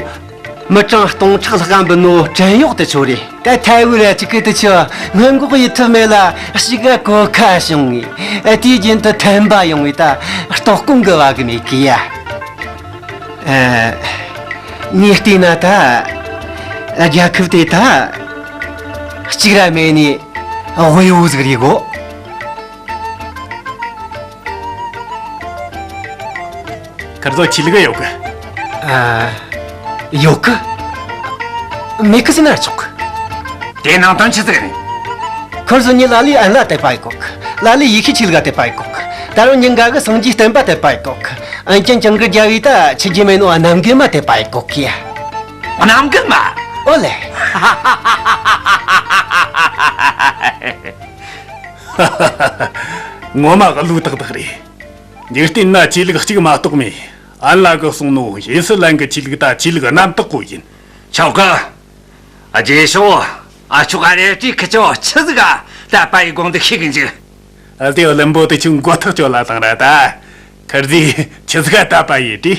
མི་གྲངས་སྟོང་ཕྲག་ལྷག་གམ་པུ་ནོ་བྲན་གཡོག་དེ་ཆོ་རེད། ད་ཐའེ་ཝུ་ར་ཅིག་གི་དེ་ཆོ་སྔོན་འགོག་ཡེད་ཐུབ་མེད་ལ་ཞིག་ག་གོ་ཁ་བྱུང་ངས། ཨ། དེའི་རྒྱུན་དུ་ཐན་པ་ཡོང་བའི་ད་ལྟོགས་སྐོམ་གི་བ་གི་མེད་གི་ཡ། ཨ། ངས་བལྟས་ན་ད་རྒྱལ་ཁབ་དེ་ད་གཅིག་ར་མེད་ནི་དབུལ་བོ་ཟིག་རེད་གོ། ཁིར་ཚོ་ཆོས་ལུགས་ཡོད་གི། ཨ། ཡོད་གི། མེད་གི་ཟེར་ན་ཆོག་གི། དེ་ནང་དོན་ཆི་ཟིག་རེད། ཁིར་ཚོ་ཉིད་ལ་ལས་ཨན་ལ་དད་པ་ཡི་གོ་གི། ལ་ལས་ཡེ་ཤུའི་ཆོས་ལུགས་དད་པ་ཡི་གོ་གི། ད་རུང་ཉིན་འགའ་གི་སངས་རྒྱས་བསྟན་པ་དད་པ་ཡི་གོ་གི། ཨན་ཅན་ཅང་གི་རྒྱལ་བའི་ད་ཆི་རྒྱུ་མེད་ནོ་གནམ་རྒན་མ་དད་པ་ཡི་གོ་གི་ཡ། གནམ་རྒན་མ། ཨོ་ལེ། ངོ་མ་གླུ་ཏག་ཏག་རེད། འཇིག་རྟེན་ན་ཆོས་ལུགས་གཅིག་མ་གཏོགས་མེད། ཨན་ལ་གིས་གསུངས་ནོ་ཡེ་སི་ལན་གི་ཆོས་ལུགས་ད་ཆོས་ལུགས་རྣམ་དག་པོ་ཡིན། ཆོག་གི། རྗེས་ཕྱོགས་ཨ་ཆོག་ཨ་རེ་ཏི་ཁི་ཆོ་ཆི་ཟིག་ག་དད་པ་ཡི་དགོངས་དུ་ཤེས་གི་འཇུག་ཨ་དེ་བླུན་པོ་དེ་ཆུ་མགོ་ཐག་ཆོད་ལ་བཏང་ར་ད། ཁིར་ཟིག་ཆི་ཟིག་ག་དད་པ་ཡེད་དེ།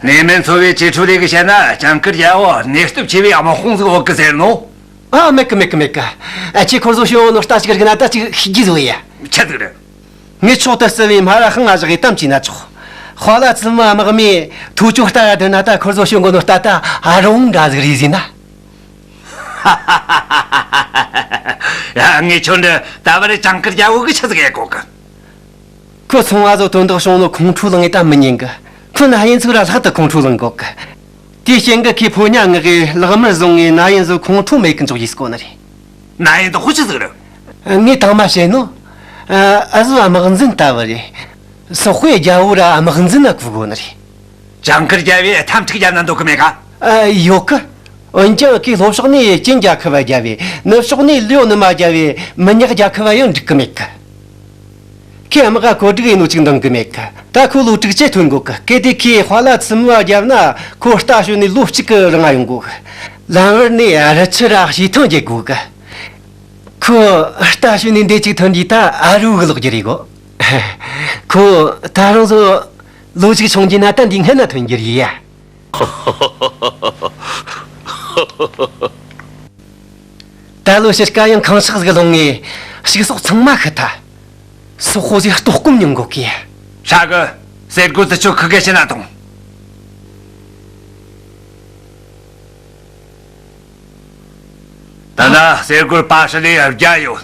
གནས་མལ་འཚོ་བའི་ཆེ་ཕྲུག་རེ་གི་བཤད་ན་ཇིང་གིར་རྒྱལ་པོ་ནད་སྟོབས་ཆེ་བའི་དམག་དཔུང་ཟིག་འོག་གི་ཟེར་ནོ། ཨ། མེད་གི་མེད་གི་མེད་གི། ཨ། ཁྱེད་ཁོར་ཚོ་ཤོད་ནོ་ལྟ་ཅིག་རིག་ན་ད་ཅིག་ཤི་རྒྱུ་ཟིག་ཡ། ཆི་ཟིག་རེད། ངས་ཆོག་ཏུ་བརྩི་བའི་མ་ར་ཧང་ང་བཞག་གི་གཏམ་བྱས་ན་ཆོག་ཧ་ལ་ཙི་མ་དམག་མིས་ཐུ་ཅོ་ལྟ་ར་དེ་ན་ད་ཁོར་ཚོ་ཤོད་གོ་ནོ་ལྟ་ད་ཨ་རུང་འདྲ་ཟིག་རེད་ཟེར་ན། ཡ། ངས་ཁྱོད་འདི་ད་བར་ཇིང་གིར་རྒྱལ་པོ་གི་ཆི་ཟིག་ཡེད་གོ་གི། ཁོ་ཚོང་བ་ཚོ་དོན་དག་བྱུང་ནོ་ཁོང་ཁྲོ་ལངས་ངེ་ད་མི་ཉན་གི། ཁོ་ན་ཡིན་ཚུགས་ར་ལྷག་ཏུ་ཁོང་ཁྲོ་ལངས་གོ་གི། དེའི་རྐྱེན་གི་ཁོས་ཕོ་ཉ་མངགས་གི་ལག་དམར་བཟུང་ངེ་ན་ཡིན་ཚུགས་ཁོང་ཁྲོ་མེད་གི་འཇོག་ཡིས་གོ་ནི་རེད། ན་ཡིན་དུ་ཧུ་ཆི་ཟིག་རེད། ངས་དང་མ་བཤད་ནོ། ཨ་ཟོ་དམག་འཛིན་ལྟ་བུ་རེད། སོག་པོའི་རྒྱལ་པོ་ར་དམག་འཛིན་ན་གུ་གོ་ནི་རེད། ཇིང་གིར་རྒྱལ་པོས་འཐབ་འཁྲུག་རྒྱབ་ན་འདོད་གི་མེད་ག་ཨ། ཡོད་གི། འོན་ཀྱང་ཁོས་ལྷོ་ཕྱོགས་ནས་ཅིན་རྒྱལ་ཁབ་བ་རྒྱབ་བས། ནུབ་ཕྱོགས་ནས་ལིའོ་ནུ་མ་རྒྱབ་བས་མི་ཉག་རྒྱལ་ཁབ་བ་ཡང་འགྲིག་གི་མེད་གི། ཁོས་དམག་ག་བཀོད་སྒྲིག་ཡིན་ནོ་ཅིག་འདང་གི་མེད་གི། ད་ཁོ་ལོ་དྲུག་ཅུ་ཐོན་གོ་གི། གལ་ཏེ་ཁོས་ཧྭ་ལ་ཙི་མོ་བ་རྒྱབ་ན་ཁོ་རྟ་ཞོན་ནས་ལོ་གཅིག་གི་རིང་ང་ཡོང་གོ་གི། ལམ་བར་ནས་རི་ཆུ་ར་བྱེ་ཐང་རྒྱུག་གོ་གི། ཁོ་རྟ་ཞོན་ནས་འདི་ཅིག་ཐོན་རྗེས་ད་ཨ་རུ་གི་ལོག་རྒྱུ་རེད་གོ། ཁོ་ད་རུང་ཚོ་ལོ་གཅིག་སོང་རྗེས་ན་ད་འདི་སྔན་ན་ཐོན་རྒྱུ་རེད་ཡ། ད་ལོ་ཕྱིར་ཀ་ཡང་ཁང་ཤག་ཟིག་ལོང་ངེ་ཕྱུགས་ཟོག་ཚང་མ་ཤི་ཐལ། སོག་པོ་ཟིག་ལྟོགས་སྐོམ་མྱོང་གོ་གི། ཧྲ་གི། ཟེར་དགོས་དུ་ཆོ་ཁི་གེ་ཕྱི་ན་ཐོང་། ད་ལྟ་ཟེར་དགོས་པ་ཧྲི་ལི་བརྒྱ་ཡོད།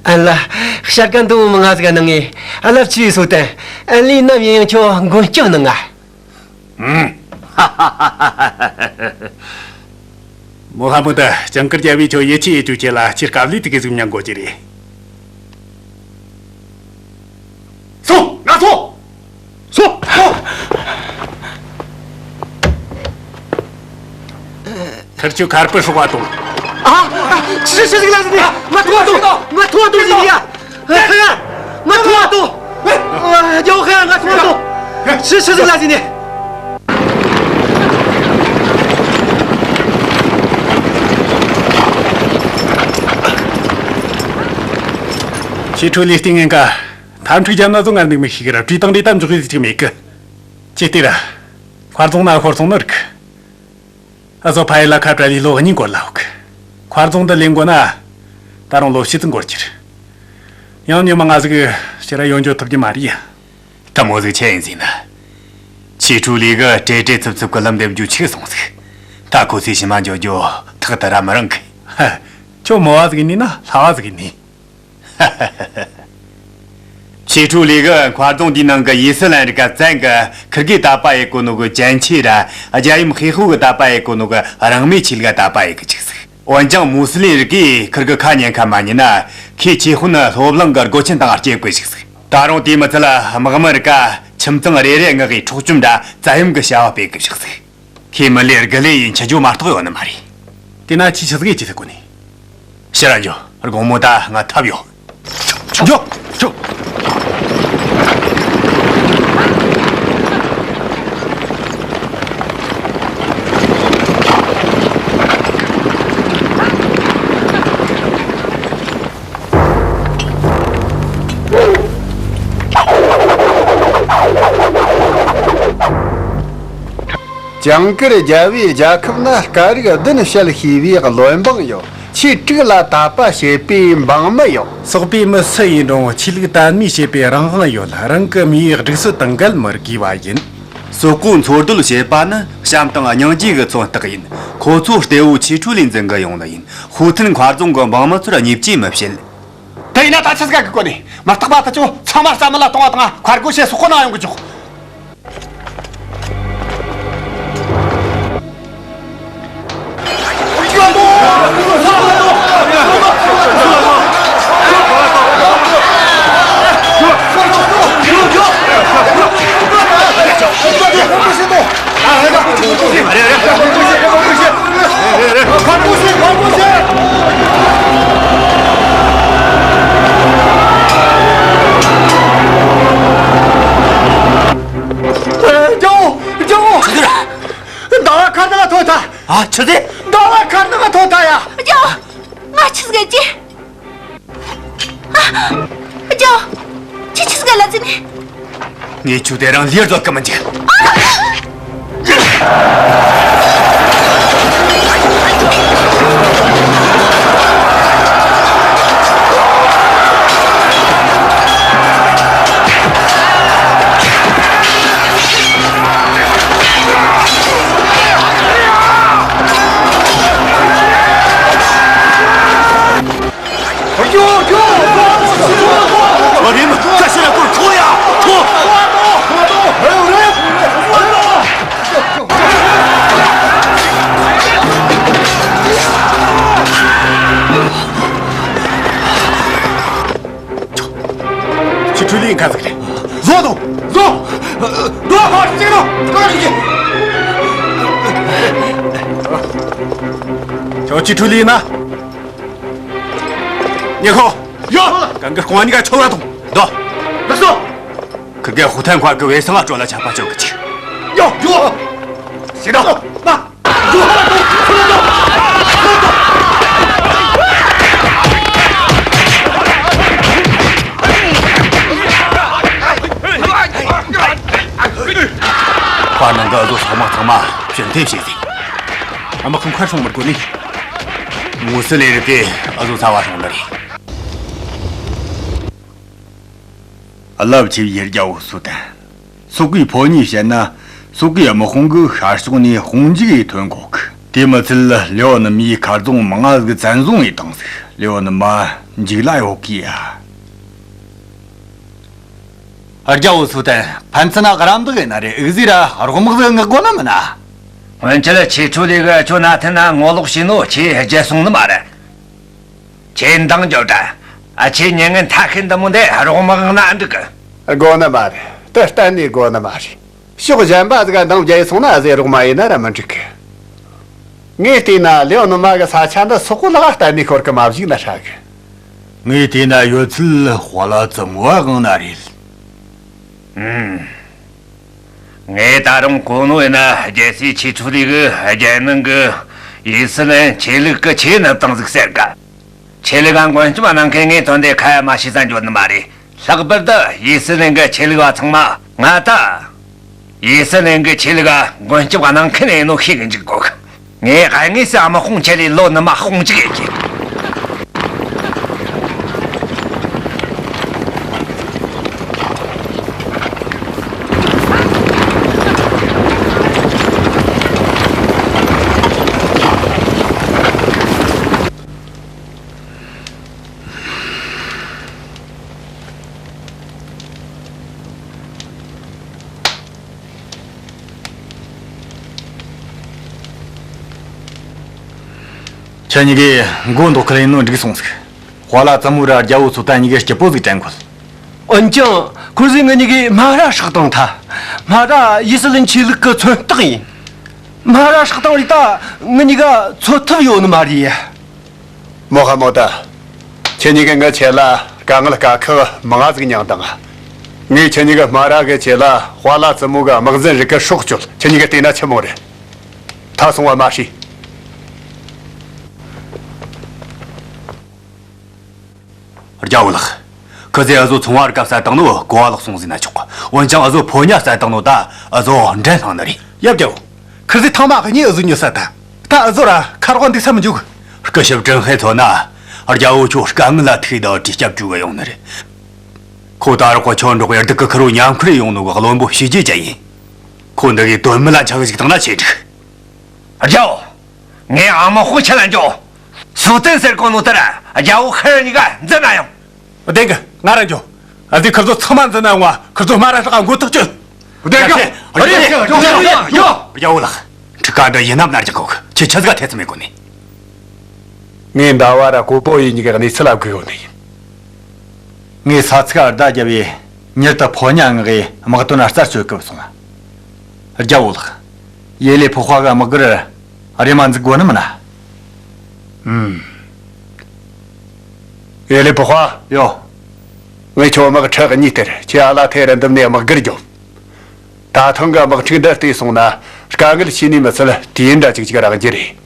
ཨ་ལ། ཤར་ག་འདུག་མི་ང་ཟིག་ག་ནང་ངེ་ཨ་ལབ་ཆུའི་སོ་ཏན། ཨ་ལི་ནམ་ཡིན་ཡང་ཁྱོད་མགོན་སྐྱབས་གནང་ང་། ཧུམ། མོ་ཧ་མོ་ད་ཇིང་གིར་རྒྱལ་པོས་ཁྱོད་ཡིད་ཆེས་ཡེད་རྒྱུ་ཁྱེད་ལ་ཕྱིར་དཀའ་ལས་དེ་གི་ཟིག་མྱང་དགོས་ཀྱི་རེད། སོང་ང་ཚོ། སོང་། ཐར་ཆུ་ཁར་པི་ཧྲོག་པ་དང་། ཨ། ཆི་ཆི་ཟིག་ལ་ཟིག་ནི་ང་ཐོ་དོ་ང་ཐོ་དོ་ཟིག་ཡ། ཧེ་ཧེ། ང་ཐོ་དོ། ཨ། རྒྱལ་བོ་ཧེ་ང་ཐོ་དོ། ཆི་ཆི་ཟིག་ལ་ཟིག་ནི། ཁྱེད་ཁྲོ་ལས་སྟེང་ངན་ཀ་འཐབ་འཁྲུག་རྒྱབ་ན་བཟོ་ང་འདུག་མི་ཤེས་གི་ར་བྲིས་བཏང་རེ་དམ་འཇོག་གི་ཟིག་མེད་གི། ཅི་སྟེ་ར། མཁར་རྫོང་ན་ཤོར་སོང་ནི་རིག་ཨ་ཟོ་ཕ་ཡི་ལ་ཁ་བྲལ་ལི་ལོ་གཉིས་འགོར་ལ་འོག་མཁར་རྫོང་འདི་ལེན་དགོས་ན། ད་རུང་ལོ་ཕྱེད་ཙམ་འགོར་གྱི་རེད། ཡང་ཉི་མ་ང་ཟིག་ཕྱིར་ཡོང་འགྱོ་ཐུབ་ཀྱི་མ་རེད་ཡ། དེ་མོ་ཟིག་ཆི་ཡིན་ཟེར་ན། ཆི་ཁྲུའུ་ལི་གི་བྲེལ་བྲེལ་འཚུབ་འཚུབ་གི་ལམ་འདེབས་རྒྱུ་འཕྱུགས་སོང་ཟིག་ད་ཁོ་ཚོས་ཕྱི་མ་འགྱོ་རྒྱུ་ ཐག་དེ་ར་མི་རིང་གི། ཧ། ཁྱོད་མོ་བ་ཟིག་ཡིན་ནི་ན་ལྷ་བ་ཟིག་ཡིན་ནི། ཆི་ཁྲུའུ་ལི་གིས་མཁར་རྫོང་འདིའི་ནང་གི་ཡི་སི་ལན་རིགས་ཀ་བཙན་གི་ཁིར་གིས་དད་པ་ཡེད་གོ་ནོ་གི་ཅན་ཆི་ར་རྒྱལ་ཡུམ་ཧེ་ཧུ་གིས་དད་པ་ཡེད་གོ་ནོ་གི་རང་མོས་ཆོས་ལུགས་དད་པ་ཡེད་གི་ཅིག་ཟིག། འོན་ཀྱང་མུ་སི་ལིམ་རིགས་ཀྱིས་ཁིར་གི་ཁ་ཉན་ཁ་མ་ཉན་ན། ཁོས་ཆི་ཧུ་ནི་སློབ་གླིང་གི་སྒོ་ཆེན་དང་སྐྱེལ་དགོས་ཞིག་ཟིག། ད་རུང་དེའི་མི་ཚད་དམག་མི་རིགས་ཀ་ཁྱིམ་ཚང་རེ་རེ་མངགས་གི་འཕྲོག་བཅོམ་འདྲ་བཙན་གཡེམ་གི་བྱ་བ་སྤེལ་གི་ཞིག་ཟིག། ཁོས་མི་ལས་དགུ་ལས་ཡིན་ཆི་ཇོ་མ་གཏོགས་ཡོད་ནི་མ་རེད། དེ་ན་ཁྱོས་ཆི་ཟིག་ཡེད་ཀྱི་ཟེར་གོ་ནི། ཕྱིར་ར་འགྱོ། དགོང་མོ་ད་ང་ཐབས་ཡོད། འགྱོ། འགྱོ། ཇིང་གིར་རྒྱལ་བོའི་རྒྱལ་ཁབ་ན་སྐད་རིགས་བདུན་བཤད་ཤེས་པའི་བློན་འབངས་ཡོད། ཆོས་དྲུག་ལ་དད་པ་བྱེད་པའི་འབངས་མི་ཡོད། སོག་པོའི་མི་སུ་ཡིན་རུང་ཆོས་ལུགས་དད་མོས་བྱེད་པའི་རང་དབང་ཡོད། རང་གི་མིའི་སྒྲིག་སྲོལ་དང་འགལ་མི་དགོས་པ་ཡིན། སོག་པོའི་འཚོ་སྡོད་བྱེད་པ་ནི་བྱམས་དང་སྙིང་རྗེ་གི་མཚོན་རྟགས་ཡིན། ཁོ་ཚོ་གཏེ་བོ་ཆི་ཁྲུའུ་ལི་འཛིན་གི་ཡོང་ནི་ཡིན། ཧུའུ་ཐན་མཁར་རྫོང་གི་འབངས་མི་ཚོར་བརྙས་བཅོས་མི་བྱེད། དེ་ཡིན་ན་ད་ཆི་ཟིག་ག་གི་གོ་ནི། མི་རྟག་པ་དེ་ཚོ་ཚང་མ་རྩ་མེད་ལ་གཏོང་བ་དང་མཁར་སྒོ་ཕྱེ་སོག་པོ་ནང་ཡོང་གི་འཇུག། རྒྱལ་བོ། རྒྱལ་བོ། ཆི་ཟེར། ཟླ་བ་མཁར་ནང་ཐོན་ཐལ། ཨ། ཆི་ཟེར། ཟླ་བ་མཁར་ནང་ཐོན་ཐལ་ཡ། རྒྱལ་བོ། ང་ཆི་ཟིག་ཡེད་རྒྱུ། ཨ། རྒྱལ་བོ། ཁྱོས་ཆི་ཟིག་ལབ་ཟེར་ནི། ངས་ཁྱོད་དེ་རིང་ལུས་བཟློག་གི་མི་འཇུག། ཆི་ཁྲུའུ་ལི་ག་ཟིག་རེད། བཟོ་དང་། བཟོ། བཟོ། ཧོ། ཅི་རོ། ཀ་རི་ཅི། ཁྱོད་ཆི་ཁྲུའུ་ལི་ན། ཉེ་ཁོ། ཡོ། གང་གི་སྐོང་ཉི་ག་ཆོ་བ་དང་། དོ། ལགས་སོ། ཁི་གེ་ཧུ་ཐན་མཁར་གི་བེ་སང་ང་སྤྲོད་ལ་ཆ་པ་ཅོ་གི་ཅི། ཡོ། ཡོ། ཤི་ད། མ། མཁར་ནང་གི་འུ་ཟོ་ཚང་མ་ཚང་མ་ཕྱིར་འཐེན་བྱས་ཟིན། ཨ་མ་ཁོང་མཁར་སོང་མི་དགོས་ནི། མུ་སི་ལིམ་རིགས་ཀྱིས་འུ་ཟོ་ཚ་བ་སོང་ནི་རེད། རླབས་ཆེ་བའི་རྒྱལ་བོ་སུ་ཏན། སོག་པོའི་ཕོ་ཉས་བཤད་ན། སོག་པོའི་དམག་དཔུང་གིས་ཤར་ཕྱོགས་ནས་དཔུང་འཇུག་ཡེ་ཐོན་གོ་གི། དེ་མི་ཚད་ལེའོ་ནུ་མིའི་མཁར་རྫོང་མང་ང་ཟིག་བཙན་བཟུང་ཡེ་བཏང་ཟིག། ལེའོ་ནུ་མ་འཇིག་ལ་ཡོད་གི་ཡ། རྒྱལ་བོ་སུ་ཏན། ཕན་ཚུན་ན་རམ་འདེགས་ཡེ་ན་རེ་འུ་ཟོས་ར་རོགས་དམག་ཟིག་མངགས་དགོས་ནི་མིན་ན། སྔོན་ཆད་ཆི་ཁྲུའུ་ལི་གིས་ཁྱོད་ན་ཐན་ན་ངོ་ལོག་བྱས་ནོ་ཁྱོས་བརྗེད་སོང་ནི་མ་རེད། ཁྱེད་འདང་རྒྱོབ་དྲ། ཨ། ཁྱེད་ཉེ་ངན་ཐ་ཤལ་འདི་མོ་འདི་རོགས་དམག་ན་འགྲིག་གི། དགོས་ནི་མ་རེད། དེ་གཏན་ནས་དགོས་ནི་མ་རེད། ཕྱོགས་གཞན་པ་ཟིག་ག་འདང་བརྒྱབ་སོང་ན་ཟེར་རོགས་མ་ཡིན་ན་ར་མི་འགྲིག་གི། ངས་བལྟས་ན་ལེའོ་ནུ་མ་གི་ས་ཆ་འདི་སོག་པོ་ལག་གཏན་ནས་ཤོར་གི་མ་བཅུག་ན་ཧྲ་གི། ངས་བལྟས་ན་ཡོད་ཚད་དཔའ་ལ་བཙུན་མོ་བ་དབང་ན་རེད། ཨུམ། ངས་ད་རུང་གོ་ནོ་ཡིན་ན་རྒྱལ་སྲས་ཆི་ཁྲུའུ་ལི་གིས་རྒྱལ་ནང་གི་ཡི་སི་ལན་ཆོས་ལུགས་ཀྱི་ཆེད་ནུབ་བཏང་ཟིག་ཟེར་ག། ཆོས་ལུགས་ལ་མགོན་སྐྱབས་གནང་མཁན་ངའི་དོན་དེ་ཁ་ཡ་མ་བྱས་ས་འཇོག་ནི་མ་རེད། ལྷག་པར་དུ་ཡི་སི་ལན་གི་ཆོས་ལུགས་པ་ཚང་མ་ང་ད། ཡི་སི་ལན་གི་ཆོས་ལུགས་ལ་མགོན་སྐྱབས་གནང་མཁན་ཡིན་ནོ་ཤེས་གི་འཇུག་དགོས། ངས་དངོས་སུ་དམག་དཔུང་ཁྲིད་ལས་ལེའོ་ནུ་མ་དཔུང་འཇུག་ཡེད་རྒྱུ། ཁྱེད་གཉིས་ཀས་མགོ་འདོགས་ཁུལ་ཡིན་ནོ་འགྲིག་སོང་ཟིག་དཔའ་ལ་བཙུན་མོ་ར་རྒྱལ་བོ་ཚོ་ད་གཉིས་ཀས་སྐྱིད་པོ་ཟིག་དྲན་གོ། འོན་ཀྱང་ཁོ་ཚོས་ངེད་གཉིས་ཀས་སྨ་ར་ཧྲག་བཏང་ཐལ། སྨ་ར་ཡི་སི་ལན་ཆོས་ལུགས་ཀྱི་མཚོན་རྟགས་ཡིན། སྨ་ར་ཧྲག་བཏང་རིགས་ད་ངེད་གཉིས་ཀ་འཚོ་ཐབས་ཡོད་ནི་མ་རེད། མོ་ཧ་མོ་ད། ཁྱེད་གཉིས་ཀས་ངའི་ཆེད་ལ་དཀའ་ངལ་དཀའ་ཁག་མང་ང་ཟིག་མྱངས་དང་། ངས་ཁྱེད་གཉིས་ཀ་སྨ་ར་གི་ཆེད་ལ་དཔའ་ལ་བཙུན་མོ་གི་དམག་འཛིན་རིགས་ཀྱི་སྲོག་གཅོད། ཁྱེད་གཉིས་ཀས་བལྟས་ན་ཆི་མོ་རེད། ད་སོང་བ་མ་ཤེས། རྒྱལ་བོ་ལགས། ཁི་ཟོས་འུ་ཟོ་ཚོང་བར་སྐབས་བསད་བཏང་ནོ་གོ་བ་ལོག་སོང་ཟེར་ན་ཆོག་འོན་ཀྱང་འུ་ཟོ་ཕོ་ཉ་བསད་བཏང་ནོ་ད་འུ་ཟོ་འགྲན་བསླངས་ནི་རེད། ཡབ་རྒྱལ་བོ། ཁི་ཟོས་ཐེངས་མ་གཉིས་འུ་ཟོ་མྱི་བསད་ད། ད་འུ་ཟོ་ར་ཁ་རོག་འདུག་ས་མི་འཇུག་སྐུ་ཞབས་ཀྲིན་ཧེ་མཚོན་ན། རྒྱལ་བོ་ཁྱོད་དཀའ་ངལ་ལ་ཐུག་ད་བྲིས་སྐྱབས་བཅོལ་གི་ཡོང་ནི་རེད། ཁོ་ད་རོགས་ཁྱོད་འགྲོགས་ཡར་སྡུག་གི་ཁུར་བོ་ཉམས་ཁུར་ཡོང་ནོ་གི་བློན་པོ་ཞི་རྒྱས་ཅན་ཡིན། ཁོ་འདི་གའི་དོན་མི་ལ་ཆག་ཞིག་བཏང་ན་ཆེ་འགྲིག་རྒྱལ་བོ། ངས་ཨ་མ་ཧོ་ཆེ་ལ་འཇོག་སུ་བསྟན་ཟེར་གོ་ནོ་ལྟར་རྒྱལ་བོ་ཁེར་གཉིས་ཀ་འཛིན་ན་ཡང་། བདེན་གི། ང་རང་འཇོག་ཨ་ཙི་ཁིར་ཚོ་ཚང་མ་འཛིན་ན་ཡོང་བ་ཁིར་ཚོ་སྨ་ར་ཧྲག་མགོ་ཐག་གཅོད། བདེན་གི། རེད། རྒྱལ་བོ་ལགས། ཁྲི་ཀ་འདི་ཡིན་ནམ་ན་རྒྱག་གོ་ཁྱེད་ཆི་ཟིག་ག་ཐེ་ཚོམ་མེད་གོ་ནི། ངས་ཟླ་བ་ར་ཀོ་པོ་ཡི་གཉིས་ཀའི་གནས་ཚུལ་ལ་བགོས་ཡོད་ནི་ཡིན། ངས་ས་ཚིགས་ཨར་ཟླ་བརྒྱབ་པས་མྱུར་དུ་ཕོ་ཉ་མངགས་ཡས་དམག་དོན་རྩད་གཅོད་སྐབས་སོང་། རྒྱལ་བོ་ལགས། ཡེ་ལེ་ཕོ་ཧྭ་གི་དམག་སྒར་རེ་མ་འཛུགས་དགོས་ནི་མིན་ན། ཨུམ། ཡེ་ལེ་ཕོ་ཧྭ། ཡོ། ངས་ཁྱོད་དམག་ཁྲི་གཉིས་སྟེར། ཁྱེད་ཨ་ལ་ཐེ་ར་འདུམ་ནས་དམག་སྒར་རྒྱོབ། ད་ཐེངས་གི་དམག་འཁྲུག་འདི་བལྟས་སོང་ན་དཀའ་ངལ་ཤེས་ནི་མི་ཚད་དུས་ཡུན་འདྲ་ཅིག་ཅིག་རག་རྒྱུ་རེད།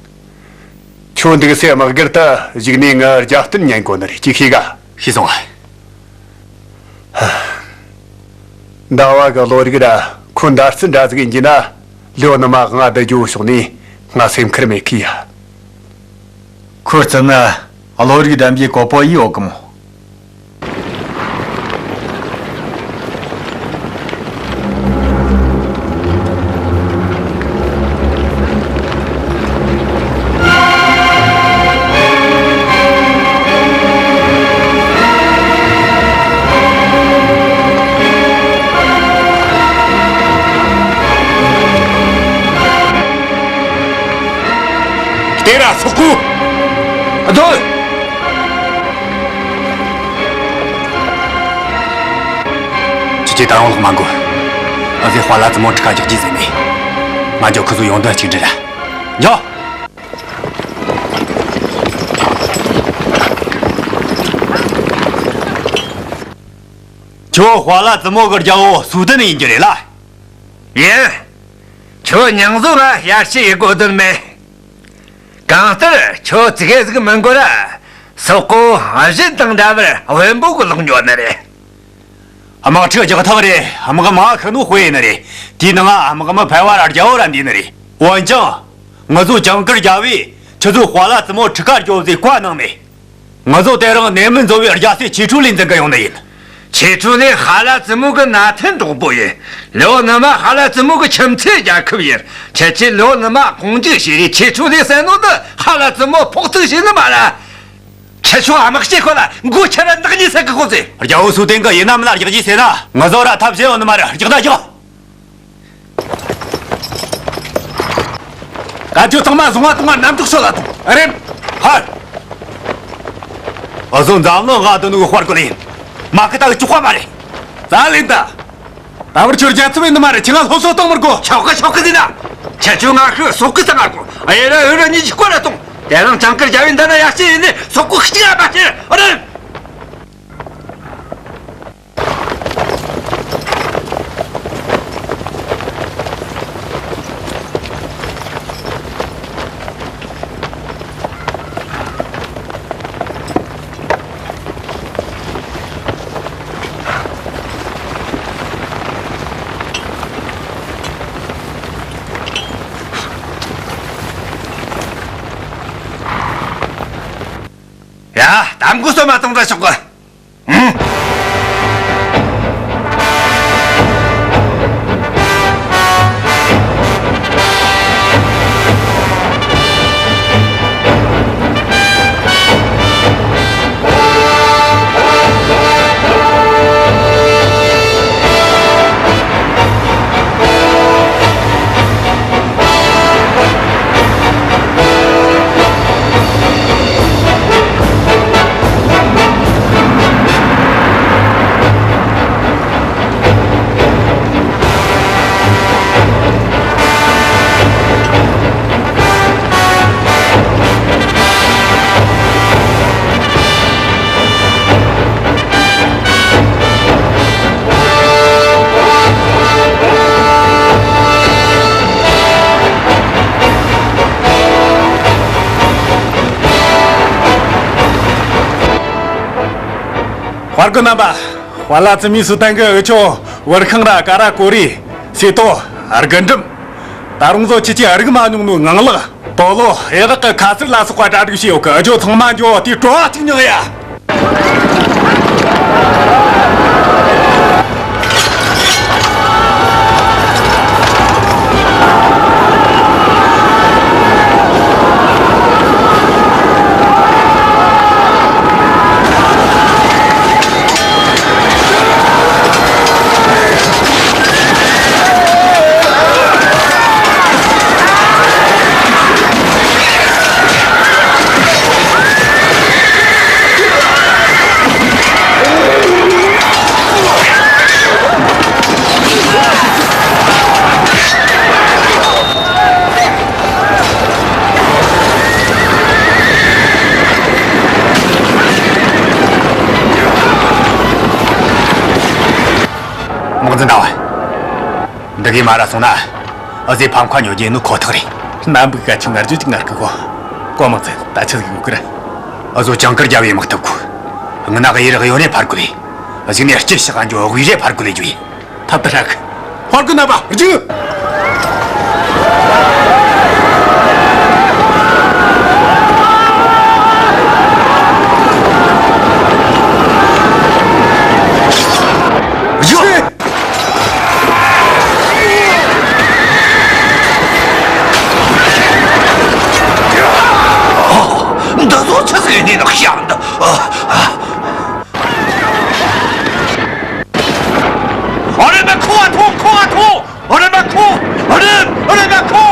ཁྱོད་འདུག་སའི་དམག་སྒར་དུ་གཞུག་ནས་ངའི་རྒྱབ་རྟེན་ཉན་དགོས་ནི་རེད། ཅིག་ཤེས་ག་ཤེས་སོང་ཨ། ཟླ་བ་གི་བློ་རིག་ར་ཁོ་འདར་རྩི་འདྲ་ཟིག་ཡིན་གྱི་ན། ལོ་ནི་མ་ང་བསྡད་རྒྱུ་ཕྱོགས་ནས་ང་སེམས་ཁུར་མེད་ཁི་ཡ། ཁོ་རྩི་ན་བློ་རིག་ལྡན་པའི་གོ་པོ་ཡིས་འོག་གི་མོ། དེ་ར་སོག་པོ། སྡོད། ཁྱེད་ཀྱིས་ད་རུང་ལོག་མ་འགོ། ཨ་ཟེ་དཔའ་ལ་བཙུན་མོ་ཁྲི་ཀ་རྒྱག་རྒྱུ་ཟེར་ནས། ང་འཇོག་ཁུ་ཚོ་ཡོང་དོན་གཅིག་འདྲི་ར། འཇོག་ཁྱོད་དཔའ་ལ་བཙུན་མོ་གི་རྒྱལ་བོ་སུ་ཏན་ཡིན་རྒྱུ་རེད་ལ། ཡིན། ཁྱོད་མྱང་བཟོ་ལ་ཡར་ཞུ་ཡི་དགོས་དོན་མེད། གང་ལྟར་ཁྱོད་ཙི་གེ་ཟིག་མི་འགོར་ར། སོག་པོ་གཞན་དང་འདྲ་བར་དབེན་པོ་གི་ལོག་འགྱོ་ནི་རེད། དམག་འཁྲུག་རྒྱག་ཐབས་རེད། དམག་མ་ཤི་ནོ་དཔེ་ཡིན་ནི་རེད། དེའི་ནང་དམག་མི་ཕལ་བ་ར་རྒྱལ་བོ་ར་འདུས་ནི་རེད། འོན་ཀྱང་། ང་ཚོ་ཇིང་གིར་རྒྱལ་བོས་ཁྱེད་ཚོའི་དཔའ་ལ་བཙུན་མོ་ཁྲི་ཀ་རྒྱོབ་ཟེར་བཀའ་གནང་ནས། ང་ཚོ་དེ་རིང་ནེ་མི་མཛོ་བའི་རྒྱལ་སྲས་ཆི་ཁྲུ་ལི་འཛིན་གི་ཡོང་ནི་ཡིན། ཆི་ཁྲུ་ལི་ཧ་ལ་བཙུན་མོ་གི་མནའ་མཐུན་གྲོགས་པོ་ཡིན། ལེའོ་ནུ་མ་ཧ་ལ་བཙུན་མོ་གི་ཁྱིམ་མཚེས་རྒྱལ་ཁབ་ཡིན། ཁྱེད་ཀྱིས་ལེའོ་ནུ་མ་དཔུང་འཇུག་བྱས་རེས་ཆི་ཁྲུ་ལི་བསད་ནོ་འདི་ཧ་ལ་བཙུན་མོ་ཕོག་ཐུག་བྱས་ནི་མ་ར། ཁྱེད་ཆོ་དམག་སྤྱི་ཁོ་ལ་མགོ་ཆེ་ར་འདག་གཉིས་ཟེར་གི་ཁོ་ཚོས། རྒྱལ་བོ་སུ་ཏན་གི་ཡིན་ན་མིན་ན་རྒྱག་རྒྱུ་ཟེར་ན་ང་ཚོ་ར་ཐབས་ཟད་ཡོད་ནི་མ་རེད། རྒྱག་ད་རྒྱག་ད་ཁྱོད་ཚང་མ་བཟུང་བ་གཏོང་བ་གནམ་ཐོག་ཤོད་ལ་གཏོང་རེམ། ཧར། འུ་ཟོ་འཛམ་གླིང་ང་དུ་ནུ་དཔར་གོ་ལེན། མ་ཁི་ད་གི་བཅུག་པ་མ་རེད། ད་ལེན་ད། ད་བར་ཁྱོད་རྒྱལ་ཚབ་ཡིན་ནི་མ་རེད། ཁྱེད་ང་སློབ་གསོ་གཏོང་མི་དགོ། ཆོག་གི་ཆོག་གི་ཟེར་ན། ཁྱེད་ཆོ་ང་ཤི་སོག་གི་ད་ང་དགོ། ཨ་ཡེ་ར་འུ་ར་གཉིས་ཀྱི་སྐོར་ལ་གཏོང་། དེ་རིང་ཅང་ཀིར་རྒྱལ་བའི་འདི་ན་ཡར་སྐྱེས་ཡིན་ནི་སོག་གི་གཅིག་ཨ་པ་ཁྱེར་ཨ་རེམ། ཡ། དམ་གོ་སོ་མ་གཏོང་ད་ཆོག་གི། དཔའ་རྒོད་རྣམ་པ། ཧྭ་ལ་ཙི་མུའི་སུ་ཏན་གྱིས་འུ་ཆོ་བོར་ཤང་ར་ཀ་ར་ཀོ་རི་སེ་ཏོ་རྒུན་འབྲུམ། ད་རུང་བཟོ་ཁྱེད་ཀྱིས་རིག་མ་མྱོང་ནོའི་ངང་ལག་པོ་ལོ་གཡས་དག་གི་ཁ་ཚུར་ལ་སོགས་པ་གྲ་སྒྲིག་བྱས་ཡོད་གི། འུ་ཆོ་ཚང་མ་འགྱོ་དེའི་བྲོ་བ་གཅིག་མྱོང་ཡ། དམག་འཛིན་ལྟ་བ། འདི་གའི་མ་ར་སོང་ན། ཨ་ཟེ་ཕམ་ཁ་ཉོ་རྒྱུ་ནི་ཁོ་ཐག་རེད། སྣ་འབུག་ག་ཆུ་ངར་རྒྱུ་ཅིག་ངར་གི་གོ། ཀོ་དམག་འཛིན་ད་ཆི་ཟིག་ཡོད་གི་ར། ཨ་ཟོ་ཅང་ཀར་རྒྱལ་བའི་དམག་འཐབ་གོ། ང་ན་གི་ཡི་རག་ཡོ་ནས་ཕར་གོ་ལེ། གཞུག་ནས་སྐྱིད་ཤག་ག་འཇོ་དབུས་རེ་ཕར་གོ་ལེ་རྒྱུ་ཡིན། ཐབས་ད་ཧྲག་དཔའ་རྒོད་རྣམ་པ་རྒྱུགས། རྒྱུགས། འདི་ཚོ་ཆི་ཟིག་ཡིན་ནི་ནོ་ཤག་འདི། ཨ། ཨ། ཨ་རེ་མ་ཁོ་ཨ་ཐོ་ཁོ་ཨ་ཐོ། ཨ་རེ་མ་ཁོ། ཨ་རེ། ཨ་རེ་མ་ཁོ།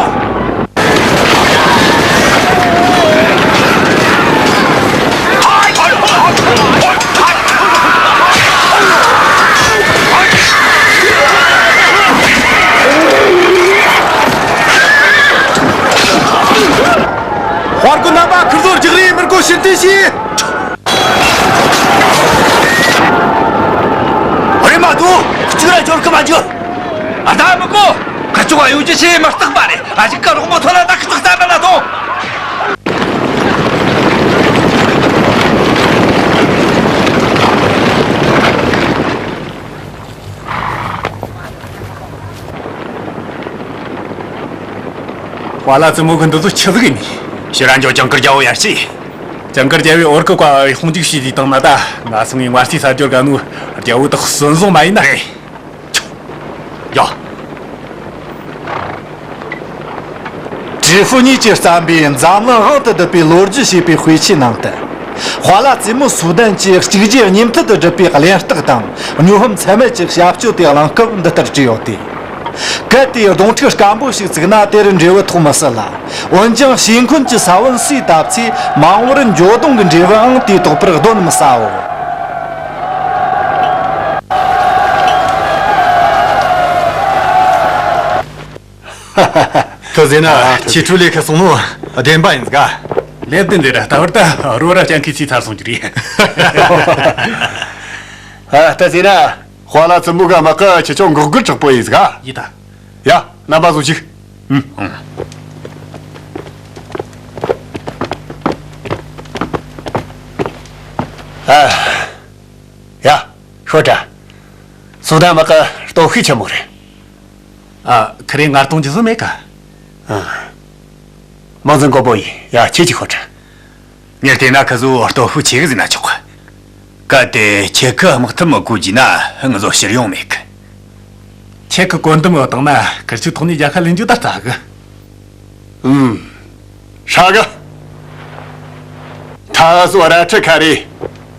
དཔའ་རྒོད་རྣམ་པ་ཁིར་ཚོར་རྒྱག་རེས་མི་དགོས་ཕྱིར་འཐེན་བྱས། རེམ་མ་འདུག་གཅིག་ར་འབྱོར་གི་མ་འཇུ། ཨ་ད་མི་གོ། ཁ་ཆུ་བ་ཡོད་ཀྱི་ཆེ་མ་སྟག་པ་རེད། ཨ་ཞིག་ག་རོགས་མོ་ཐོ་ལ་ད་ཁི་ཏོག་ས་མེ་ལ་དོ། ཧྭ་ལ་ཙི་མོ་གི་འདི་ཚོ་ཆི་ཟིག་ཡིན། ཕྱི་ར་འཇོག་ཅང་ཀར་རྒྱལ་བོ་ཡར་ཞིག་ཅང་ཀར་རྒྱལ་བོས་འོར་གི་བཀའ་ཡི་དཔུང་འཇུག་བྱས་དུས་དང་ན་ད་ང་སོང་ངས་མ་རྩིས་ས་འབྱོར་ག་ནོ་རྒྱལ་བོ་དག་སོན་བཟུང་མ་ཡིན་ན། རེད། ཡ། ཀྲི་ཧྥུ་གཉིས་ཀྱིས་བརྩམས་པའི་འཛམ་གླིང་དབང་དུ་བསྡུས་པའི་ལོ་རྒྱུས་ཞེས་པའི་དཔེ་ཆའི་ནང་དུ། ཧྭ་ལ་ཙི་མོ་སུ་དན་གྱིས་གཅིག་རྗེས་གཉིས་མཐུད་དུ་བསྒྲུབས་པའི་གླེན་རྟགས་དང་སྨྱོ་ཧམ་ཚད་མེད་ཀྱི་ཞབས་སྤྱོད་དེ་གླེང་སྐབས་འདི་ལྟར་བྲིས་ཡོད་དེ། གལ་ཏེ་གདོང་ཐུག་སྐམ་པོ་ཞིག་བཙུགས་ན་དེར་འབྲས་བུ་ཐོགས་མི་སྲིད་ལ། འོན་ཀྱང་ཕྱེ་འཁོན་གྱི་ས་བོན་ཟོས་བཏབ་ཚེ་མ་འོངས་པར་འགྱོ་དོན་གྱི་འབྲས་བུའང་དེས་དོགས་པར་གདོན་མི་ཟའོ། ཐུ་ཟེར་ན། ཨ། ཁྱེད་ཁྲུ་ལས་ཁ་སོང་ནོ་བདེན་པ་ཡིན་ཟིག་ག་ལེབ་དེ་འདིར་ད་བར་ད་རོ་ར་ཅང་ཁི་ཚིག་ཚར་སོང་གི་རེད། ཨ། ཐུ་ཟེར་ན། ཧྭ་ལ་ཙི་མོ་གི་དམག་གི་ཁྱེད་ཆོ་འགོག་རྒོལ་དྲག་པོ་ཡིན་ཟིག་ག་ཡིན་ད། ཡ། རྣམ་པ་ཚོ་ཅིག་ཨུམ། ཨ། ཡ། ཤོད་དྲ། སུ་དན་དམག་གི་སྟོབས་ཤུགས་ཆེན་མོ་རེད། ཨ། ཁི་རེ་ངར་གཏོང་རྒྱུ་བཟོ་མེད་ཀ་ཨ། དམག་འཛིན་གོ་པོ་ཡིན། ཡ། ཁྱེད་ཀྱིས་ཤོད་དྲ། ངས་བལྟས་ན་ཁི་ཚོ་སྟོབས་ཤུགས་ཆེ་གི་ཟེར་ན་ཆོག་ག་གལ་ཏེ་ཁྱེད་ཀྱི་དམག་འཐབ་མི་དགོས་རྒྱུ་ན་ང་ཚོ་ཕྱིར་ཡོང་མེད་གི་ཁྱེད་ཀྱི་བཀོད་འདོམས་འོག་བཏང་ན་ཁིར་ཆོའི་ཐོག་ནས་རྒྱལ་ཁ་ལེན་རྒྱུ་ད་རྩ་གི་ཨུམ། ཧྲ་གི་ཐ་སོ་ར་ཁྲི་ཁ་རེ།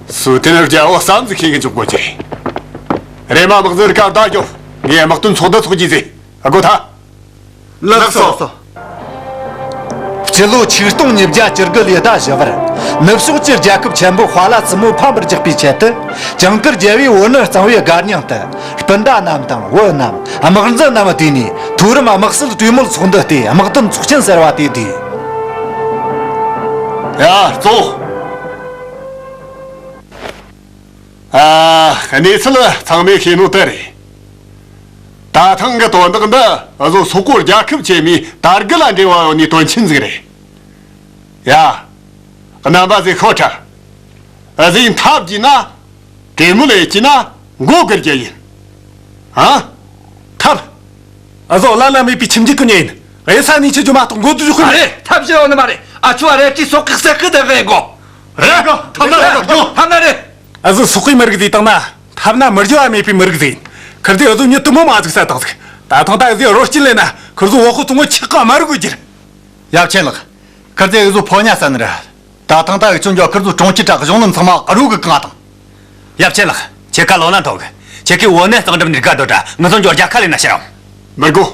སུ་ཐེན་རྒྱལ་བོ་བསམ་ཟིག་ཤེས་གི་འཇུག་དགོས་ཀྱི། རེ་མ་དམག་འཛིན་རི་ཀར་ད་རྒྱོབ། ངས་དམག་དོན་ཚོགས་འདུ་ཚོགས་རྒྱུ་ཟེ། ཨ་གོ་ཐ། ལགས་སོ། སྤྱི་ལོ་ཆིག་སྟོང་ཉིས་བརྒྱ་བཅུ་དགུ་ལོའི་ཟླ་བཞི་པར། ནུབ་ཕྱོགས་ཀྱི་རྒྱལ་ཁབ་ཆེན་པོ་ཧྭ་ལ་ཙི་མོ་ཕམ་པར་རྒྱག་པའི་ཆེད་དུ། ཇིང་གུར་རྒྱལ་བོས་བོད་ནི་གཙང་བོའི་སྒར་མྱངས་ཏེ། སྤུན་ཟླ་རྣམས་དང་བུ་རྣམས་དམག་འཛིན་རྣམས་བསྡུས་ནས་མཐོ་རིམ་དམག་སྲིད་གྲོས་མོལ་ཚོགས་འདུ་སྟེ་དམག་དོན་ཚོགས་ཆེན་ཟེར་བ་དེ་བསྡུས། ཡ། གཙོ། ཨ། གནས་ཚུལ་ཚང་མས་ཤེས་ནོ་དེ་རེད། ད་ཐེངས་གི་དོན་དག་འདི་ཨ་ཟོ་སོག་པོ་རྒྱལ་ཁབ་ཆེན་མོའི་དར་རྒུད་ལ་འབྲེལ་བ་ཡོད་ནི་དོན་ཆེན་ཟིག་རེད། ཡ། རྣམ་པ་ཚོས་ཤོད་དྲ། ཨ་ཟོའི་འཐབ་རྒྱུ་ན། གད་མོ་ལས་ཀྱི་ན་མགོ་སྒུར་རྒྱུ་ཡིན། ཨ། ཐབས། ཨ་ཟོ་བླ་ན་མེད་པའི་ཁྱིམ་རྒྱུད་ཀྱི་ཉེ་ཡིན། ཨེ་ས་ནས་ཁྱི་རྒྱུ་མ་གཏོགས་མགོ་དུ་ཞུགས་ཁུལ་མ་རེད། ཐབས་ཤེས་ཡོད་ནི་མ་རེད། ཨ་ཆུ་བ་རེད་ཀྱི་སོག་གི་སེ་གི་དེ་གི་གོ། རེད་གོ། ཐབས་ན་རེད་གོ། ཐབས་ན་རེད། ཨ་ཟོ་སོག་གི་མི་རིགས་ཟིག་དང་ན་ཐབས་ན་མི་རྒྱུ་བ་མེད་པའི་མི་རིགས་ཟིག་ཡིན། ཁིར་དེ་ཨ་ཟོ་ཉི་དུ་མོ་མ་ཟིག་ས་དང་ཟིག་ད་ཐང་ད་ཨ་ཟོ་རོ་སྐྱིན་ལེ་ན་ཁིར་ཟོ་བོ་ཁོ་ཚོ་ངོ་ཆི་ཀ་མ་རུ་གོ་རྒྱུ་རེད། ཡབ་ཆེན་ལགས། ཁིར་ཚེ་འུ་ཚོ་ཕོ་ཉ་ས་ནི་ར། ད་ཐང་ད་འུ་ཆོ་འཇོག་ཁིར་ཚོ་གྲོང་ཁྱེར་དྲག་གཞུང་ལམ་ཚང་མ་རུ་གི་གང་དང་། ཡབ་ཆེན་ལགས། ཁྱེད་ཀ་ལོ་ན་ཐོག་ཁྱེད་ཀའི་བོ་ནས་གཙང་འགྲམ་ནས་དགའ་འདོད་དྲ་ངུ་སོང་འཇོག་རྒྱ་ཁ་ལེ་ན་ཤི་ར། མི་དགོ།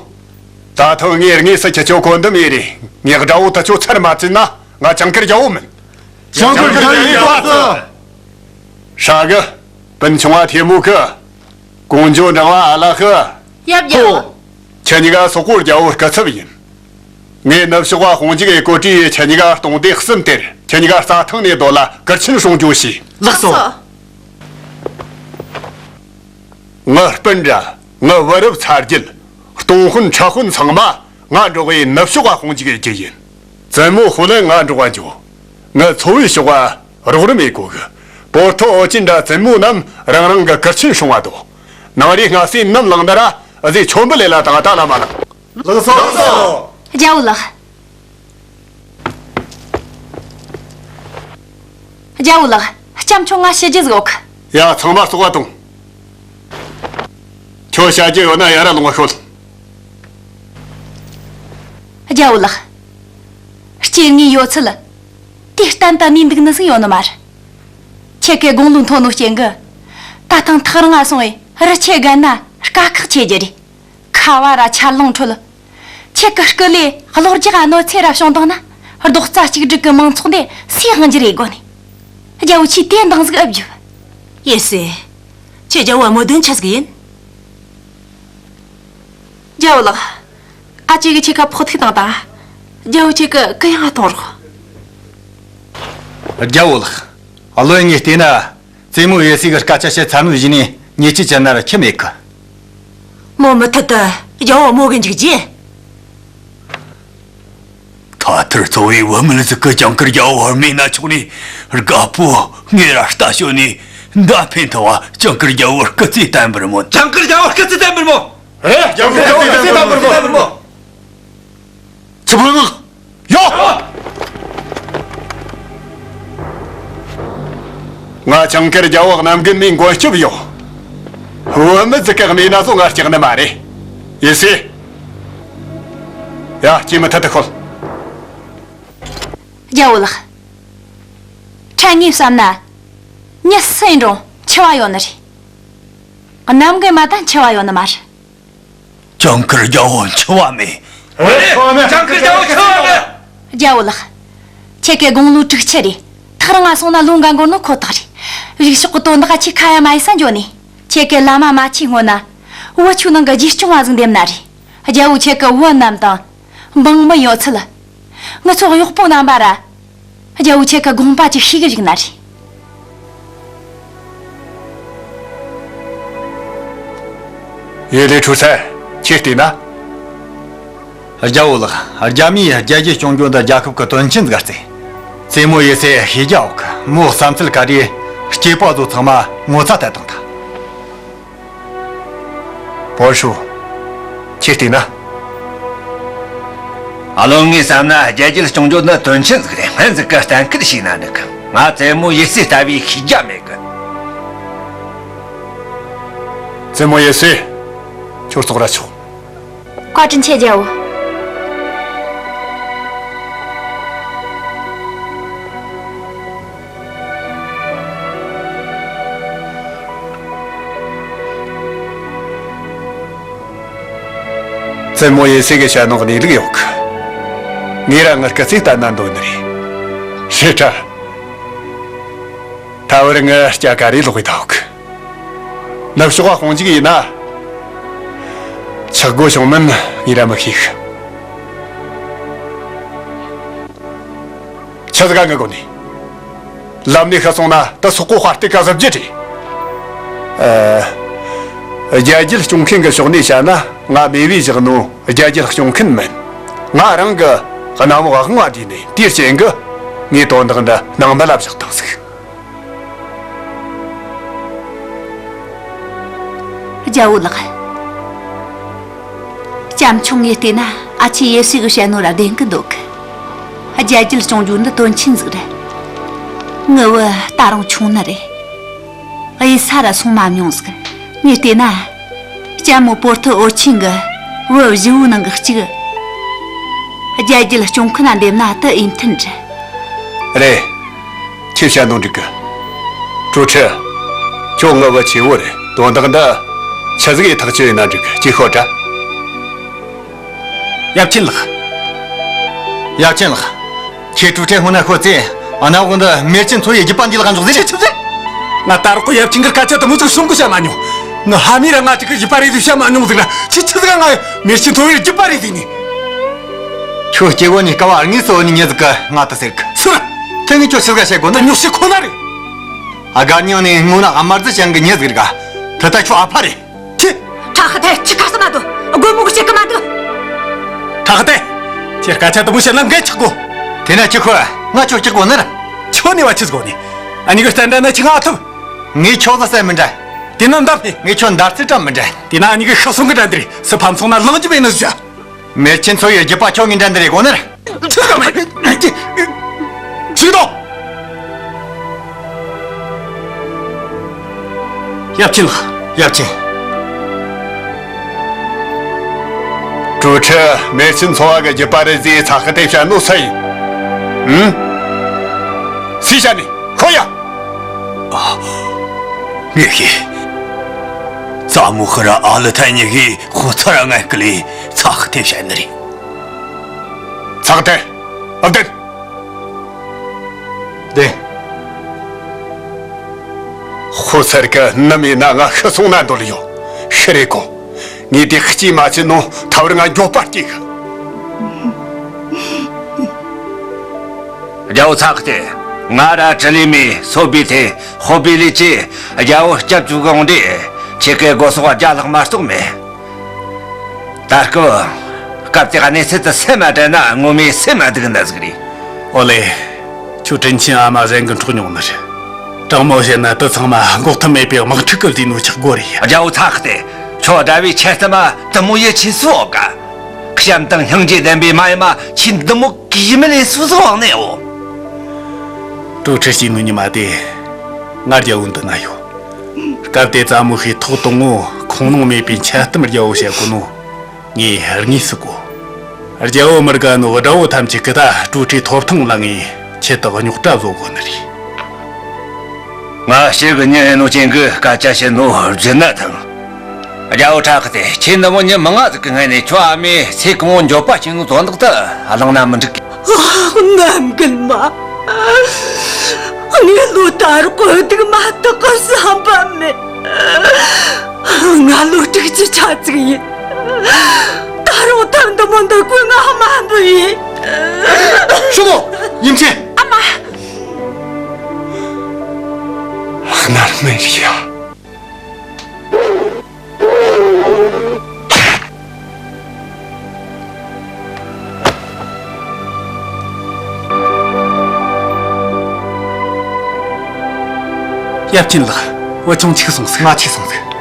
ད་ཐང་ངས་དངོས་སུ་ཁྱེད་ཆོ་གོ་འདི་མེད་རེ་ངས་དགྲ་བོ་ད་ཆོ་ཚར་མ་བཙུན་ན་ང་ཅང་ཀིར་རྒྱལ་བོ་མིན། ཅང་ཀིར་རྒྱལ་བོ་ཡིན་པ་ཚོ། ཧྲ་གི། སྤུན་ཆུང་བ་ཐེ་མུ་གི། ཀོང་ཇོ་འབྲང་བ་ཨ་ལ་ཧི། ཡབ་རྒྱལ་བོ། ཁྱེད་གཉིས་ཀ་སོག་པོ་རྒྱལ་བོ་སྐུ་ཚབ་ཡིན། ངས་ནུབ་ཕྱོགས་པ་དཔུང་འཇུག་གི་བཀོད་སྒྲིག་ཡིས་ཁྱེད་གཉིས་ཀ་སྟོང་སྡེ་གསུམ་སྟེར། ཁྱེད་གཉིས་ཀ་རྩྭ་ཐང་ནས་སྡོད་ལ་གུར་ཆེན་སྲུང་སྐྱོབ་བྱས། ལགས་སོ། ངའི་སྤུན་ར། ངའི་བུ་རབས་ཚ་རྒྱུད། སྟོང་དཔོན་ཁྲ་དཔོན་ཚང་མ་ང་འགྲོགས་པའི་ནུབ་ཕྱོགས་པ་དཔུང་འཇུག་གི་རྒྱུ་ཡིན། བཙུན་མོ་ཧུ་ལན་ང་འགྲོགས་པ་འཇོག་ངའི་ཚོ་བའི་ཕྱོགས་པ། རོགས་རམ་ཡེ་གོ་གི། པོར་ཐོ་ཨོ་ཅིན་དྲ་བཙུན་མོ་རྣམས་རང་རང་གི་གུར་ཆེན་སྲུང་བ་དོ། ནང་རེ་སྔ་སེ་ནམ་ལངས་ན་ར་ཨ་ཟེ་ཆོམ་བུ་ལེ་ལ་དང་ད་ལ་མ་ལངས། ལགས་སོ། རྒྱལ་བོ་ལགས། རྒྱལ་བོ་ལགས། ལྕམ་ཆུང་ང་ཞུ་རྒྱུ་ཟིག་ཡོད་གི། ཡ་ཚང་མ་ལྟོགས་པ་དང་། ཁྱོད་བྱ་རྒྱུ་ཡོད་ན་ཡར་ར་ལོངས་ཤོད། རྒྱལ་བོ་ལགས། སྐྱེ་དངོས་ཡོད་ཚད། དེ་གཏན་དུ་གནས་འདུག་ནི་ཟིག་ཡོད་ནི་མ་རེད། ཁྱེད་ཀའི་དགུང་ལོ་མཐོ་ནོ་རྐྱེན་གི། ད་ཐེངས་ཐག་རིང་ང་སོང་བས་རི་ཆེ་རྒན་ན་དཀའ་ཁག་ཆེ་རྒྱུ་རེད། ཁ་བ་ར་ཆར་རླུང་ཁྲོད། ཁྱེད་ཀྱི་སྐུ་ལས་གློ་རྒྱག་གནོད་འཚེ་ར་བྱུང་བཏང་ན་རྡོག་རྩ་གཅིག་སྒྲིལ་གྱི་མང་ཚོགས་འདི་སུས་དབང་རྒྱུ་རེད་དགོ་ནས། རྒྱལ་བོ་ཆེས་དེ་འདང་ཟིག་ཨེ་བརྒྱབ། ཡེ་སི། ཁྱེད་རྒྱལ་བོ་མོ་དོན་ཆི་ཟིག་ཡིན། རྒྱལ་བོ་ལགས། ཨ་ཅེ་གི་ཁྱེད་ཀ་ཕོག་ཐུག་བཏང་དང་། རྒྱལ་བོ་ཁྱེད་ཀྱི་གུ་ཡངས་གཏོང་རོགས། རྒྱལ་བོ་ལགས། བློན་ངས་བལྟས་ན། བཙུན་མོ་ཡེ་སི་གི་སྐད་ཆ་བཤད་ཚར་ནོ་བཞིན་ནས་ཉེས་ཆད་ཅི་ན་ར་ཁྱི་མེད་གི། མོ་མུ་མཐུད་དུ་རྒྱལ་བོ་མོ་གི་འཇུག་རྗེས། ཁ་ཐུར་ཚོ་བའི་བུད་མེད་ཟིག་གི་ཇང་ཀིར་རྒྱལ་བོ་བར་མེད་ན་ཆོག་ནས་དགའ་པོ་ངས་ར་ལྟ་ཞོ་ནས་མདའ་འཕེན་ཐུབ་བ་ཇང་ཀིར་རྒྱལ་བོར་སྐུ་རྩེད་བསྟན་པར་མོ། ཇང་ཀིར་རྒྱལ་བོར་སྐུ་རྩེད་བསྟན་པར་མོ། རེད། ཇང་ཀིར་རྒྱལ་བོར་སྐུ་རྩེད་བསྟན་པར་མོ། ཆི་བུ་ངག་ཡོ། ང་ཇང་ཀིར་རྒྱལ་བོ་རྣམ་རྒྱུན་ནས་མགོན་སྐྱོབ་ཡོད། བུད་མེད་ཟིག་གི་རྨས་ན་བཟོ་ང་སྐྲག་ནི་མ་རེད། ཡེ་སི། ཡ་སྐྱེས་མུ་མཐུད་དུ་ཤོད། རྒྱལ་བོ་ལགས། ཕྲན་ངས་བསམ་ན། མྱི་སུ་ཡིན་རུང་འཆི་བ་ཡོད་ནི་རེད། གནམ་གི་མ་ད་འཆི་བ་ཡོད་ནི་མ་རེད། ཇང་ཀིར་རྒྱལ་བོ་འཆི་བ་མེད། རེད། ཇང་ཀིར་རྒྱལ་བོ་འཆི་བ་མེད། རྒྱལ་བོ་ལགས། ཁྱེད་ཀའི་དགུང་ལོ་དྲུག་ཅུ་རེད། ཐག་རིང་ང་སོང་ན་ལོ་འགའ་འགོར་ནོ་ཁོ་ཐག་རེད། རིག་ཕྱོགས་ཀྱི་དོན་དག་ཆེ་ཁ་ཡ་མ་ཡི་ས་འགྱོ་ནས། ཁྱེད་ཀའི་བླ་མ་མ་ཆེ་སྔོན་ན། བུ་ཆུ་ནང་གི་རྗེས་སྐྱོང་བ་ཟིག་འདེམས་ན་རེད། རྒྱལ་བོ་ཁྱེད་ཀྱི་བུ་རྣམས་དང་། འབངས་མི་ཡོད་ཚད། ངི་ཚོ་གཡོག་པོ་རྣམ་པ་ར། རྒྱལ་བོ་ཁྱེད་ཀྱི་དགོངས་པ་ཅིག་ཤེས་གི་བཞུགས་ན་རེད། ཡེ་ལེ་ཁྲུ་སན། ཁྱེད་བལྟས་ན། རྒྱལ་བོ་ལགས། རྒྱ་མིས་རྒྱལ་རྒྱུད་སྐྱོང་རྒྱུ་འདི་རྒྱལ་ཁབ་ཀྱི་དོན་ཆེན་ཟིག་རྩེ། བཙུན་མོ་ཡེ་སེ་ཤེས་རྒྱ་འོག་མོ་བསམ་ཚུལ་ག་རེ་སྐྱེས་པ་ཚོ་ཚང་མ་ངོ་ཚ་ད་བཏང་ཐལ། པོ་ཧྲུ། ཁྱེད་བལྟས་ན། ཨ་ལོ་ངས་བསམ་ན་རྒྱལ་རྒྱུད་སྐྱོང་རྒྱུ་ནི་དོན་ཆེན་ཟིག་རེད། སྔོན་ཟིག་གི་གཏན་འཁེལ་བྱས་ན་འགྲིག་གི། ང་བཙུན་མོ་ཡེ་སེ་ལྟ་བུའི་ཤེས་རྒྱ་མེད་གི། བཙུན་མོ་ཡེ་སེ། ཁྱོད་ཙོག་ར་ཆོག་བཀའ་དྲིན་ཆེ་རྒྱལ་བོ། བཙུན་མོ་ཡེ་སེ་གི་ཞྭ་ནོག་གནས་ལུགས་ཡོད་གི། ངས་ར་ངི་སྐུ་ཚེ་བརྟན་ན་འདོད་ནི་རེད། ཧྲེ་ཁྲ། ད་བར་ངི་སྐྱ་ག་རེ་ལོག་གི་ཐོག་ནུབ་ཕྱོགས་པ་དཔུང་འཇུག་ཡིན་ན། ཆག་སྒོ་བྱུང་མིན་ངས་ར་མི་ཤེས་གི། ཆི་ཟིག་ག་ངི་གོ་ནི། ལམ་ནས་ཤི་སོང་ན་ད་སོག་པོ་དཔའ་རྟུལ་ག་ཟབ་རྒྱུ་རེད། ཨ། རྒྱལ་རྒྱུད་སྐྱོང་མཁན་གི་ཕྱོགས་ནས་བཤད་ན་ང་མེས་པོས་བཞག་ནོ་རྒྱལ་རྒྱུད་སྐྱོང་མཁན་མིན། ང་རང་གི་གནམ་འོག་དབང་བ་དེ་ནས་དེའི་རྐྱེན་གི་ངས་དོན་དག་འདི་ནང་མི་ལ་བཞག་བཏང་ཟིག་རྒྱལ་བོ་ལགས། ལྕམ་ཆུང་ངས་བལྟས་ན་ཨ་ཆེ་ཡེ་ཤེས་གི་བཤད་ནོ་ར་བདེན་གི་འདུག། རྒྱལ་རྒྱུད་སྐྱོང་རྒྱུ་འདི་དོན་ཆེན་ཟིག་རེད། ངའི་བུ་ད་རུང་ཆུང་ནི་རེད། གཡུལ་ས་ར་སོང་མ་མྱོང་ཟིག། ངས་བལྟས་ན། ལྕམ་མོ་པོར་ཐི་འོར་ཆེན་གི་བུ་བཞི་བོའི་ནང་གི་གཅིག། རྒྱལ་རྒྱུད་སྐྱོང་མཁན་ན་འདེམས་ན་དེ་འོས་མཐུན་རེད། རེད། ཁྱེད་བཤད་ནོ་འགྲིག་གི། ཀྲུའུ་ཁྲི། ཁྱོད་ངའི་བུ་ཆེ་བོ་རེད། དོན་དག་འདི་ཆི་ཟིག་ཡིན་ཐག་ཆོད་ཡིན་ན་འགྲིག་གི། ཅིག་ཤོད་དྲ། ཡབ་ཆེན་ལགས། ཡབ་ཆེན་ལགས། ཁྱེད་ཀྲུའུ་ཁྲི་སྔོན་ན་ཤོད་ཚེ་གནམ་འོག་འདི་མེར་ཆེན་མཚོ་ཡི་རྒྱུད་པ་འདི་ལ་གང་འཇོག་ཟེར། ཆི་ཆི་ཟེར། ང་ད་རག་གོ་ཡབ་ཆེན་གི་སྐད་ཆ་དེ་མོ་ཟིག་གསུང་གི་བཤད་མ་མྱོང་། ང་ཧ་མི་ར་ང་ཅིག་གི་རྒྱུད་པ་རེད་ཟེར་བཤད་མ་མྱོང་ཟིག་ར། ཆི་ཆི་ཟིག་ང་མེར་ཆེན་མཚོ་ཡི་རྒྱུད་པ་རེད་ཟེར་ནི། ཁྱོད་སྐྱེ་བོ་ནི་སྐལ་བ་དངོས་སུ་ནི་མྱི་ཟིག་གི་ང་དེ་ཟེར་གི། སུ་ར། དེ་ངས་ཁྱོད་ཆི་ཟིག་བཤད་དགོས་ན། ད་ཉོག་བཤད་ཁོ་ན་རེད། ཨ་དགའ་སྙིང་ནས་སྔོན་ན་ཨ་མར་ཟི་ཅང་གི་མྱི་ཟིག་རེད་ག། ད་ལྟ་ཁྱོད་ཨ་ཕ་རེད། ཁྱི། ཁྲ་ཧ་ཏེ་ཁྱི་ཁ་ས་མ་འདུག། སྒོ་མོ་གི་ཤེད་ཀི་མ་འདུག། ཁྲ་ཧ་ཏེ། ཁྱེད་སྐད་ཆ་དུ་མོ་བཤད་ན་འགན་ཆག་གོ། དེ་ན་ཁྱི་ཁོ་ང་ཁྱོད་སྐྱག་གོ་ནི་ར། ཁྱོད་ནི་བ་ཆི་ཟིག་གོ་ནི། ཨ་ནི་གི་སྟན་འདྲ་ན་ཁྱི་ང་ཐུབ། ངས་ཁྱོད་ཟ་ས་མི་འདྲ། དེ་ན་འདབ་ཕེ། ངས་ཁྱོད་འདར་ཚི་བཀྲ་མི་འདྲ། དེ་ན་ཨ་ནི་གི་ཤི་སོང་གི་འདྲ་འདིར་སི་ཕམ་སོང་ན་ལང་རྒྱུ་མེད་ནི་ཟ། མེར་ཆེན་མཚོ་ཡི་རྒྱུད་པ་ཁྱོད་ངའི་འདྲ་འདི་རེད་གོ་ནི་ར། ཁྱི་ཁ་མ་ཁྱི་ཁྱི་ཁྱི་དོ། ཡབ་ཆེན་ལགས། ཡབ་ཆེན། ཀྲུའུ་ཁྲི་མེར་ཆེན་མཚོ་བ་གི་རྒྱུད་པ་རེད་ཟེར་ཚ་ཁ་དེ་བཤད་ནོ་སུ་ཡིན། ཨུམ། སུས་བཤད་ནི་ཁོ་ཡ། ཨ། ངས་ཤེས། ཙ་མོ་ཧི་ར་ཨ་ལི་ཐན་གཉིས་ཀྱིས་ཧོ་ཚ་ར་ངན་སྐུ་ལས་ཚ་ཁ་དེ་བཤད་ནི་རེད། ཚ་ཁ་དེ། ཨ་བདེན། བདེན། ཧོ་ཚར་གི་ནམ་ཡིན་ན་ང་ཤི་སོང་ན་འདོད་ཡོད། ཤི་རེ་གོ། ངས་དེ་ཤི་མ་ཆེ་ནོ་ཐ་བར་ང་མགྱོགས་པར་སྐྱེ་གི། རྒྱལ་བོ་ཚ་ཁ་ཏེ། ང་ར་ཀྲི་ལི་མི་སོ་བི་ཐེ་ཧོ་བི་ལི་ཅི་རྒྱལ་བོ་སྐྱབས་བཅོལ་གི་འོང་དུས་ཁྱེད་ཀའི་སྒོ་ཟོག་བརྒྱ་ལྷག་མ་གཏོགས་མེད། ད་སྐབས། སྐབས་དེ་གནས་ཚུལ་དུ་སེམས་མ་དྲན་ན་ངོ་མས་སེམས་མ་སྡུག་ན་ཟིག་རེད། ཨོ་ལེ། ཁྱོད་དྲིན་ཆེན་ཨ་མ་གཞན་གྱི་འཕྲོག་མྱོང་ནི་རེད། དྲང་མོ་བཤད་ན་དེ་ཚང་མ་འགོག་ཐབས་མེད་པའི་དམག་འཁྲུག་གི་ལས་ནོ་ཆག་སྒོ་རེད། རྒྱལ་བོ་ཚ་ཁ་ཏེ། ཁྱོད་དགྲ་བོའི་ཆེ་གཏམ་མ་དུ་མོ་ཡི་ཆེ་སུ་འོག་ག། བྱམས་དང་སྙིང་རྗེ་ལྡན་པའི་མ་ཡི་མ་ཆེ་འདི་མོ་གིས་མི་ལས་སུ་སུ་འོག་ནས་འོ། ཀྲུའུ་ཁྲི་སྐྱེས་ནོ་ཉི་མ་དེ། ང་རྒྱལ་བོ་འདི་ན་ཡོད། སྐབས་དེ་ཙ་མོ་ཧི་ཐོག་དང་ངོ་ཁོང་ལོང་མེད་པའི་འཆལ་གཏམ་རྒྱལ་བོ་བཤད་གོ་ནོ། ངས་དངོས་སུ་གོ། རྒྱལ་བོ་མི་དགའ་ནོ་དགྲ་བོ་ཐམས་ཅད་ཀྱིས་ད་ཀྲུའུ་ཁྲིའི་ཐོབ་ཐང་བླངས་ངས་ཁྱེད་དག་རྙོག་དྲ་བཟོ་གོ་ནི་རེད། ང་ཤེས་གི་ཉིན་ནོ་ཅན་གི་སྐད་ཆ་བཤད་ནོ་རྒྱུ་ན་ཐང་། རྒྱལ་བོ་ཁྲ་ཁ་ཏེ་ཁྱེད་འདི་མོ་ཉིན་མང་ང་ཟིག་གི་སྔ་ནས་ཁྱོད་ཨ་མས་ཚེ་གང་བོ་འགྱོད་པ་བྱེད་ནོ་དོན་དག་ད་གླེང་ན་མི་འགྲིག་གི། ཨ། གནམ་རྒན་མ། ངའི་ལོ་ད་རུ་གོ་སྡུག་མ་ཐག་གི་བསམ་པ་མེད། ང་ལོ་དྲུག་ཅུ་ཆ་ཙིག་ཡིན། ད་རུང་ཐབས་འདི་མོ་འདི་དགོས་ང་དམའ་འབུ་ཡིན། ཞུ་མོ། ཡིན་ཆེ། ཨ་མ། ངར་མེད་ཡ། ཡབ་ཆེན་ལགས། བུ་ཆུང་འཆི་སོང་ཟིག། ང་འཆི་སོང་ཟིག།